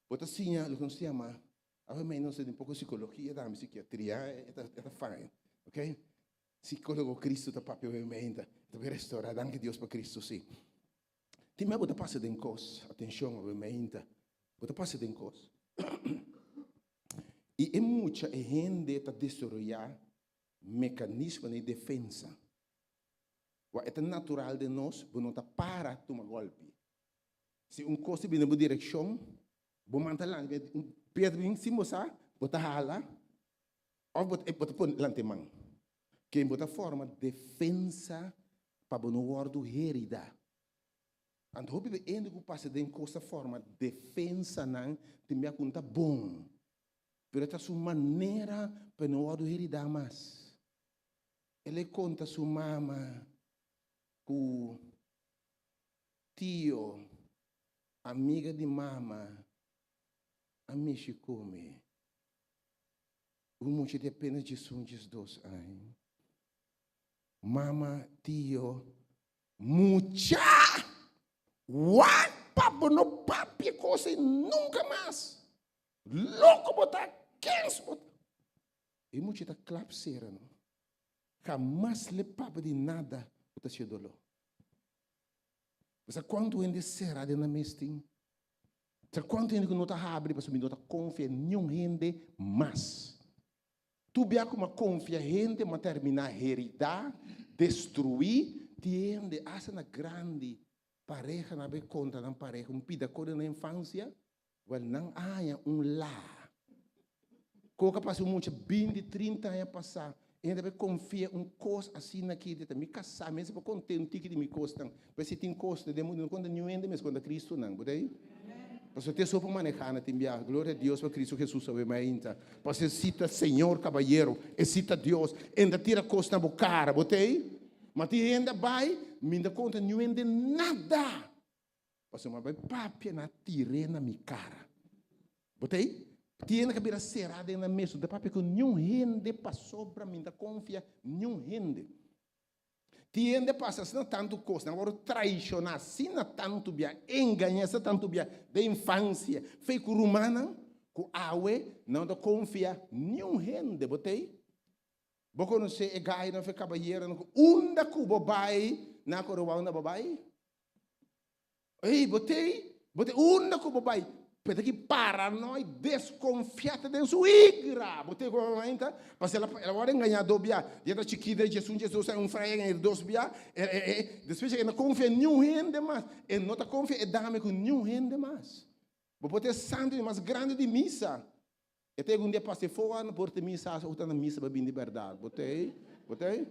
A: Bo ta siña loke nos ta yama, awe mei nos ta den poko sikologia tambe, sikiatria, e ta e ta fine, ok? Sikologo Cristo ta papia awe mei, ta ta bin restorá, danki Dios pa Cristo si. Tin bia bo ta pasa den kos, atenshon awe mei ta, bo ta pasa den kos. I e mucha, e hende ta desaroyá mekanismo di defensa. Wak e ta natural den nos, bo no ta para tuma gòlpi. Si un kos ta bini den bo direkshon, bo man ta lanta, un piedra bin sin bo sa, bo ta hala òf bo bo ta pone lanta e man. Ken bo ta forma defensa pa bo no wòrdu herida. Anto hopi be hende ku pasa den kos ta forma defensanan tin bia ku no ta bon, pero ta su manera pa e no wòrdu herida mas. El e konta su mama ku Tio, amiga di mama, a mishi ku mi. Un mucha di apenas diesun, diesdos aña. Mama, tio, mucha! Wak pa bo no papia kos ei nunka mas! Loko bo ta, kens bo ta. E mucha ta klap sera no. Hamas le papia di nada ku ta hasié doló. Bo sa kuantu hende sera den nan mes tin? Sa kuantu hende ku no ta habri pasobra mi no ta konfia niun hende mas. Tur bia ku mi a konfia hende mi a terminá heridá, Destruí tin hende hasta na grandi pareha nan a bay kontra nan pareha un pida kos den nan infansia wèl nan a haña un la. Koe ka pasa un mucha binti trinta aña pasá e hende a bay konfia un kos asina aki di ta mi kasá mi mester por kont'é un tiki di mi kosnan pero si tin kos den mundu no konta niun hende mes konta Cristo nan bo ta ei? Pasobra te so por manehá na tin biaha. Gloria a Dios pa Cristo Jesus awe mainta. Pasobra e si ta Señor kabayero, e si ta Dios. E ta tira kos na bo kara, bo ta ei? Ma tin hende a bai, mi no ta konta niun hende nada. Pasobra mi a bai papia na tir'é na mi kara. Bo ta ei? Tin hende ku a bira será den nan mes, no ta papia ku niun hende pasobra mi no ta konfia niun hende. Tin hende pasa asina tantu kos, nan wòrdu traishoná asina tantu bia, engañá asina tantu bia den infansia, fe ku rumannan ku awe nan no ta konfia niun hende. Bo t'ei? Bo konosé e gainan òf e kabayeronan ku unda ku bo bai nan a kore wou unda bo bai? Ey, bo t'ey, bo t'ey unda ku bo bai, pero ta ki paranoid, deskonfiá ta den su igra. Bo t'ey ku ainda, pasobra el a el a wòrdu engañá dos bia, dia ta chikito e djesun djesdos aña un frei a engañ'é dos bia, e e e despues e no konfia niun hende mas, e no ta konfia e dame ku niun hende mas. Bo por ta e santu di mas grandi di misa, e ta yega un dia pasa e foa na por ta misa asa ta na misa pa bini di bèrdat. Bo t'ey? Bo t'ey?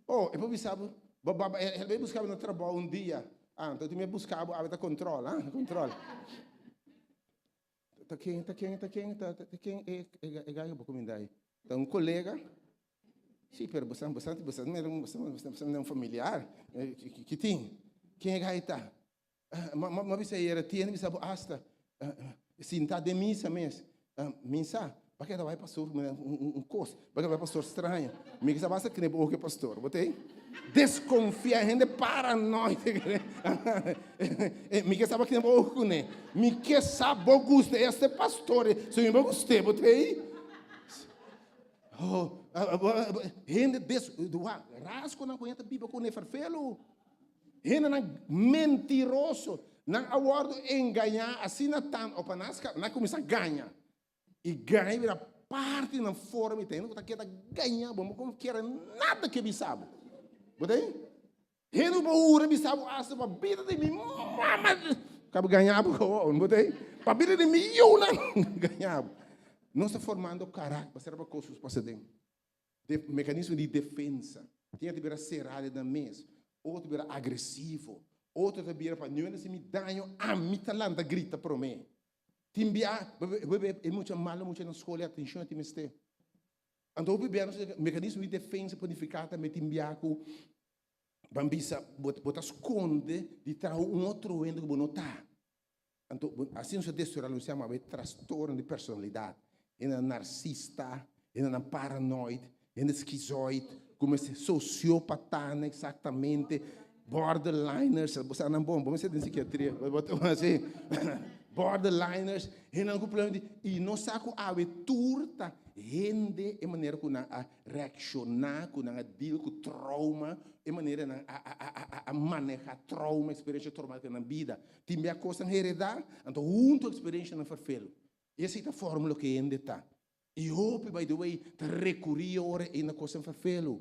A: Oh, e por bisa bo, bo baba, el bai buska bo na trabou un dia. Ah, anto tin mi a buska bo, awe ta control, ah, control. Ta ken, ta ken, ta ken, ta, ta ken e, e, e gai bo kuminda ei? Ta un kolega? Sí, pero bo sa, bo sa, bo sa mira, bo sa, bo sa, bo sa un familiar. Ki tin? Ken e gai ta? Ma bisa ayera tiene bisa bo hasta sinta den misa mes. Misa, ba keda bai pastor un kos, ba keda bai pastor straño. Mi kisa basta knip ojo pastor, bo tei? Desconfia hende paranoid. Mi kisa ba knip ojo kune. Mi kisa bo gusta este pastor, so mi bo guste, bo tei? Oh, hende des, rasco nan ku hende ta biba kune ferfelu. Hendenan mentiroso. Nan a wòrdu engañá asina tantu pa nan ska, nan a kuminsá gaña. I gaña bira parti di nan forma di ta. Hende ku ta keda gañá bo, bo no kere nada ke bisa bo. Bo ta oí? Hende ku por hura bisa bo asta pa bida di mi mama kaba gañá bo awor, bo ta oí? Pa bida di mi yunan gañá bo. Nos ta formando karakter, basá riba kos ku pasa den. De mekanismo di defensa. Tin ta bira será den nan mes, otro ta bira agresivo, otro ta bira pa niun hende hasi mi daño, ami ta lanta grita promé. Tin bia, bo e mucha malo mucha na skol e atenshon e tin mester. Anto hopi bia nos mekanismo di defensa por nifiká tambe tin bia ku ban bisa bo bo ta skonde di traha un otro hende ku bo no ta. Anto asina nos a destrua lo nos yama trastorno di personalidat. Hendenan narsista, hendenan paranoid, hende schizoid, ku mester sosiopatanan eksaktamente, borderliners, bo sa nan bon, bo mester den sikiatria, bo ta así, borderliners, hendenan ku problema di, i nos sa ku awe tur ta hende e manera ku nan a reakshoná, ku nan a deal ku trauma, e manera nan a a a a maneha trauma, eksperensia traumátika den nan bida. Tin bia kosnan heredá, anto huntu eksperenshanan ferfelu. I esei ta forma loke hende ta. I hopi, by the way, ta rekurí ora ei na kosnan ferfelu.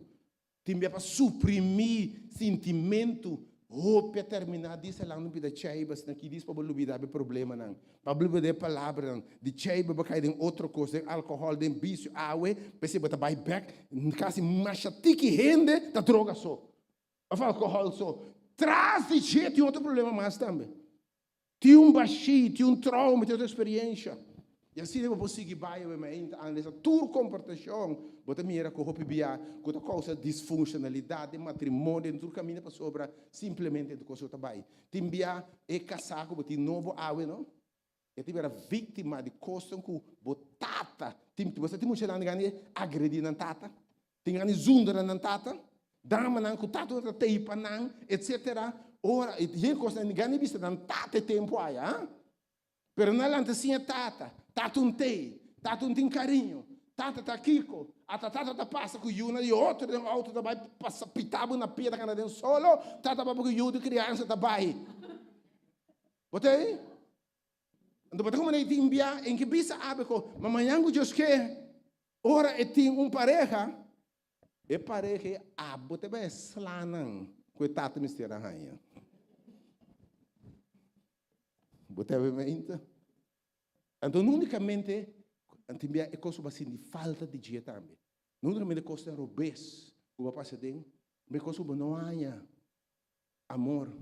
A: Tin bia pa suprimí sintimentu, hopi a terminá di salando un pida cheiba, asina ki dis pa bo lubidá bo problemanan, pa bo lubidá e palabranan di cheiba bo kai den otro kos, den alkohòl, den bisio. Awe, p'esei bo ta bai bèk, kasi masha tiki hende ta droga so. Of alcohol so. Tras di dje tin otro problema mas tambe. Tin un bashí, tin un trauma, tin otro experiencia. I asina bo por sigui bai awe mainta analiza tur comportacion bo ta mira cu hopi bia cu ta causa disfuncionalidad den matrimonio, den tur caminda pasobra simplemente e cos ta bai. Tin bia e casá cu bo tin nobo awe no, e ta bira victima di cosnan cu bo tata tin, bo sa tin muchanan grandi agredi nan tata. Tin gana di zundra nan tata, damanan ku tata ta teipa nan, etsetera. Ora, e hende kosnan di gana di bisa nan tata e tempu aya, ha? Pero nan lanta siña tata, tata un tei, tata un tin kariño, tata ta kiko, ata tata ta pasa ku yunan di otro den outo ta bai pasa pita bo na pia ta kana den solo, tata papia ku yu di kriansa ta bai. Bo ta ei? Anto bo ta kuma tin bia en ke bisa abe ko, ma mañan ku Dios ke, Ora e tin un pareha, E pareha ei abo ta bai e slanan ku e tata mester a haña. Bo ta bai meinta? Anto no únikamente tin bia e kos ku bo a sinti falta di dje tambe. No únikamente e kosnan robes ku bo a pasa aden, ma e kos ku bo no haña amor,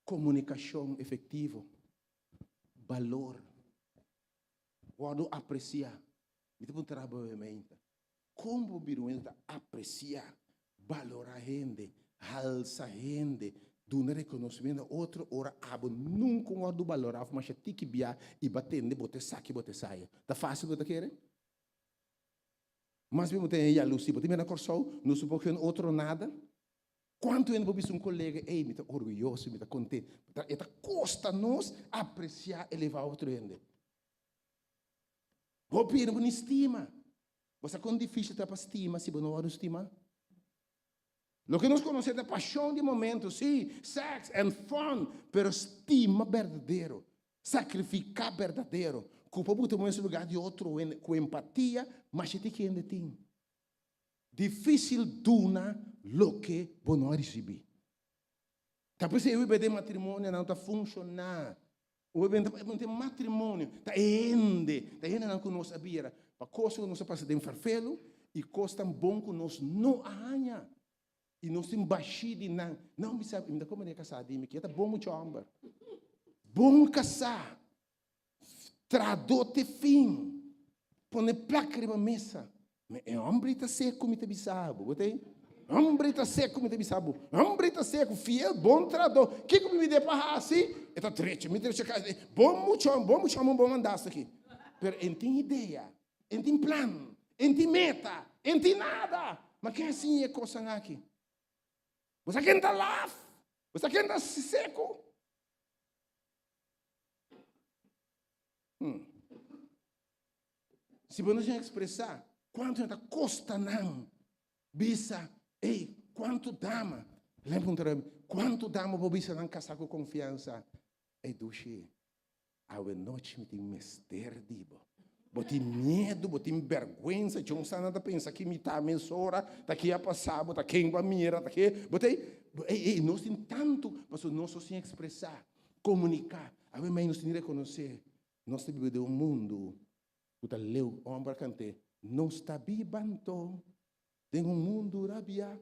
A: komunikashon efektivo, balor, wòrdu apresiá. Mi ta puntra bo meinta, kon bo bira un hende ku ta apresiá, balorá hende, halsa hende, duna rekonosementu na otro ora abo nunka wòrdu balorá òf masha tiki bia i bo a tende bo ta esaki bo ta esaya? Ta fásil bo ta kere? Mas bien bo ta haña yalusí. Bo ta mira na Kòrsou, no su por hende otro nada. Kuantu hende por bisa un kolega, ey, mi ta orguyoso, mi ta kontent. E ta kosta nos apresiá, elevá otro hende. Hopi hende bo ni stima. Bo sa kon difísil ta pa stima si bo no wòrdu stimá? Loke nos konosé ta pashon di momento, sí, sèks and fun, pero stima berdadero, sakrifiká berdadero, ku por buta bo mes lugá di otro hende ku empatia, masha tiki hende tin. Difísil duna loke bo no a risibí. Ta p'esei hopi den matrimonionan ta funshoná. Hopi den matrimonio ta e hende, ta e hendenan ku nos a bira pa kos ku nos a pasa den ferfelu i kosnan bon ku nos no a haña. I nos tin bashí di nan. Nan mi sa, mi ta komprendé kasá di mi, ke ta bon mucha hòmber. Bon kasá. Trahadó te fin. Pone plaka riba mesa. Ma e hòmber ta seku, mi ta bisa bo. Bo ta ei? Hòmber ta seku, mi ta bisa bo. Hòmber ta seku, fiel, bon trahadó. Kiko mi bid'é pa hasi? E ta drecha, mi drecha kas. Bon mucha hòmber, bon mucha hòmber, bon mandaste aki. Pero e no tin idea, e no tin plan, e no tin meta, e no tin nada. Ma ken a siña e kosnan aki? Bo sa ken ta laf? Bo sa ken ta seku? Hmm. Si bo no sin expresá cuanto ta costa nan bisa, ey, cuanto dama, lem puntra cuanto dama bo bisa nan casá cu confiansa? Ey, dushi, awe nochi mi tin mester di bo. Bo tin miedu, bo tin bergwensa, djon sa nan ta pensa ki mi ta mesora, ta ki a pasa bo, ta ken bo a mira, ta ke, bo ta ey, ey, nos tin tantu, pasobra nos no sin expresá. Komuniká. Awe mei nos tin di rekonosé nos ta biba den un mundu ku ta leu. Hòmber a kant'é, Nos ta biba anto den un mundu rabiá.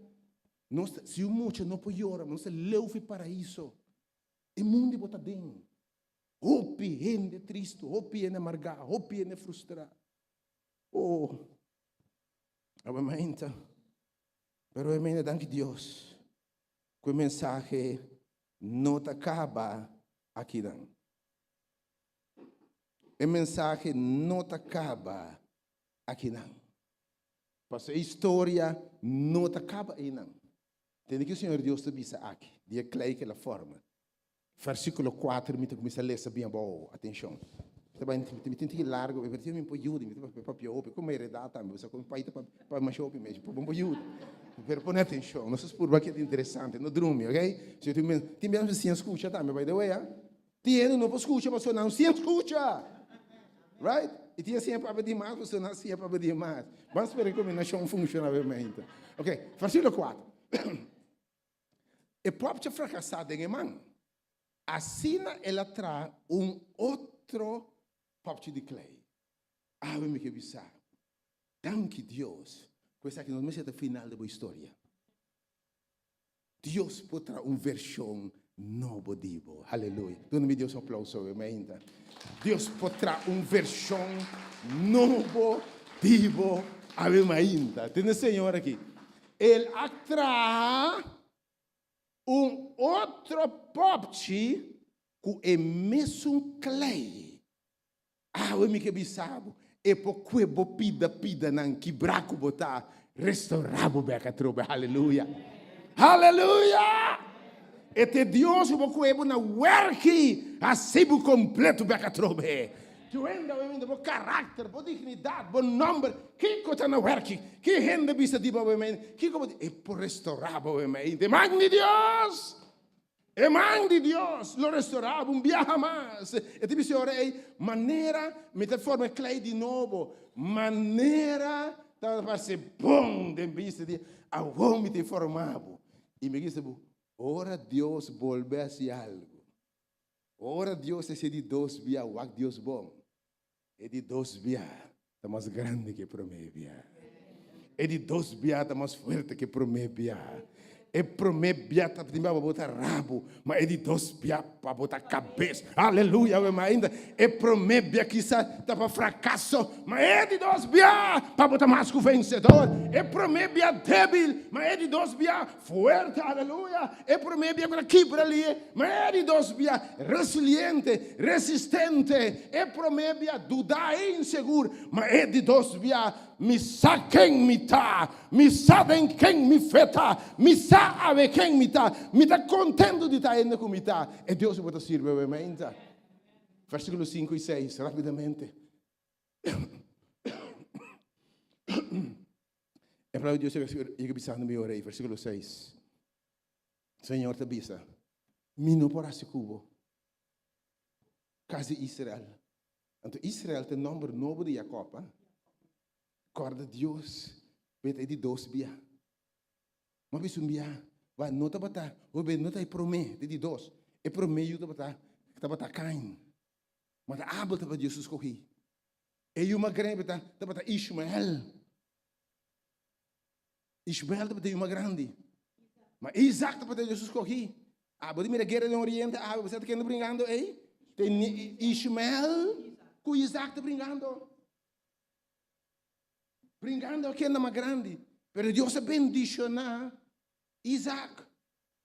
A: Nos ta, si un mucha no por yora, nos ta leu fi paraiso. E mundu bo ta den. Hopi hende tristu, hopi hende amargá, hopi hende frustrá. Oh, awe mainta. Pero awe mainta danki Dios ku e mensahe no ta kaba akinan. E mensahe no ta kaba akinan. Pasobra e historia no ta kaba einan. Tende ki Señor Dios ta bisa aki, di e klei ku el a forma. Versíkulo kuater mi ta kuminsá lesa bien abou. Atenshon. Mi ta bai, mi tin tiki largu, mi tin mi por yuda, mi ta papia hopi, ku mi heredá tambe, bo sa ku mi pai ta papia masha hopi mes, mi por yuda. Pero pone atenshon, nos a spurba ki ta interesante, no drumi, ok? Si tin men, tin biaha nos siña skucha tambe, by the way, ah. Tin hende no por skucha pasobra nan no siña skucha. Right? I tin a siña papia di mas pasobra nan a siña papia di mas. Ban spera e kombinashon funshoná obviamente. Ok, versíkulo kuater. E pòpchi a frakasá den e man. Asina el a traha un otro pòpchi di klei. Awe mi ke bisa bo, danki Dios ku esaki no mester ta final di bo historia. Dios por traha un vershon nobo di bo. Aleluya. Duna mi Dios un aplauso awe mainta. Dios por traha un vershon nobo di bo awe mainta. Tende Señor aki. El a traha un otro pòpchi ku e mesun klei. Awe mi ke bisa bo, e por kue bo pida pidanan kibrá ku bo ta, restorá bo bèk atrobe. Haleluya! Haleluya! E ta e Dios ku por kue bo na wèrki, hasi bo kompleto bèk atrobe. Tuenda awe mende bo karakter, bo dignidat, bo nòmber, kiko ta na wèrki? Ki hende bisa di bo awe mende? Kiko bo di? E por restorá bo awe mende. Man di Dios! E man di Dios lo restorá bo un biaha mas. E ta bisa e ora ei, Manera mi ta forma e klei di nobo, manera. Tabata parse bon den bista di awor mi ta informa bo. I mi bisa bo, ora Dios bolbe hasi algu, ora Dios hasi e di dos bia, wak Dios bon. E di dos bia ta mas grandi ku e promé bia. E di dos bia ta mas fuerte ku e promé bia. E promé bia ta tin pa bo ta rabu, ma e di dos bia pa bo ta kabes. Aleluya, awe ma ainda e promé bia kisa ta pa frakaso, ma e di dos bia pa bo ta mas ku vensedor. E promé bia débil, ma e di dos bia fuerte. Aleluya. E promé bia ku ta kibra lié, ma e di dos bia resiliente, resistente. E promé bia dudá i insegur, ma e di dos bia mi sa ken mi ta. Mi sa den ken mi fe ta. Mi sa awe ken mi ta. Mi ta kontentu di ta hende ku mi ta. E Dios ku bo ta sirbi awe mainta. Versíkulo sinku i seis, rápidamente. E palabra di Dios yega bisando mi ora ei, versíkulo seis. Señor ta bisa, Mi no por hasi ku bo, kas di Israel. Anto Israel ta e nòmber nobo di Jakòb, a. Kòrda Dios beta e di dos bia. Ma bisa un bia, wa no tabata, hopi no ta e promé, ta e di dos. E promé yu tabata, tabata Kain. Ma ta Abel tabata Dios a skohí. E yu mas grandi tabata, tabata Ishmael. Ishmael tabata e yu mas grandi. Ma Isaac tabata Dios a skohí. Abo di mira guera den Oriente awe, bo sa ta ken ta bringando ei? Ta Ishmael ku Isaac ta bringando. Bringando a kenda mas grandi. Pero Dios a bendishoná Isaac.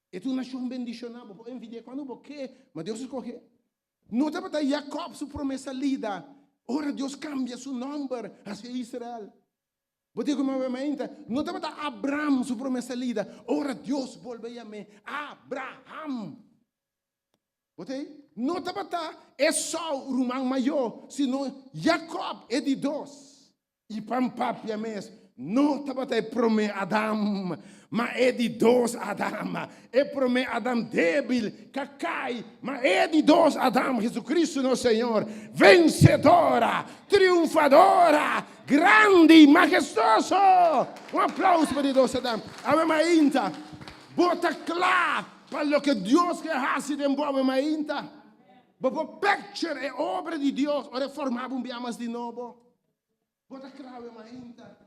A: E ta un nashon bendishoná. Bo por envidi'é kuantu bo ke, ma Dios a skoh'é. No tabata Jakòb su promé salida ora Dios kambia su nòmber hasié Israel. Bo tin ku maba mainta. No tabata Abram su promé salida ora Dios bolbe yam'é Abraham. Bo ta ei? No tabata Esau ruman mayó, sino Jakòb, e di dos. I pa N papia mes, no tabata e promé Adam, ma e di dos Adam. E promé Adam débil k'a kai, ma e di dos Adam, Jesucristo nos Señor, vensedora, triunfadora, grandi, mahestoso! Un aplauso pa di dos Adam. Awe mainta, bo ta kla Pa loke Dios ke hasi den bo awe mainta, bo por picture e obra di Dios ora e forma bo un bia mas di nobo. Bo ta kla awe mainta?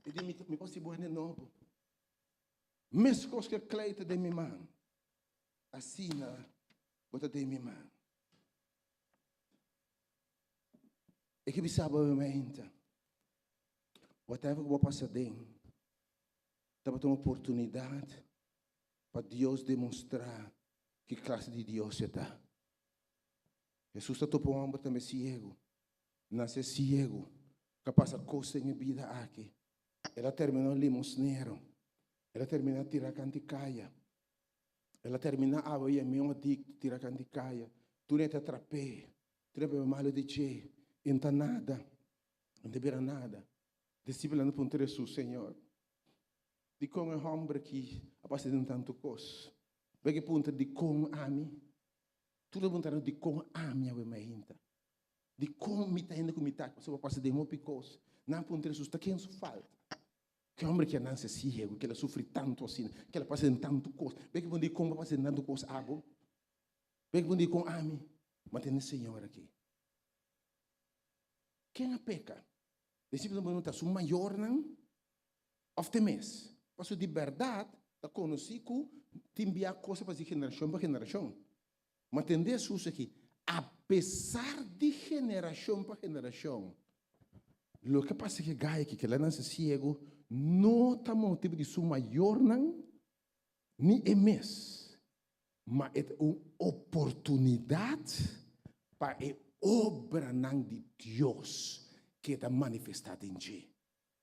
A: E di mi, mi por hasi bo hende nobo. Meskos ku e klei ta den mi man, asina bo ta den mi man. E ke bisa bo awe mainta, whatever ku bo pasa den, Tabata un oportunidat pa Dios demostrá ki klase di Dios e ta. Hesus ta topa un hòmber tambe siegu, nase siegu, ku a pasa kos den e bida aki. El a terminá un limosnero, el a terminá tira kanti kaya, el a terminá awe yam'é un adikto tira kanti kaya. Tur e ta trap'é, tur e bebe malu di dje, e no ta nada, e no ta bira nada. Disipelnan a puntra Hesus, Señor, dikon e hòmber akí a pasa den tantu kos? Bo ke puntra dikon ami? Tur ta puntra dikon ami awe mainta? Dikon mi ta hende ku mi ta aki pasobra bo a pasa den hopi kos? Nan a puntra Hesus, ta ken su falta? Ke hòmber akí a nanse siegu, ke el a sufri tantu asina, ke el a pasa den tantu kos? Bo ke puntra dikon bo a pasa den tantu kos abo? Bo ke puntra dikon ami? Mantene Señor akí. Ken a peka? Disipelnan por pregunta, Su mayornan òf te mes? Pasobra di bèrdat ta konosí ku tin bia kos ta pasa di generashon pa generashon. Ma tende Hesus aki, apesar di generashon pa generashon, loke a pasa ku e gai aki, ku el a nase siegu, no ta motibu di su mayornan ni e mes, ma e ta un oportunidat pa e obranan di Dios keda manifestá den dje.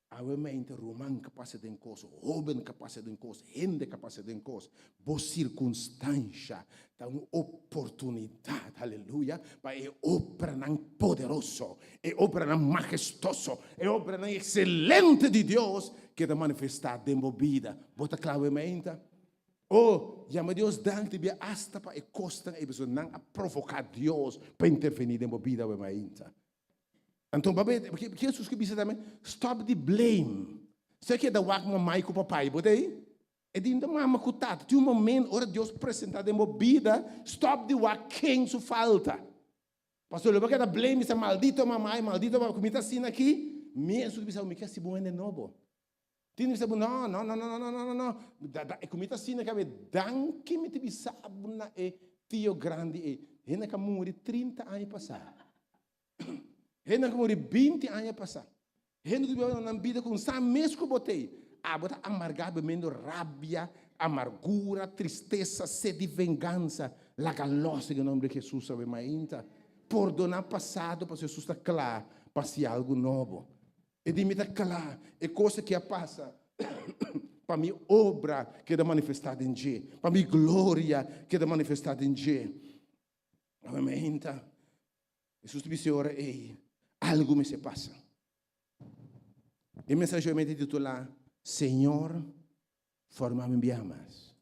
A: Awe mente ruman ka pasa den kos, hóben ka pasa den kos, hende ka pasa den kos. Bo sirkunstansha ta un oportunidat, aleluya, pa e obranan poderoso, e obranan mahestoso, e obranan ekselente di Dios keda manifestá den bo bida. Bo ta kla awe meinta? Oh, yama Dios danki bia asta pa e kosnan ei, pasobra nan a provoká Dios pa intervení den bo bida awe mainta. Anto babe, Jesus ke bisa tambe, stop di blame. Sa keda wak mamai ku papai bo ta ei? E di mama ku tata. Tin un momento ora Dios presenta den bo bida, stop di wak ken su falta. Pasobra lo bo keda blame bisa maldito mamai, maldito papa ku mi ta asina aki. Mi Jesus ke bisa mi ke hasi bo hende nobo. Tin di bisa bo no, no, no, no, no, no, no, no. Da, da, ku mi ta asina aki awe, danki mi ta bisa bo na e tio grandi ei. Hende ka muri 30 aña pasa. Hende ku muri 20 aña pasá. Hende ku biba nan bida ku sa mes ku bo tei. Abo ta amargá bemendo rabia, amargura, tristesa, sed di vengansa. Laga los den e nomber di Jesus awe mainta. Pordoná pasado pasobra Jesus ta kla pa hasi algu nobo. E di mi ta kla e kos aki a pasa pa mi obra keda manifestá den dje, pa mi gloria keda manifestá den dje. Awe mainta. Hesus ta bisa e ora ei, algu mester pasa. E mensahe obviamente titulá Señor, forma mi biaha mas.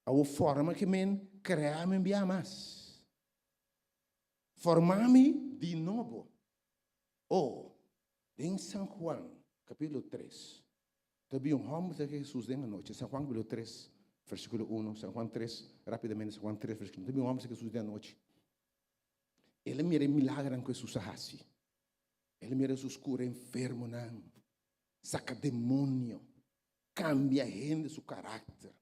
A: Awor forma ke men krea mi biaha mas. Forma mi di nobo. Oh, den San Juan capítulo 3, ta bin un homber ta Hesus den anochi. San Juan capítulo 3, versículo 1. San Juan 3, rápidamente, San Juan 3, versículo 1. Ta bin un homber ta Hesus den anochi. El a mira e milagernan ku Hesus a hasi. El a mira Hesus kura enfermonan, saka demonio, kambia hende su karakter,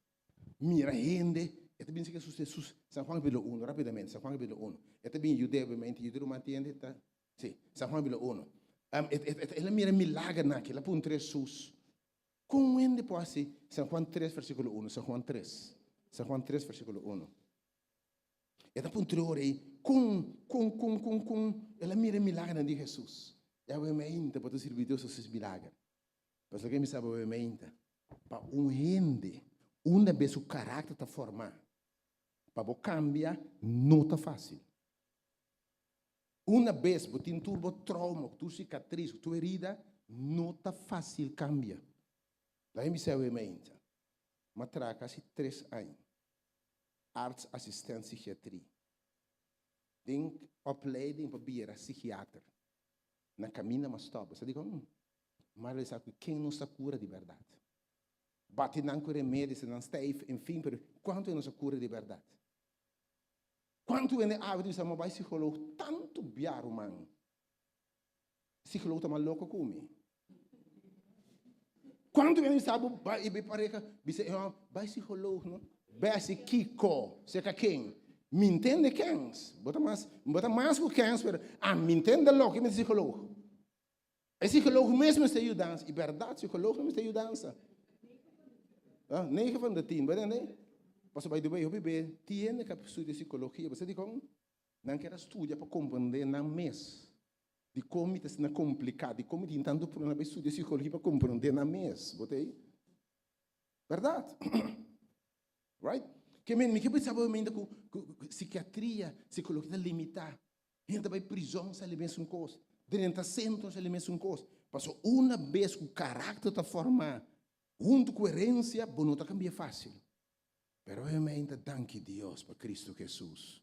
A: mira hende. E ta bin seka Hesus, Hesus, San Juan kapitulo uno, rapidamente, San Juan kapitulo uno. E ta bin Judea, obviamente, Judea ruman tiende ta, si, San Juan kapitulo uno. El a mira e milagernan aki, el a puntra Hesus, Kon hende por hasi? San Juan tres versikulo uno, San Juan tres, San Juan tres versikulo uno. E ta puntra ora ei, Kon, kon, kon, kon, kon el a mira e milagernan di Hesus? I awe mainta bo ta sirbi Dios hasi milager. Pasobra ke mi sa awe mainta, pa un hende unda bes su karakter ta formá, pa bo kambia no ta fásil. Una bes bo tin tur bo trauma, tur sikatris, tur herida, no ta fásil kambia. Laga mi bisa awe mainta, mi a traha kasi tres aña. Arts assistent psychiatrie. Den opleiding pa bira psichiater. Na caminda m'a stop. Bo sa dicon? M'a realisa cu ken nos ta cura di berdad. Bati nan cu remedi, se nan stijf, en fin, pero cuanto nos a cura di berdad? Cuanto hende awe ta bisa m'a bay psicoloog tanto bia ruman. Psicoloog ta mas loco cu mi. Cuanto hende sa bo bay e pareha bisa e hom bay psicoloog no. Bay haci kico? Cerca ken? Mi ntende kens. Bo ta mas bo ta mas cu kens pero ami ntende loke mi psicoloog. E psicoloog mes mester yudansa y berdad psicoloog no mester yudansa. Negen van de tien bo tende? Pasobra by the way hopi be tiende ka studia psicologia bo sa dikon? Nan kier a studia pa comprende nan mes. Dikon mi ta asina kompliká? Dikon mi tin tantu problema pa studia psikologia pa komprondé nan mes? Bo ta ei? Bèrdat? Right? Ke men, mi ke pensa bo mente ku psikiatria, psikologia ta limitá. Hende ta bai prizòn sali mesun kos. Drenta sentro sali mesun kos. Pasobra una bes ku karakter ta formá huntu ku herensia, bo no ta kambia fásil. Pero obviamente danki Dios pa Cristo Jesus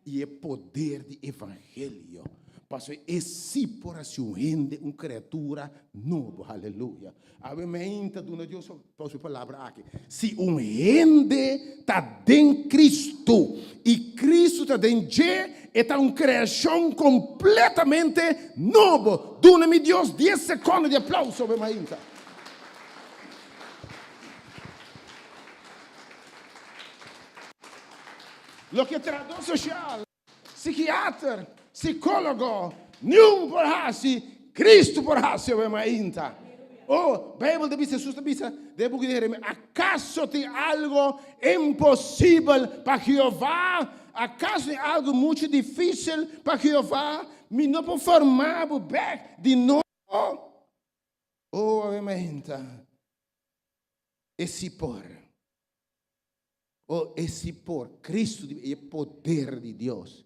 A: y e poder di evangelio, pasobra e si por haci un hende un criatura nobo, haleluya. Obviamente duna Dios pa su palabra aki, si un hende ta den Cristo y Cristo ta den dje, e ta un creacion completamente nobo. Duna mi Dios dies secondo di aplauso, obviamente. Loke trahadó sosial, sikiater, sikólogo, niun por hasi, Kristu por hasi awe mainta. Oh, Beibel ta bisa, Hesus ta bisa den e buki di Jeremias, Akaso tin algo imposibel pa Jehová? Akaso tin algo muchu difísil pa Jehová? Mi no por forma bo bèk di nobo? Oh, awe mainta. E si por. Oh, e si por. Cristo di e poder di Dios.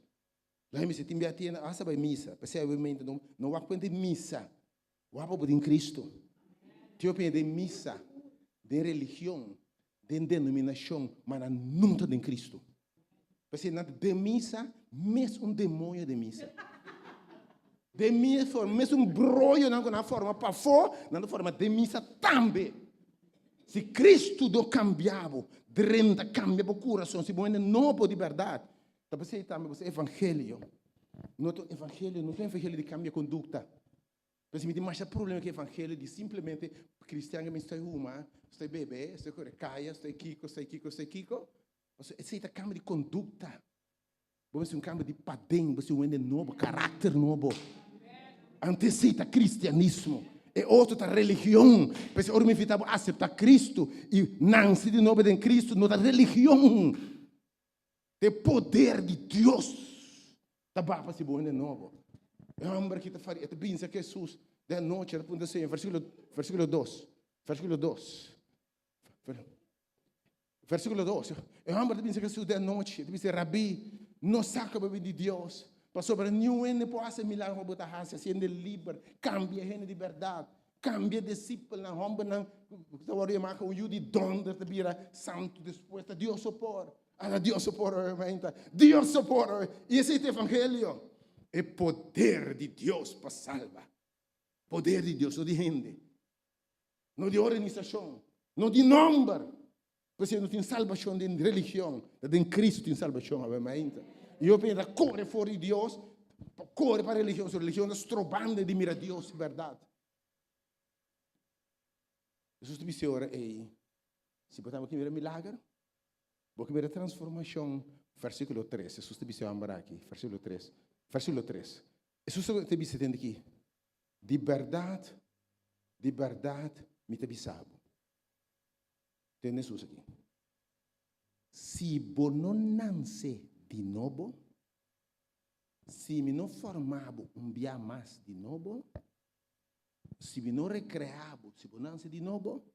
A: Laat mi tin bia tienda hasta bai misa. P'esei awe mente no no wak puente misa. Wak pa bo den Cristo. Tin hopi den misa, den religion, den denominacion, ma nan no ta den Cristo. P'esei nan ta den misa, mes un demonio den misa. Den mi forma, mesun broyonan ku nan a forma pafó, nan ta forma den misa tambe. Si Kristu do kambia bo, drenta kambia bo kurason, si bo hende nobo di bèrdat, ta p'esei tambe bo evangelio no ta un evangelio, no ta un evangelio di kambia kondukta. P'esei mi tin masha problema ku evangelio di simplemente kristian ku mi stoi huma, stoi bebe, stoi kore kaya, stoi kiko, stoi kiko, stoi kiko. Pasobra esei ta kambio di kondukta. Bo mester un kambio di paden, bo mester un hende nobo, karakter nobo. Anto esei ta kristianismo. E otro ta religion. P'esei ora mi invitá bo aseptá Kristu i nanse di nobo den Kristu, no ta religion. Ta e poder di Dios ta baha pa hasi bo hende nobo. E hòmber aki ta fari, e ta binse ku Hesus den anochi, e ta puntra Señor, versíkulo, versíkulo dos, versíkulo dos. Versíkulo 2, E hòmber ta bisa Hesus di anochi, e ta bisa, Rabí, nos sa ku bo bin di Dios, pasobra niun hende por hasi e milagro ku bo ta hasi, hasi hende liber, kambia hende di bèrdat, kambia disipelnan, hòmbernan ku ta wòrdu yamá ku un yu di dònder ta bira santu despues, ta Dios so por, ala Dios so por, oe, Dios so por, oe. I esei ta evangelio, e poder di Dios pa salba, poder di Dios, no di hende. No di organisashon, no di nòmber. P'esei no tin salbashon den religion, ta den Kristu tin salbashon awe mainta. I hopi hende ta kore for di Dios pa kore pa religion, pasobra religion ta strobando di mira Dios di bèrdat. Hesus ta bisa e ora ei, si bo tabata ke mira milager, bo ke mira transformashon. Versíkulo tres, Hesus ta bisa e hòmber aki, versíkulo tres, versíkulo tres. Hesus ta bisa tende aki, Di bèrdat, di bèrdat mi ta bisa bo. Tende Hesus aki. Si bo no nanse di nobo, si mi no forma bo un bia mas di nobo, si mi no rekrea bo, si bo nanse di nobo,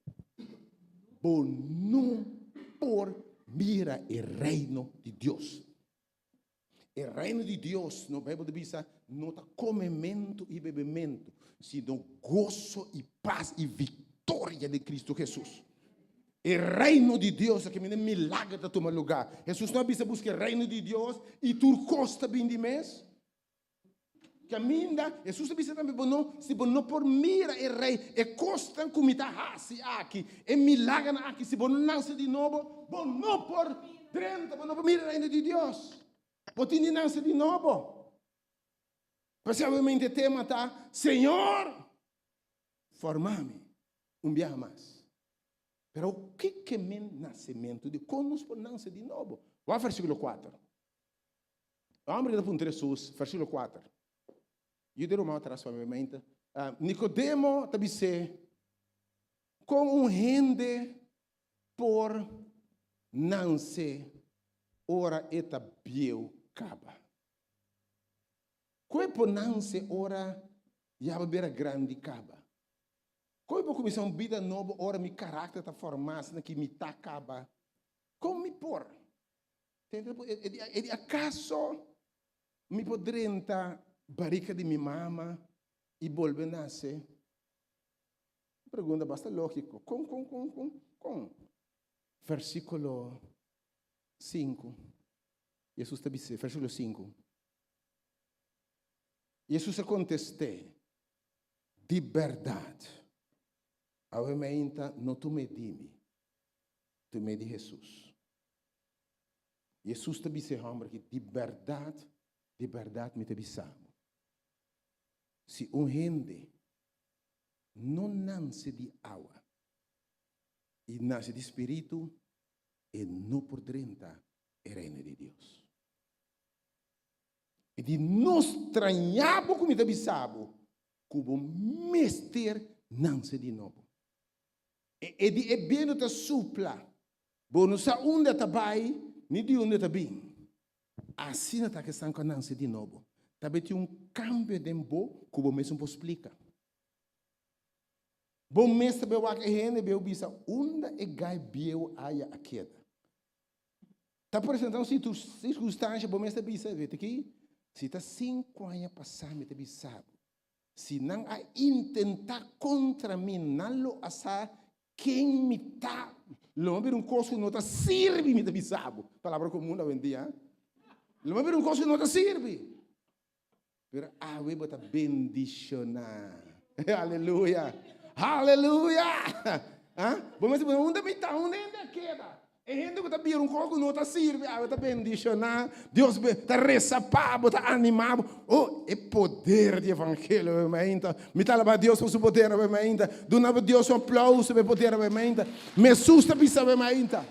A: bo no por mira e reino di Dios. E reino di Dios, no Bijbel ta bisa, no ta comementu y bebementu, sino gozo y paz y victoria den Cristo Jesús. E reino di Dios, aki mende milager ta tuma lugar. Jesús no a bisa busca e reino di Dios y tur cos ta bin di mes. Caminda, Jesús a bisa tambe, bo no, si bo no por mira e rey, e cosnan cu mi ta haci aki, e milagernan aki, si bo no nace di nobo, bo no por drenta, bo no por mira e reino di Dios. Bo tin di nace di nobo. P'esei obviamente e tema ta, Señor, forma mi un biaha mas. Pero kiko men nacementu di, con nos por nace di nobo? Wak versiculo cuater. E hòmber ta puntra Hesus, versíkulo kuater. Yu di ruman atras pa mi mente. Nikodemo ta bis'é, Kon un hende por nanse ora e ta bieu kaba? Kon e por nanse ora ya bo bira grandi kaba? Kon mi por kuminsá un bida nobo ora mi karakter ta formá asina ki mi ta kaba? Kon mi por? E di, Akaso mi por drenta barika di mi mama i bolbe nase? Un pregunta basta lógiko. Kon, kon, kon, kon, kon? Versíkulo sinku, Hesus ta bis'é, versíkulo sinku, Hesus a kontest'é, Di bèrdat, awe meinta no tum'é di mi, tum'é di Hesus. Hesus ta bisa e hòmber aki, Di bèrdat, di bèrdat mi ta bisa bo, si un hende no nanse di awa i nase di spiritu, e no por drenta e Reino di Dios. E di, No straña bo ku mi ta bisa bo ku bo mester nanse di nobo. E di, E bientu ta supla Bo no sa unda ta bai ni di unda ta bin. Asina ta ku esnan ku a nanse di nobo. Ta bay tin un kambio den bo ku bo mes no por splika. Bo mes ta bay wak e hende bieu bisa unda e gai bieu aya a keda. Ta presenta un sirkunstansha bo mes ta bisa, wete ki, si ta sinku aña pasá mi ta bisa bo, si nan a intentá kontra mi nan lo a sa Ken mi ta? Lo mi bira un kos ku no ta sirbi, mi ta bisa bo. Palabra komun awendia. Lo mi bira un kos ku no ta sirbi. Pero awe bo ta bendishoná. Aleluya! Aleluya! Ah? Bo mester puntra, unda mi ta? Unda hende a keda? E hende ku ta bira un kos ku no ta sirbi, awe ta bendishoná. Dios ta resa pa bo, ta animá bo. Oh, e poder di evangelio awe mainta. Mi ta alabá Dios pa su poder awe mainta. Duna Dios un aplauso pa e poder awe mainta. Mesus ta bisa awe mainta.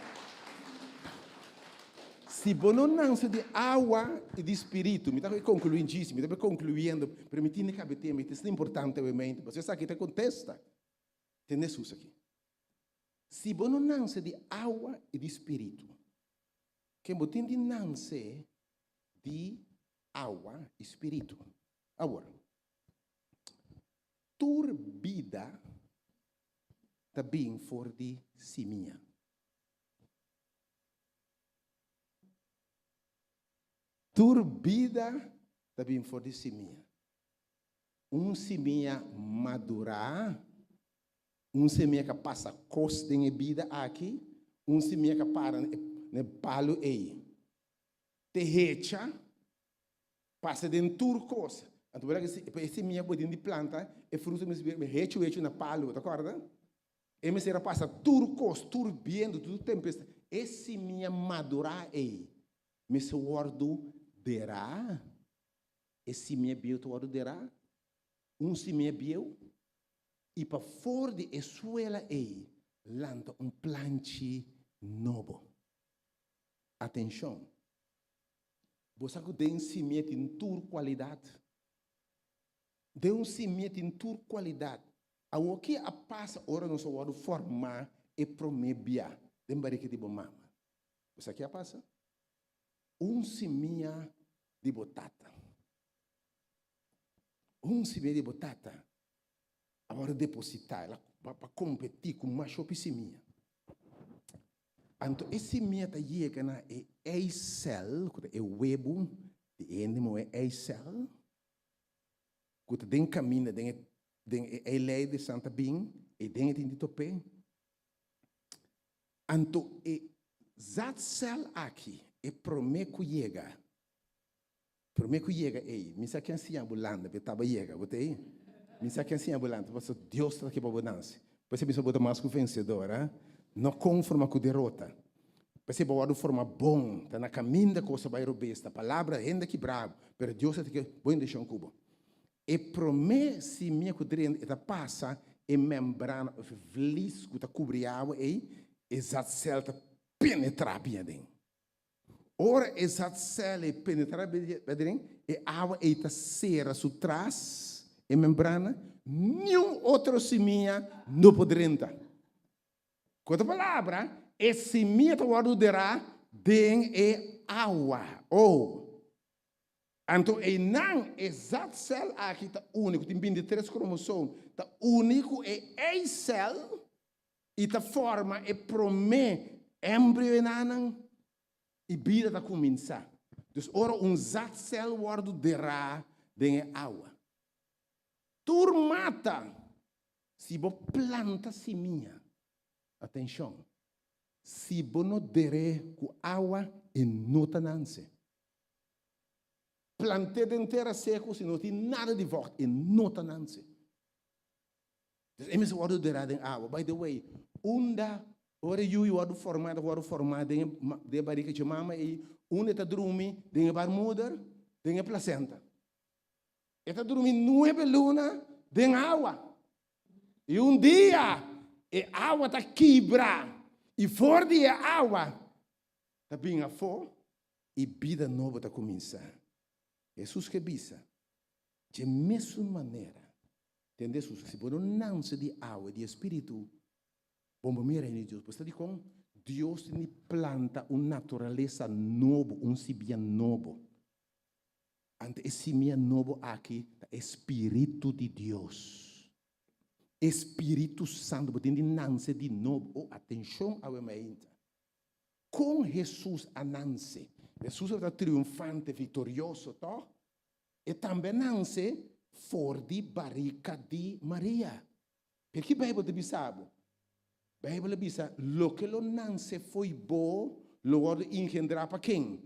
A: Si bo no nanse di awa i di spiritu, mi ta konkluí djis, mi ta konkluyendo, pero mi tin di kabe tema, i ta asina importante obviamente, pasobra esaki ta kontesta. Tende Hesus aki. Si bo no nanse di awa i di spiritu, ken bo tin di nanse di awa i spiritu? Awor, tur bida ta bin for di simia. Tur bida ta bin for di simia. Un simia madurá, un simia ka pasa kos den e bida aki, un simia ka para na e palu ei. Te hecha, pasa den tur kos. Anto bo pa e simia bo tin di planta, e fruta mester bira hechu hechu na palu, bo ta kòrda? E mester a pasa tur kos, tur bientu, tur tempestad. E simia madurá ei mester wòrdu derá. E simia bieu ta wòrdu derá, un simia bieu, i pa for di e suela ei lanta un planchi nobo. Atenshon! Bo sa ku den simia tin tur kualidat. Den un simia tin tur kualidat. Awor ki a pasa ora nos a wòrdu formá e promé bia den barika di bo mama? Bo sa ki a pasa? Un simia di bo tata, un simia di bo tata a wòrdu depositá, el a pa kompetí ku mas hopi simia. Anto e simia ta yega na e eisèl, ku ta e webu di e hende muhé eisèl, ku ta den kaminda den e den e eilei di Santa bin e den e tin di top'é. Anto e zaadcel aki e promé ku yega, promé ku yega ei, mi sa ken siña bo landa pe taba yega, bo ta ei? Mi sa ken siña bo landa pasobra Dios ta ke pa bo nanse. P'esei mi sa bo ta mas ku vensedor, ha? No konforma ku derota. P'esei bo wòrdu forma bon, ta na kaminda kos a bai robes, ta palabra hende kibrá bo, pero Dios ta ke bo indeshon ku bo. E promé simia ku drenta e ta pasa e membrana òf e vlies ku ta kubri awa ei, e zaadcel ta penetrá bien aden. Ora e zaadcel ei penetrá bien aden, e awa ei ta sera su tras e membrana, niun otro simia no por drenta. Ku otro palabra, e simia ta wòrdu derá den e awa. Oh! Anto einan e zaadcel aki ta uni, ku tin bintitres kromosoom, ta uni ku e eicel i ta forma e promé embrio enanan i bida ta kuminsá. Dus ora un zaadcel wòrdu derá den e awa, tur mata si bo planta simia, atenshon, si bo no der'é ku awa e no ta nanse. Plant'é den tera seku si no tin nada di vògt, e no ta nanse. Dus e mester wòrdu derá den awa. By the way, unda ora e yui wòrdu formá, ta wòrdu formá den e barika dje mama ei, unda e ta drumi? Den e barmoeder, den e plasenta. E ta drumi nuebe luna den awa. I un dia e awa ta kibra i for di e awa ta bin afó i bida nobo ta kuminsá. Hesus ke bisa, Dje mesun manera, tende Hesus, si bo no nanse di awa i di e Spiritu, bo no mira Reino di Dios. Bo sa dikon? Dios tin di planta un naturalesa nobo, un simia nobo. Anto e simia nobo aki ta e Spiritu di Dios. E Spiritu Santu, bo tin di nanse di nobo. Oh, atenshon awe mainta. Kon Hesus a nanse? Hesus tabata triunfante, viktorioso, tòg? E tambe a nanse for di barika di Maria. Pero ki Beibel ta bisa bo? Beibel a bisa, Loke lo nanse fo'i bo lo wòrdu ingendrá pa ken?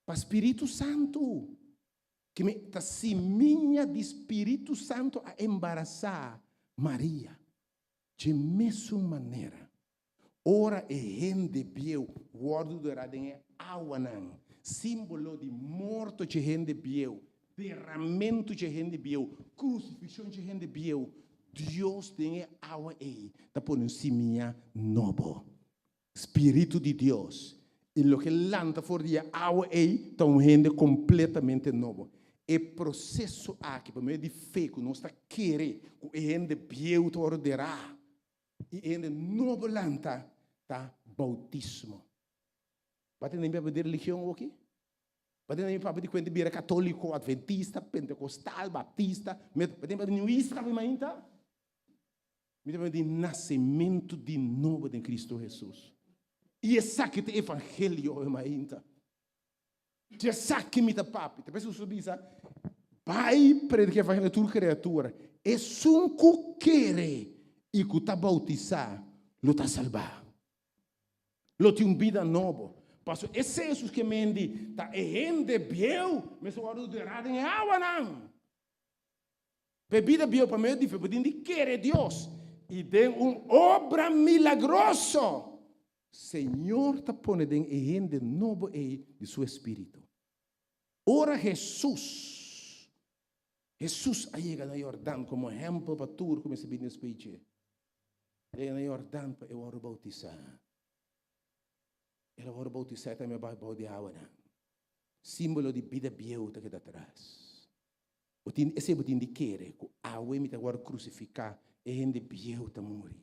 A: Pa Spiritu Santu. Ke mi ta simiña di Spiritu Santu a embarasá Maria. Dje mesun manera, ora e hende bieu wòrdu derá den e awanan, símbolo di morto dje hende bieu, deramentu dje hende bieu, krusifikshon dje hende bieu, Dios den e awa ei ta pone un simiña nobo. Spiritu di Dios. I loke lanta for di e awa ei ta un hende kompletamente nobo. E proseso aki pa medio di fe ku nos ta kere ku e hende bieu ta wòrdu derá i e hende nobo lanta ta boutismo. Bo a tende mi papia di religion awoki? Bo a tende mi papia di kuenta bira katoliko, adventista, pentekostal, baptista? Bo a tende mi papia di nuista mi mainta? Mi ta papia di nasementu di nobo den Kristu Hesus. I esaki ta evangelio awe mainta. Di esaki mi ta papia. Ta p'esei Hesus a bisa, Bai prediká evangelio na tur kreatura. Esun ku kere i ku ta boutisá lo ta salbá. Lo tin un bida nobo. Pasobra esei Hesus ke mendi ta e hende bieu mester wòrdu derá den e awanan. P'e bida bieu pa medio di fe bo tin di kere Dios i den un obra milagroso Señor ta pone den e hende nobo ei di su Espíritu. Ora Hesus Hesus a yega na Jordan komo ehèmpel pa tur ku mester bini despues dje. El a yega na Jordan pa e wòrdu boutisá. El a wòrdu boutisá i tambe a bai bou di awanan. Símbolo di bida bieu ta keda atras. Bo tin, esei bo tin di kere, ku awe mi ta wòrdu krusifiká, e hende bieu ta muri.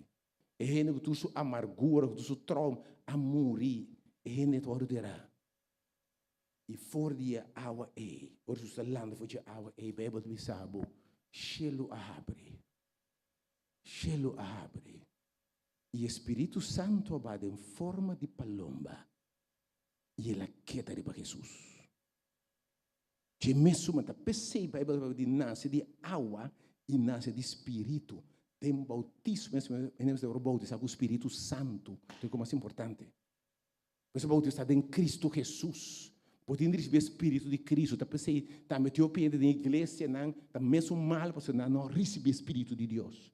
A: E hende ku tur su amargura, ku tur su trauma a muri, e hende ta wòrdu derá. I for di e awa ei, ora Jesus ta landa for dje awa ei, Beibel ta bisa bo, shelu a habri. Shelu a habri. I e Spiritu Santu a baha den forma di palomba, i el a keda riba Jesus. Dje mesun ta p'esei Beibel ta papia di nase di awa i nase di spiritu. Den boutismo hende mester wòrdu boutisá ku spiritu santu, ta e kos mas importante. Mester boutisá den Kristu Hesus. Bo tin di risibí e spiritu di Kristu. Ta p'esei tambe tin hopi hende den iglesianan ta mesun mal pasobra nan no a risibí e spiritu di Dios.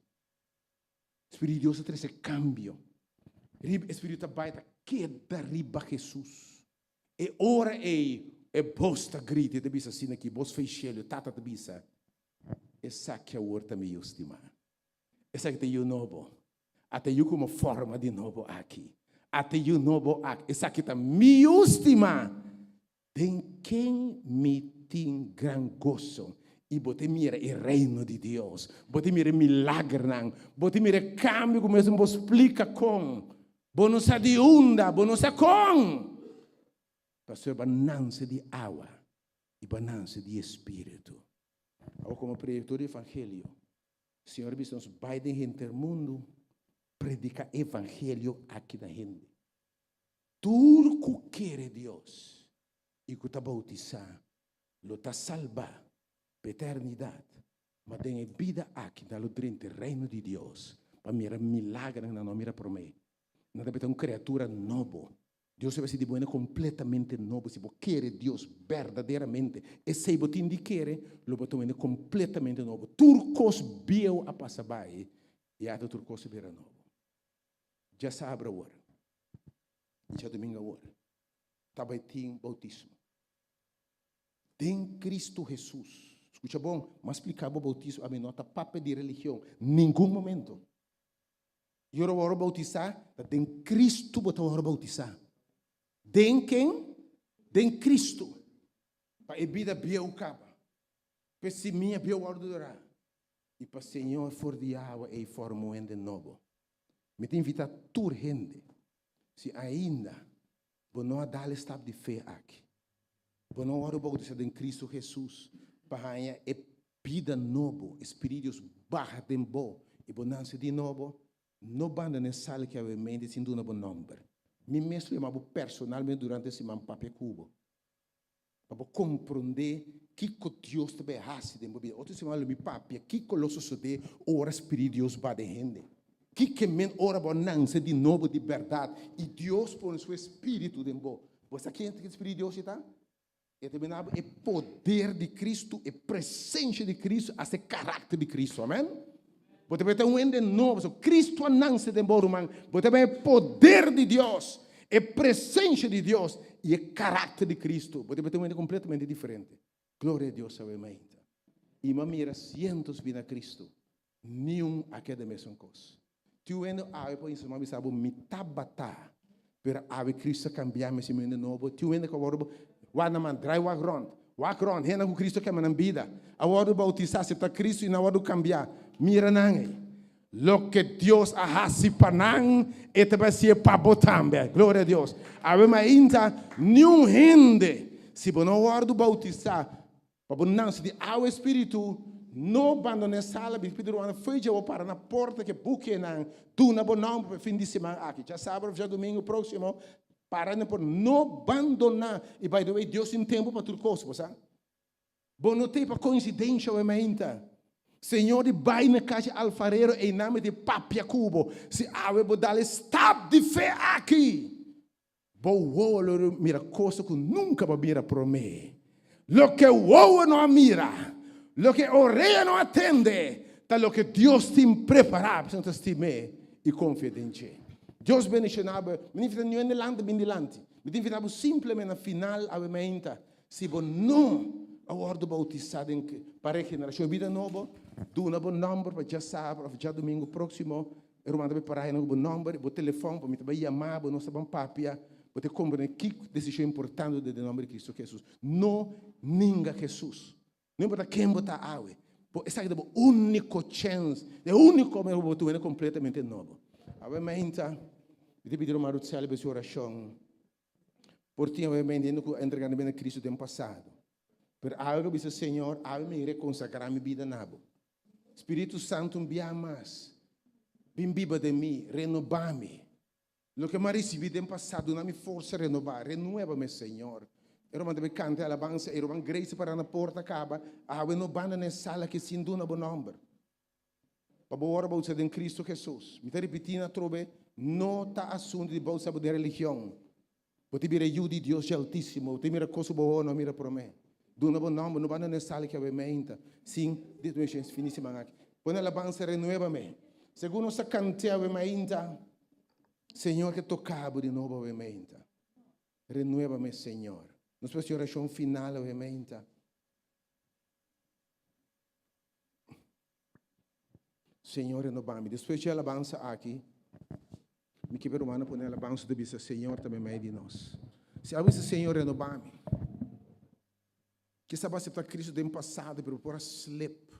A: Spiritu di Dios ta trese kambio. Riba e spiritu ta bai ta keda riba Hesus. E ora ei e bos ta grita i ta bisa asina aki, bos fei shelu, Tata ta bisa, Esaki awor ta mi yu stimá. Esaki ta e yu nobo. Ata e yu ku mi a forma di nobo aki. Ata e yu nobo aki. Esaki ta mi yu stimá, den ken mi tin gran goso. I bo ta mira e Reino di Dios. Bo ta mira e milagernan. Bo ta mira e kambio ku mes no por splika kon. Bo no sa di unda, bo no sa kon. Pasobra bo a nanse di awa i bo a nanse di e Spiritu. Awor komo predikador di evangelio, Señor a bisa nos bai den henter mundu predika evangelio aki na hende. Tur ku kere Dios i ku ta boutisá lo ta salbá pa eternidat, ma den e bida aki nan lo drenta e Reino di Dios pa mira milagernan nan no a mira promé. Nan ta bira un kriatura nobo. Dios ta bira di bo hende kompletamente nobo. Si bo kere Dios berdaderamente, esei bo tin di kere, lo bo ta un hende kompletamente nobo. Tur kos bieu a pasa bai i ata tur kos a bira nobo. Djasabra awor i djadumingu awor ta bai tin boutismo. Den Cristo Hesus. Scucha bon, m'a splica bo bautismo, ami no ta papia di religion, ningun momento. Y ora bo worde bautisa, ta den Cristo bo ta worde bautisa. Den ken? Den Cristo. Pa e bida bieu caba, pa e simia bieu worde dura, y pa Señor for di awa ey forma un hende nobo. Mi ta invita tur hende, si ainda Bo no a dal e stap di fe aki. Bo no a wòrdu boutisá den Kristu Hesus pa haña e bida nobo, e Spirit di Dios baha den bo i bo nanse di nobo. No bandona e sal ki awemente sin duna bo nòmber. Mi mes lo yama bo personalmente durante e siman papia ku bo, pa bo komprondé kiko Dios ta bai hasi den bo bida. Otro siman lo mi papia kiko lo sosodé ora Spirit di Dios ba den hende. Kiko men ora bo a nanse di nobo di bèrdat i Dios pone su Espíritu den bo. Bo sa ken e Spirit di Dios ta? E ta bina bo e poder di Cristo, e presencia di Cristo, hasta e karakter di Cristo. Amen? Bo ta bira un hende nobo. So, Cristo a nanse den bo, ruman. Bo ta bira e poder di Dios, e presencia di Dios i e karakter di Cristo. Bo ta bira un hende completamente diferente. Gloria a Dios awe mainta. I mi a mira cientos bina Cristo. Niun a keda mesun kos. Tiu hende awe por instrumá bisa bo mi tabata, pero awe Cristo a kambia mi hasi mi hende nobo. Tiu hende ku a wòrdu wak na man, drai wak rònt, wak rònt, hende ku Cristo a kambia nan bida, a wòrdu boutisá, aseptá Cristo i nan a wòrdu kambiá. Mira nan ei. Loke Dios a hasi pa nan, e ta bai hasié pa bo tambe. Gloria a Dios. Awe mainta, niun hende, si bo no wòrdu boutisá, Pa bo nanse di awa e spiritu, no bandona e sala, bin pidi rumannan fo'i dje bo para na porta ke bukenan duna bo nomber pa e fin di siman aki, djasabra of djadumingu proximo, para na porta, no bandona, y by the way Dios tin tempo pa tur cos, bo sa? Bo no t'ey pa coincidencia awe mainta, Señor di bay na cas di alfarero eynan mi tin papia cu bo, si awe bo dal e stap di fe aki, Bo wowo lo mira cosa cu nunca bo a mira prome. Loke wowo no a mira, loke orea no a tende, ta loke Dios tin prepara pa esnan ta stim'é y confia den dje. Dios bendiciona bo. Mi ta invita niun delante bin dilanti. Mi ta invita bo simplemente na final awe meinta, si bo no a wordo bautisa den pa regeneracion y bida nobo, duna bo nomber pa djasabra of djadomingo proximo. E ruman ta bai para hende ku bo nòmber i bo telefòn pa mi ta bai yama bo, nos ta ban papia, bo ta komprendé ki desishon importante ta den nòmber di Kristu Hesus. No ninga Hesus. No importa ken bo ta awe, bo esaki ta bo úniko chèns, e úniko manera ku bo ta un hende kompletamente nobo. Awe mainta mi ta pidi ruman Rutsel pa su orashon. Por tin awe mainta hende ku a entrega nan bida na Kristu den pasado, pero awe ku a bisa, Señor, awe mi rekonsagrá mi bida na bo. Spiritu Santu un bia mas, bin biba den mi, renobá mi. Loke mi a risibí den pasado, duna mi forsa renobá, renuébame, Señor. E ruman ta bai kanta e alabansa ei, ruman Grace a pará na porta kaba, awe no banda na e sala aki sin duna bo nòmber. Pa bo wòrdu bautisá den Kristu Hesus. Mi ta ripití na atrobe, no ta asuntu di bautisá bo den religion. Bo ta bira yu di Dios dje Altísimo, bo ta mira kos ku bo wowo no a mira promé. Duna bo nòmber, no banda na e sala ki awe meinta, sin disminushon es fin di siman aki. Pone alabansa Renuébame. Segun nos ta kant'é awe mainta, Señor ke toka bo di nobo awe mainta. Renuébame, Señor. Nos por hasi orashon final awe mainta. Señor renobami. Despues dje alabansa aki, mi ke rumannan pone alabansa ta bisa Señor ta meimei di nos. Si abo bisa Señor renobami, kisas bo a asepta Cristo den pasado pero bo por a slip.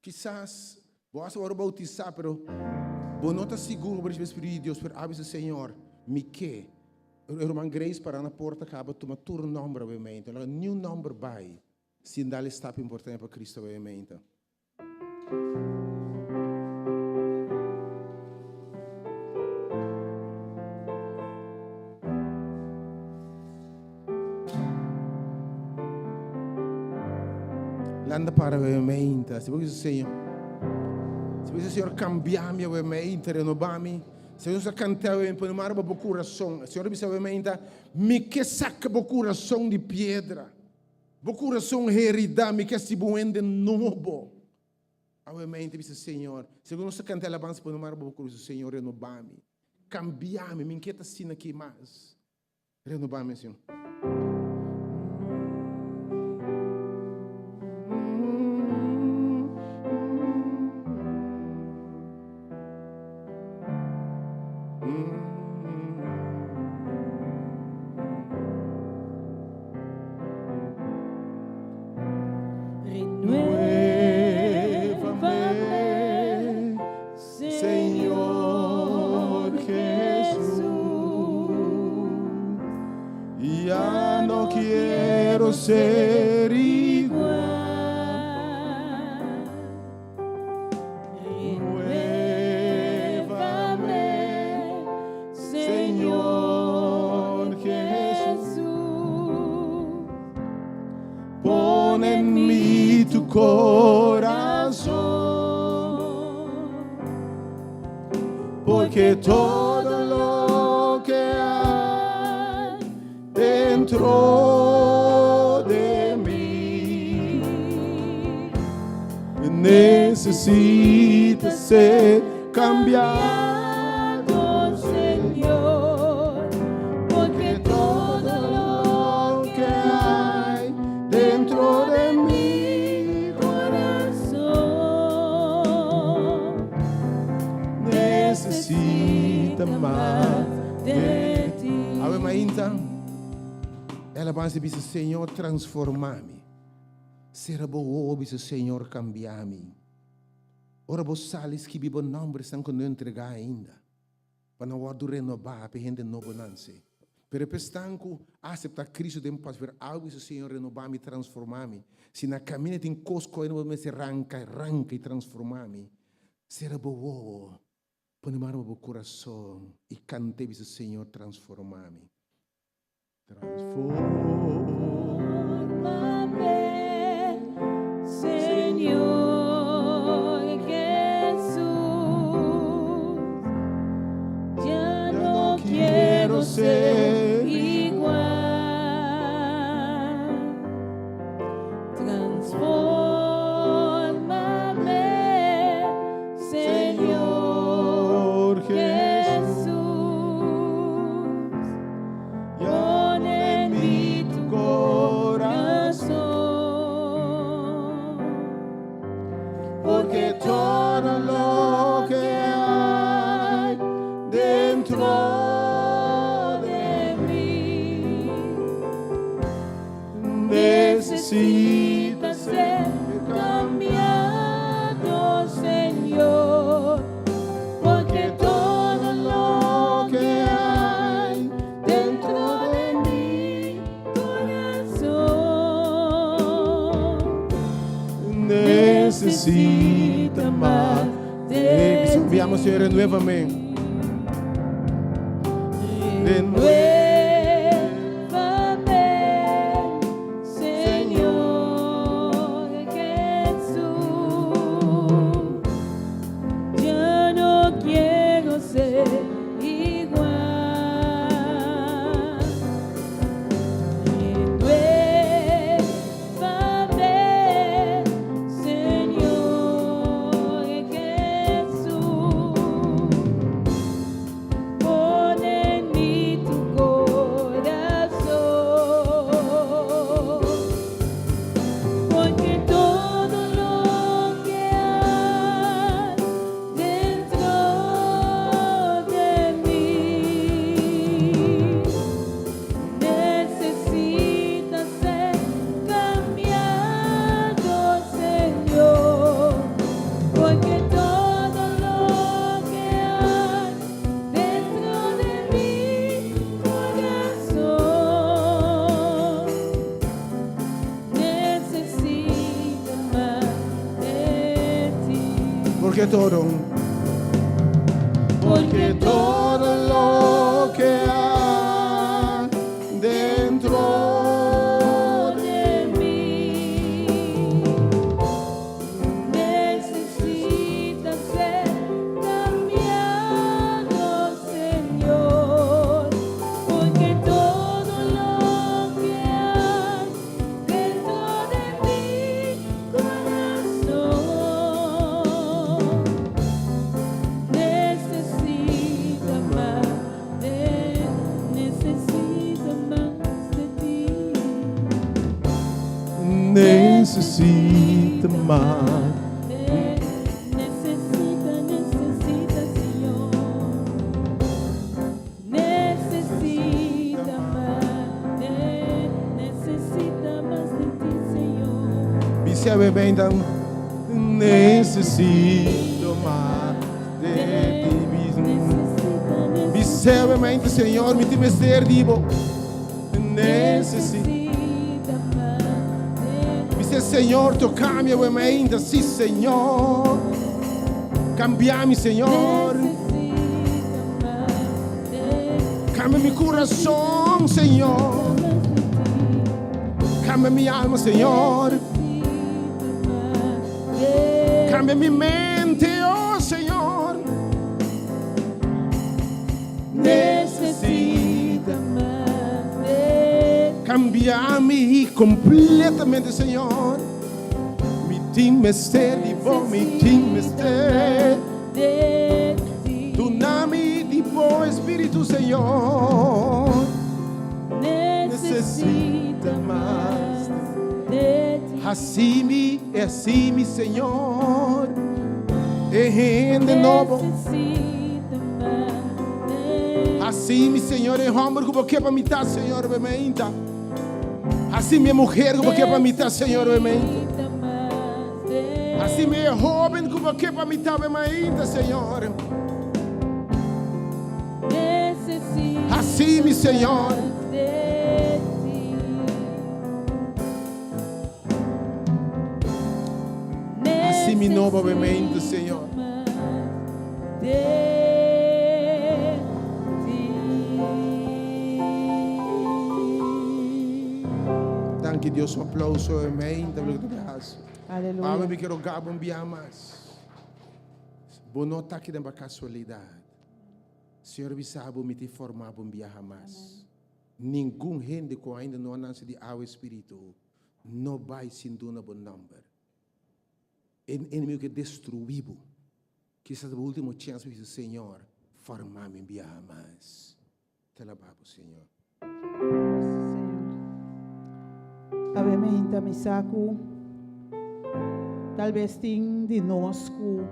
A: Kisas bo a wòrdu boutisá pero bo no ta sigur ku bo risibi e Spiritu di Dios pero abo bisa Señor mi ke. E ruman Grace para na porta kaba tuma tur nòmber awe meinta. No laga niun nòmber bai. Sin dal e stap importante pa Cristo bai meinta. Landa para bai meinta. Si bo bisa Señor, si bo bisa Señor cambia mi awe meinta, renoba mi. Señor sa canta awe, pone mano pa bo curason. Señor bisa awe meinta, mi ke saca bo curason di piedra. Bo kurason heridá, mi ke hasi bo un hende nobo. Awe mente bisa, Señor, segun nos ta kanta alabansa pone mano bo kurason, Señor, renobá mi, kambia mi, mi no ke ta asina aki mas. Renobá mi, Señor.
B: Renuévame, Señor Jesús.
A: Ya no quiero ser igual.
B: Renuévame, Señor Jesús.
A: Pon en mí tu corazón, porque todo lo que hay dentro. Necesita ser cambiado.
B: Señor, porque todo lo
A: que hay dentro de mi
B: corazón
A: necesita mas
B: de ti.
A: Awe mainta, el a bisa, Señor, transforma mi. Sera bo wowo, bisa, Señor, cambia mi. Ora bo sali, skirbi bo nomber, esnan cu no a entrega ainda. Pa nan wordo renoba, pa hende nobo nace. Pero pa esnan cu acepta Cristo den pas ver algo, bisa, Señor, renoba mi, transforma mi. Si na caminda tin cos cu no mester ranca, ranca y transforma mi. Sera bo wowo, pone man riba bo curason y canta bisa, Señor, transforma mi.
B: Transformame, Señor Jesús. Ya no quiero ser igual. Transfórmame, Señor Jesús. Pon en mí tu corazón,
A: Porque todo lo que hay dentro
B: de mí
A: necesita
B: necesita ser cambiado, Señor, porque todo lo que hay dentro de mi corazón
A: necesita mas
B: de
A: ti. Enviamos, Señor, renuévame.
B: Renuévame, Señor Jesús. Ya no quiero ser igual. Renuévame, Señor Jesús. Pon en mí tu corazón, porque todo lo que hay dentro de mí necesita ser cambiado, Señor, porque todo lo que hay dentro de mi corazón necesita más de ti.
A: Porque todo,
B: Porque
A: todo lo que hay dentro
B: de mí necesita ser cambiado, Señor, porque todo lo que hay dentro de mi corazón necesita más de, necesita más de ti.
A: Necesita mas.
B: Necesita, necesita, Señor. Necesita más de, necesita más de ti, Señor.
A: Bisa dan necesito mas de ti.
B: Necesita,
A: Bisa Señor, mi tin mester di bo. Necesito.
B: necesita más de
A: Bisa, Señor, toca mi mente, si, Señor. Cambia mi, Señor.
B: Necesita más de
A: Cambia mi curason, Señor.
B: más de ti.
A: Cambia mi alma, Señor.
B: Necesita más de
A: Cambia mi mente, oh Señor.
B: Necesita mas de
A: Cambia mi completamente, Señor. Mi Tin mester di bo, mi tin mester. Duna mi di bo Espíritu, Señor. Necesita mas de ti. Haci mi, haci mi, Señor. E hende nobo. Haci mi, Señor, e homber cu bo ke pa mi ta, Señor, be meinta. Haci mi e mujer cu bo ke pa mi ta, Señor, be meinta. Haci mi e hoben cu bo ke pa mi ta, be mainta, Señor. Haci mi, Señor. Haci mi nobo be mainta, Señor. Danki Dios, un aplauso amén. Ta lo que te hace.
C: Aleluya.
A: Awe mi quiero gabo un bia mas. Bo no ta aki den pa casualidad. Señor bisa bo mi te forma bo un biaha mas. Ningun hende cu ainda no a nace di awa y spiritu no bay sin duna bo nomber. E enemigo ke destrui bo. Kisas ta bo ultimo chance pa bisa, Señor, forma mi un biaha mas. Te alaba bo, Señor.
C: Señor. Awe mi hinta mi sa ku tal bes tin di nos ku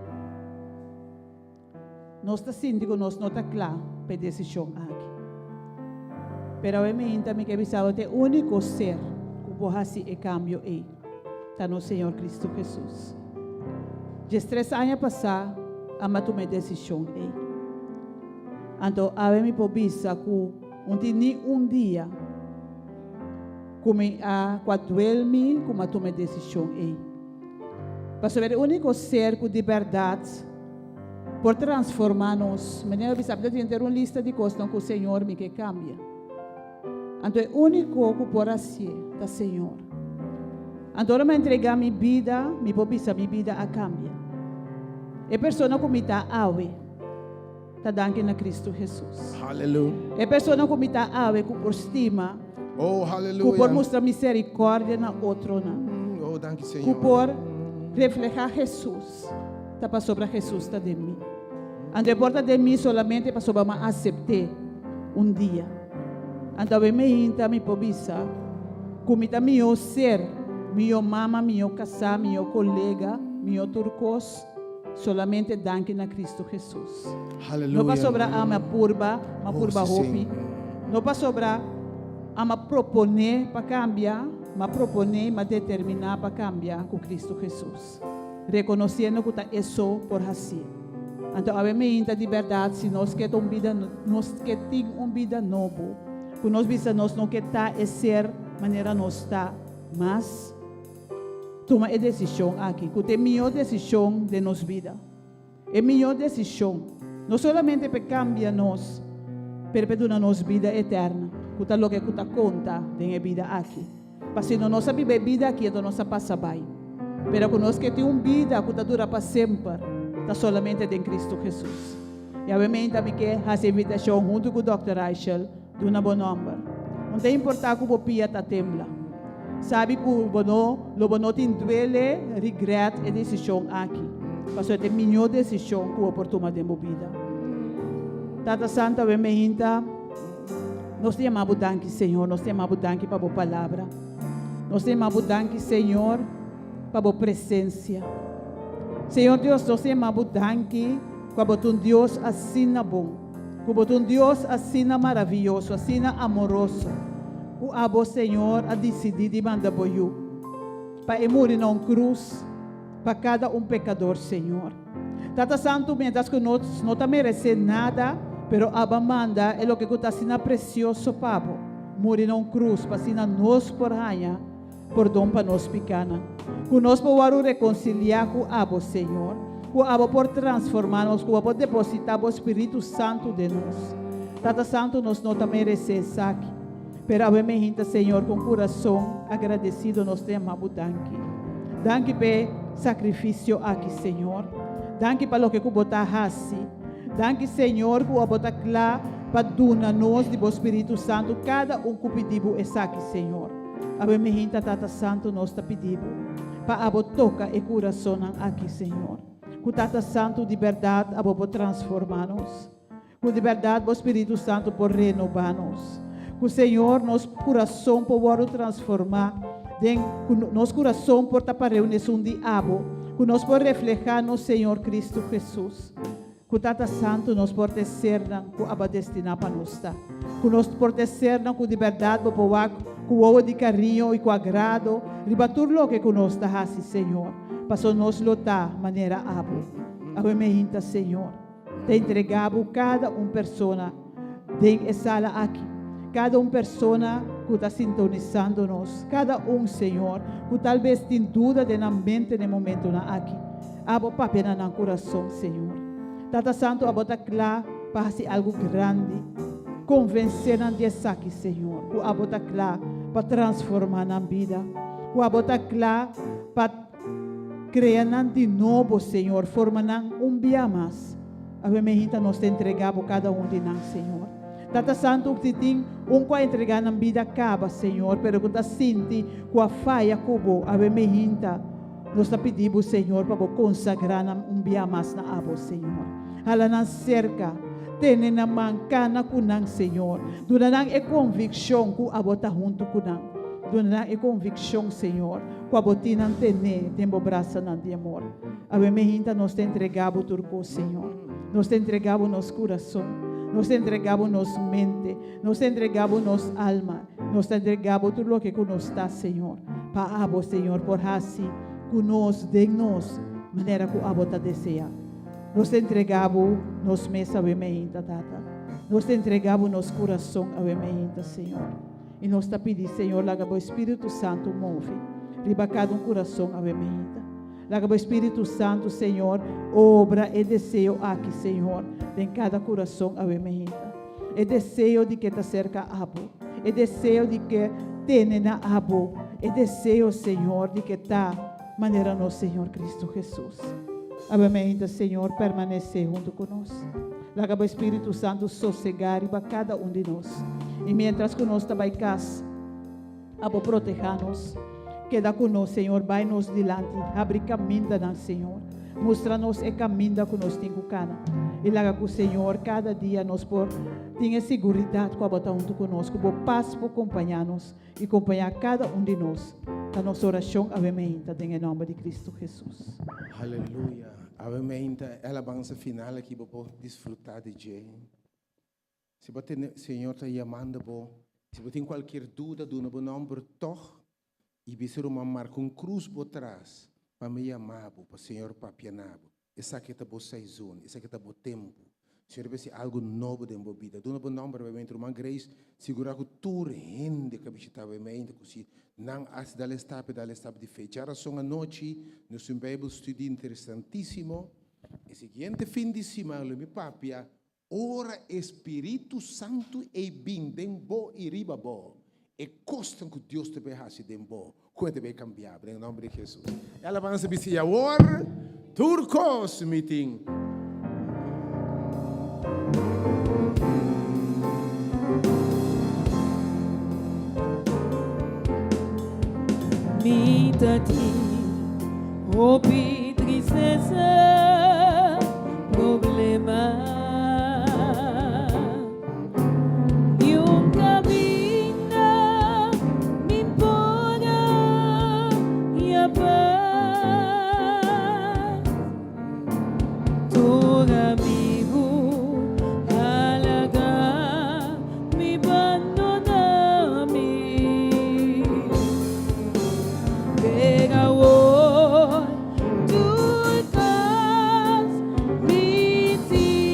C: nos ta sinti ku nos no ta kla pa e desishon aki. Pero awe mi hinta mi ke bisa bo ta e úniko ser ku por hasi e kambio ei ta nos Señor Kristu Hesus. Diestres aña pasá amba tuma e desishon ei. Anto awe mi por bisa ku un tin ni un dia ku mi a ku a duel mi ku mi a tuma e desishon ei. Pasobra e úniko ser ku di bèrdat por transformá nos, manera mi bisa mi ta tin henter un lista di kosnan ku Señor mi ke kambia. Anto e úniko ku por hasié ta Señor. Anto ora mi a entregá mi bida, mi por bisa mi bida a kambia. E persona ku mi ta awe ta danki na Kristu Hesus.
A: Hallelujah.
C: E persona ku mi ta awe ku por stima,
A: Oh,
C: ku por
A: hallelujah.
C: mustra miserikòrdia na otronan,
A: Oh, danki
C: ku
A: Señor.
C: por reflehá Hesus, ta pasobra Hesus ta den mi. Anto e por ta den mi solamente pasobra mi a asept'é un dia. Anto awe meinta mi por bisa ku mi ta mihó ser, mihó mama, mihó kasá, mihó kolega, mihó tur kos, solamente danki na Kristu Hesus. No
A: Hallelujah.
C: pasobra ami a purba, mi a
A: Oh,
C: purba
A: sí,
C: hopi.
A: sí.
C: No pasobra ami a proponé pa kambia, mi a proponé i mi a determiná pa kambia ku Kristu Hesus, rekonosiendo ku ta E so por hasié. Anto awe meinta di bèrdat si nos ke ta un bida, nos ke tin un bida nobo, ku nos bisa nos no ke ta e ser manera nos ta mas, tuma e desishon aki, ku ta e mihó desishon den nos bida. E mihó desishon, no solamente p'e kambia nos, pero p'e duna nos bida eterna, ku ta loke ku ta konta den e bida aki. Pasobra no nos a biba e bida aki, anto nos a pasa bai. Pero ku nos ke tin un bida ku ta dura pa semper, ta solamente den Kristu Hesus. I awe meinta mi ke hasi e invitashon huntu ku Dòkter Reichel, duna bo nòmber. No ta importá ku bo pia ta tembla. Sabi ku bo no lo bo no tin duele, regret, e desishon aki, pasobra ta e mihó desishon ku bo por tuma den bo bida. Tata Santu, awe meinta nos ta yama bo danki, Señor. Nos ta yama bo danki pa bo palabra. Nos ta yama bo danki, Señor, pa bo presensia. Señor Dios, nos ta yama bo danki ku abo ta un Dios asina bon, ku bo ta un Dios asina maravioso, asina amoroso, ku abo, Señor, a disidí di manda bo Yu pa e muri na un krus pa kada un pekador, Señor. Tata Santu, mientras ku nos no ta meresé nada, pero abo a manda e loke ku ta asina presioso pa bo, muri na un krus pa asina nos por haña pordon pa nos pikánan, ku nos por wòrdu rekonsiliá ku abo, Señor, ku abo por transformá nos, ku bo por depositá bo Spiritu Santu den nos. Tata Santu, nos no ta meresé esaki, pero awe mi hinta, Señor, ku un kurason agradesido nos ta yama bo danki. Danki p'e sakrifisio aki, Señor. Danki pa loke ku bo ta hasi. Danki, Señor, ku abo ta kla pa duna nos di bo Spiritu Santu kada un ku pidi bo esaki, Señor. Awe mainta Tata Santu nos ta pidi Bo pa abo toka e kurasonnan aki Señor. Ku Tata Santu di bèrdat abo por transformá nos. Ku di bèrdat bo Spiritu Santu por renobá nos. Ku Señor nos kurason por wòrdu transformá den ku nos kurason por ta pareu n'esun di abo. Ku nos por reflehá nos Señor Kristu Hesus. Ku Tata Santu nos por ta e sernan ku abo a destiná pa nos ta. Ku nos por ta e sernan ku di bèrdat bo por wak ku wowo di kariño i ku agrado riba tur loke ku nos ta hasi, Señor, paso nos lo ta manera abo. Awe meinta, Señor, ta entregá bo kada un persona den e sala aki, kada un persona ku ta sintonisando nos, kada un, Señor, ku tal bes tin duda den nan mente den e momentonan aki. Abo papia na nan kurason, Señor. Tata Santu, abo ta kla pa hasi algu grandi. Konvensé nan di esaki, Señor, ku abo ta kla pa transformá nan bida, ku abo ta kla pa krea nan di nobo, Señor, forma nan un bia mas. Awe mehinta nos ta entregá bo kada un di nan, Señor. Tata Santu, si tin un ku a entregá nan bida kaba, Señor, pero ku ta sinti ku a faya ku bo, awe mehinta, Nos ta pidi bo, Señor, pa bo konsagrá nan un bia mas na abo, Señor. Hala nan serka, tene nan man, kana ku nan, Señor. Duna nan e konvikshon ku abo ta huntu ku nan. Duna nan e konvikshon, Señor, ku abo tin nan tené den bo brasanan di amor. Awe mehinta nos ta entregá bo tur kos, Señor. Nos ta entregá bo nos kurason. Nos ta entregá bo nos mente. Nos ta entregá bo nos alma. Nos ta entregá bo tur loke ku nos ta, Señor, pa abo, Señor, por hasi ku nos den nos manera ku abo ta deseá. Nos ta entregá bo nos mes awe meinta, Tata. Nos ta entregá bo nos kurason awe meinta, Señor. I nos ta pidi, Señor, laga bo Spiritu Santu move riba kada un kurason awe meinta. Laga bo Spiritu Santu, Señor, obra e deseo aki, Señor, den kada kurason awe meinta. E deseo di ke ta serka abo. E deseo di ke tene na abo. E deseo, Señor, di ke ta manera nos Señor Cristo Jesus. Awe mainta, Señor, permanece hunto cu nos. Laga bo Espíritu Santo sosega riba cada un di nos. Y mientras cu nos ta bay cas, abo proteha nos. Keda cu nos, Señor, bay nos dilanti. Habri camindanan, Señor. Mustra nos e caminda cu nos tin cu cana. Y laga cu, Señor, cada dia nos por tin e siguridad cu abo ta hunto cu nos, cu bo paz por compaña nos y compaña cada un di nos. Ta nos oracion awe meinta den e nomber di Cristo Jesus.
A: Aleluya. Awe meinta e alabansa final aki bo por disfruta di dje. Si bo tende Señor ta yamando bo, si bo tin cualkier duda duna bo nomber tog y bisa ruman marca un cruz bo tras pa mi yama bo pa Señor papia na bo. Esaki ta bo seizoen, esaki ta bo tempo. Señor ta bisa algo nobo den bo bida. Duna bo nomber obviamente ruman Grace sigura cu tur hende cu a bishita bo mente cu si nan haci dal e stap e dal e stap di fe. Djarason anochi nos tin un Bijbel studie interesantisimo. E siguiente fin di siman lo mi papia Ora e Spiritu Santu ei bin den bo i riba bo, e kosnan ku Dios ta bai hasi den bo, ku e ta bai kambia bo, den nòmber di Hesus. E alabansa bisa, I awor tur kos mi tin.
B: Mi ta tin hopi Tristesa, problema. Ni un caminda mi por haña paz. Tur amigu a laga mi bandona mi. Pero awor tur cos mi tin.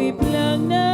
B: Hopi plannan.